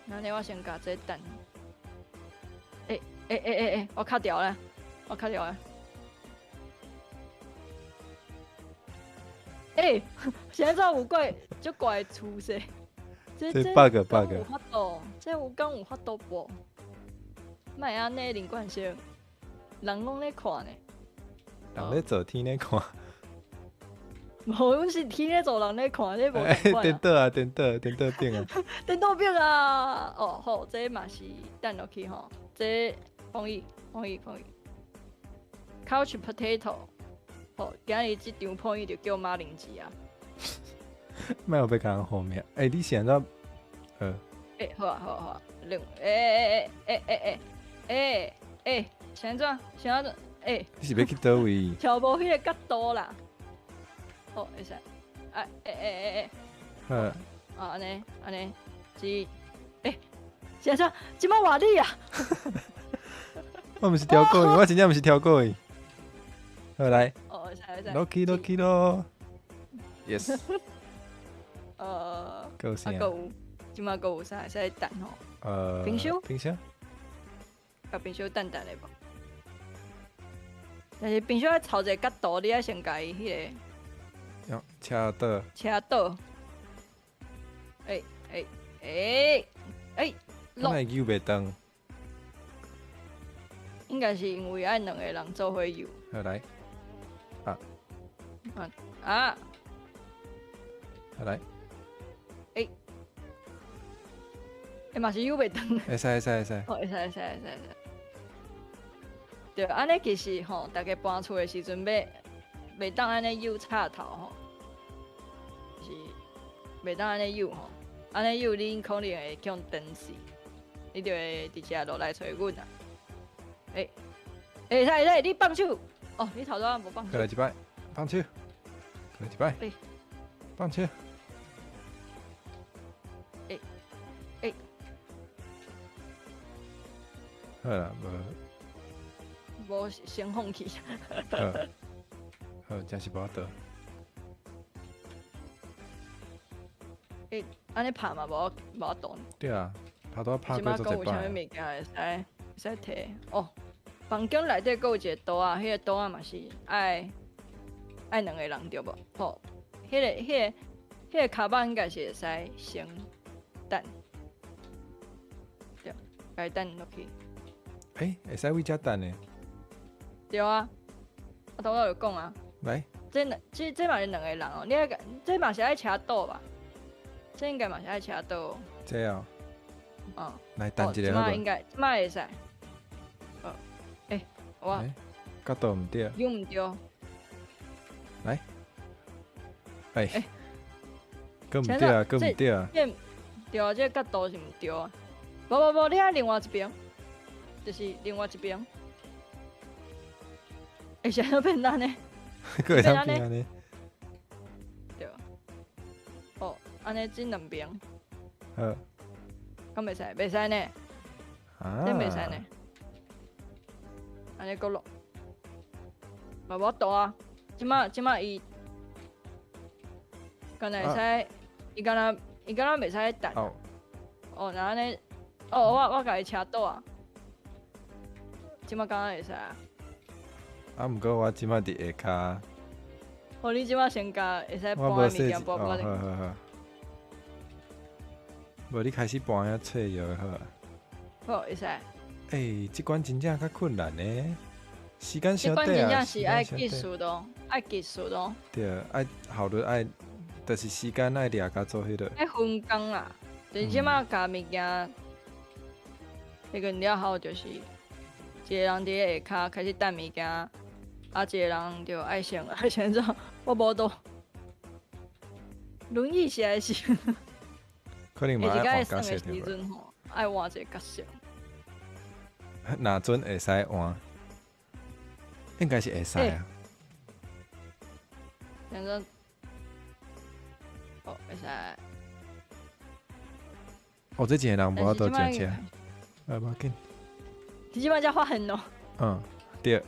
那呢我先共這等。欸欸欸欸欸，我卡掉了，我卡掉了。欸，是按怎有怪足怪的趋势？这这 bug bug 有法度，这有敢有法度无？莫按呢，林冠生，人攏咧看呢。人咧做天咧看。無，阮是天咧做，人咧看，這無仝款。顛倒啊，顛倒，顛倒變啊。顛倒變啊！哦，好，這嘛是等落去吼，這放伊，放伊，放伊。Couch potato，好，今日這場破譯就叫馬鈴薯啊。莫予欲共人號名，欸，你是按怎？欸，好啊，好啊，好啊，兩，欸欸欸欸欸欸欸，是按怎？是按怎？欸，你是欲去佗位？跳無彼個角度啦。好，會使。啊，欸欸欸欸。好。啊，按呢，按呢，是，欸，是按怎？這擺換你啊？我毋是跳過去，我真正毋是跳過去。好來。哦，會使會使。落去落去囉。Yes。閣有啥？閣有，這擺閣有啥會使等吼？冰箱。冰箱。共冰箱等等咧無？但是冰箱愛湊一個角度，你愛先共伊彼個。用車倒。車倒。欸欸欸欸！哪會扭袂動？應該是因為愛兩個人做伙扭。好來。啊。啊啊！好來。欸。欸嘛是扭袂動。會使會使會使。哦，會使會使會使會使。對，按呢其實吼，逐家搬厝的時陣欲袂當按呢扭插頭吼，是袂當按呢扭吼，按呢扭恁可能會予斷死，你就會直接落來揣阮啊。欸，會使會使，你放手。哦，你頭拄仔無放手。閣來一擺，放手。閣來一擺。欸。放手。欸欸。好啦，無。無先放棄。好，好，真是無法度。欸，按呢拍嘛無無法度。對啊，拍拄拍過足濟擺。這擺閣有啥物物件會使會使提？哦，房間內底閣有一個桌仔，彼個桌仔嘛是愛愛兩個人對無？吼，彼個跤板應該是會使先等，對，共伊等落去。欸，會使為遮等的？對啊，我頭拄就講啊。來。這兩這這嘛是兩個人哦，你愛這嘛是愛車倒吧？這應該嘛是愛車倒。這哦。嗯。來等一下好無？應該這擺會使。哦，欸，我。角度毋對。扭毋對。來。欸。閣毋對啊，閣毋對啊。對啊，這個角度是毋對啊。無無無，你愛另外一邊，就是另外一邊。欸，是按怎變按呢？閣會當變按呢？對。哦，按呢這兩邊。好。敢袂使？袂使呢。啊。這袂使呢。按呢閣落。嘛無法度啊！這擺這擺伊，敢若會使，伊敢若袂使等。哦，若按呢，哦，我共伊車倒啊。這擺敢若會使啊？啊，毋過我這擺佇下跤。哦，你這擺先共會使搬的物件搬搬。好好好。無你開始搬遐冊藥好啊。好，會使。欸，這關真正較困難呢，時間傷短啊。這關真正是愛技術的，愛技術的。對，愛效率愛，就是時間愛掠甲做彼落。愛分工啊，就是這擺共物件，彼個了後就是一個人佇下跤開始等物件，啊，一個人就愛先愛先怎，我無倒。輪椅實在是，可能嘛愛換角色對無？愛換一個角色。若準會使換？應該是會使啊。反正，哦，會使。哦，這一個人無法度上車，啊，無要緊。你這擺才發現哦。嗯，對。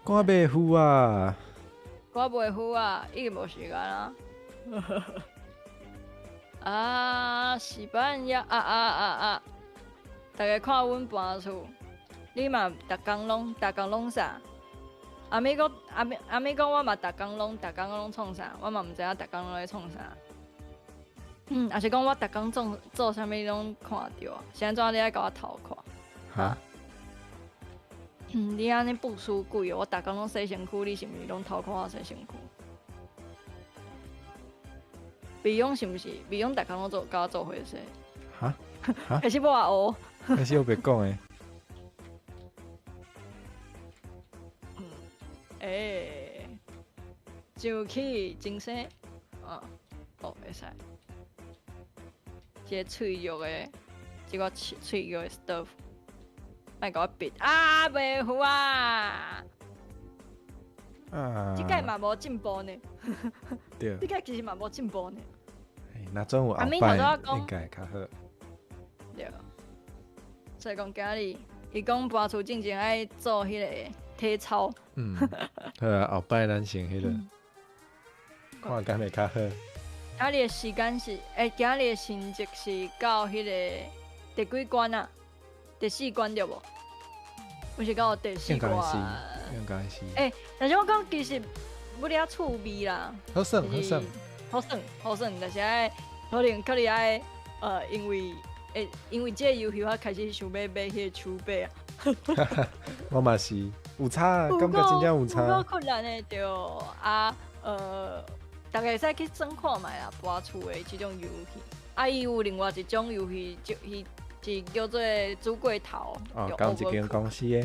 趕袂赴啊！趕袂赴啊！已經無時間啊。啊，西班牙啊啊啊啊！逐家看阮搬厝，你嘛逐工攏，逐工攏啥？阿美講阿美阿美講，我嘛逐工攏逐工攏創啥，我嘛毋知影逐工攏咧創啥。抑是講我逐工做做啥物攏看著啊？是按怎你愛共我偷看？哈？你按呢不輸鬼哦！我逐工攏洗身軀，你是毋是攏偷看我洗身軀？美容是毋是？美容逐工攏做，共我做伙洗。哈？哈？還是我學？還是我白講的？欸，上起精神，啊，好會使。這個脆弱的，這個脆脆弱的 stuff，莫共我逼啊！袂赴啊！啊！這屆嘛無進步呢。對。這屆其實嘛無進步呢。若總有後擺應該會較好。對。所以講今日，伊講搬厝進前愛做彼個體操。好啊，後擺咱先彼個，看敢會較好。今日的時間是，今日的成績是到彼個第幾關啊？第四關對無？毋是到第四關。應該是，應該是。但是我講其實欲了趣味啦。好耍，好耍。好耍，好耍，但是愛可能可能愛，因為這個遊戲我開始想欲買彼個手把啊。我嘛是，有差，感覺真正有差。有夠困難的對啊，大家會使去耍看覓啦，搬厝的這種遊戲。啊，伊有另外一種遊戲，就是叫做煮過頭。哦，仝一間公司的。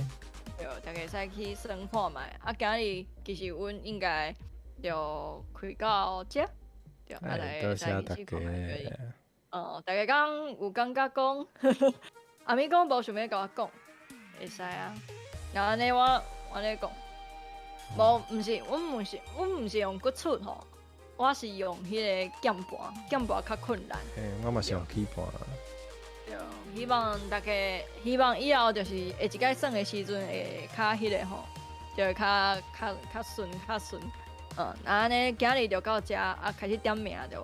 對，大家會使去耍看覓。啊，今日其實阮應該就開到這。對，啊，來多謝大家。大家講有感覺講，阿咪講無想欲共我講，會使啊。然後呢，我按呢講，無，毋是，阮毋是用骨出吼。我是用彼個鍵盤，鍵盤較困難。嘿，我嘛是用鍵盤。對，希望大家，希望以後就是下一擺耍的時陣會較彼個吼，就會較較較順較順。啊按呢今日就到這，啊開始點名對無？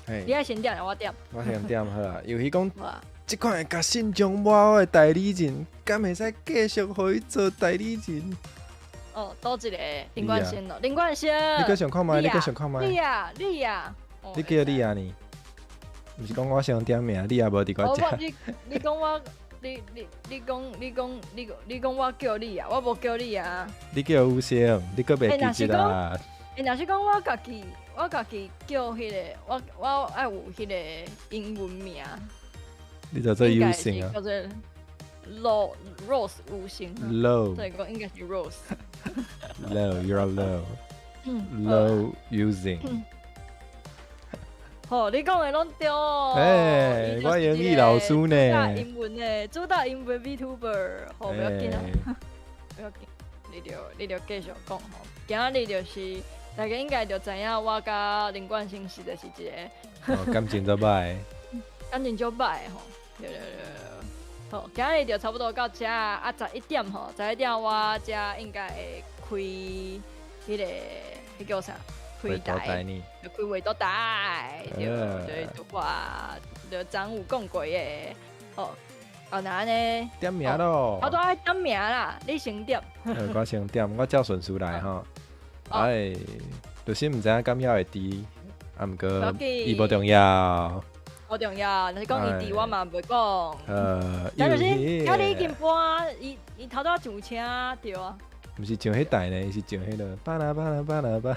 嘿。你愛先點，還是我點？我先點好啊。遊戲講，這款會共信長抹的代理人，敢會使繼續予伊做代理人？哦，倒一個林冠生咯，林冠生。你閣想看覓？你閣想看覓？你啊，你啊。你叫你啊呢？毋是講我先點名，你也無佇我遮。你講我，你你你講你講你你講我叫你啊，我無叫你啊。你叫有聲，你閣袂記得啦。若是講我家己，我家己叫彼個，我愛有彼個英文名。你就做有聲啊？叫做 Low Rose 有聲。 Low。所以講應該是 Rose。 Low, you're low. Low using. 好，你講的攏對哦。欸，我英語老師呢。主打英文的，主打英文 VTuber，好，不要緊啊，不要緊，你就繼續講吼。今日就是大家應該就知影我佮林冠生實在是一個。感情足歹。感情足歹吼，對對對。好，今日就差不多到這啊，十一點吼，十一點我這應該會開彼個，彼叫啥？開台，就開畫圖台，對，就畫，就昨有講過的，好，啊那按呢？點名咯。我都愛點名啦，你先點。我先點，我照順序來吼。哎，就是毋知影敢猶會佇，啊毋過伊無重要。無重要，若是講伊佇我嘛袂講。但就是今日已經搬，伊伊頭拄上車對啊。毋是上彼台呢，伊是上彼個巴拉巴拉巴拉巴。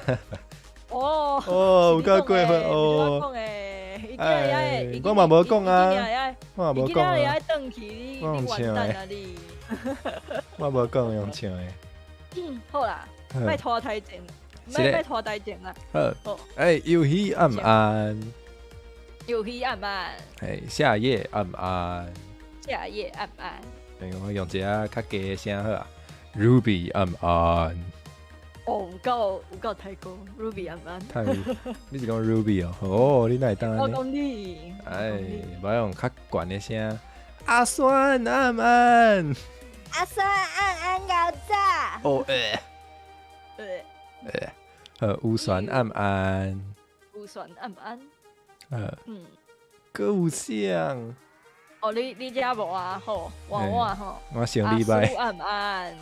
哦哦，有夠過分哦！哎，我嘛無講啊，我嘛無講啊。我用唱的，我無講用唱的。好啦，莫拖太前，莫拖太前啦。好，哎，遊戲暗暗。遊戲暗暗。哎，夏夜暗暗。夏夜暗暗。我用一下較低的聲好啊，Ruby 暗暗。哦，有夠太高，Ruby 暗暗。太，你是講 Ruby 哦？哦，你哪會當按呢？我講你。哎，我用較懸的聲。阿酸暗暗。阿酸暗暗搞炸。哦，欸。烏酸暗暗。烏酸暗暗。夠像。哦，你遮無啊？好，換我吼。我上禮拜。阿蘇暗暗。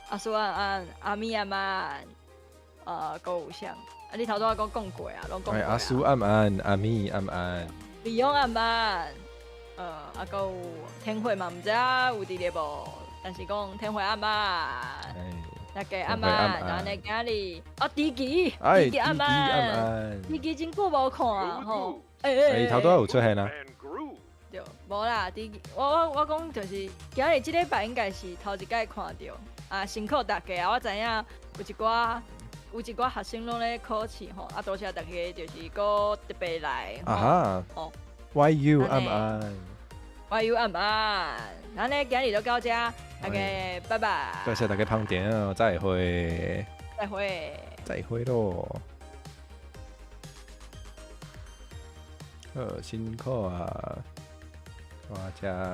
阿叔暗安，阿咪暗安，閣有啥？啊，你頭拄仔講過啊，攏講過。阿叔暗安，阿咪暗安，李勇暗安，啊，閣有天慧嘛，毋知影有佇咧無？但是講天慧暗安，大家暗安，然後呢今日啊，迪奇，迪奇暗安，迪奇真久無看吼，欸，頭拄仔有出現啊？對，無啦，迪奇，我講就是今日這禮拜應該是頭一擺看著，啊，辛苦大家啊，我知影有一寡學生攏咧考試吼，啊，多謝大家就是閣特別來，啊哈，哦，YU 暗安，YU 暗安，咱呢今日就到這，大家拜拜。多謝大家捧場，再會。再會。再會囉。好辛苦啊，大家。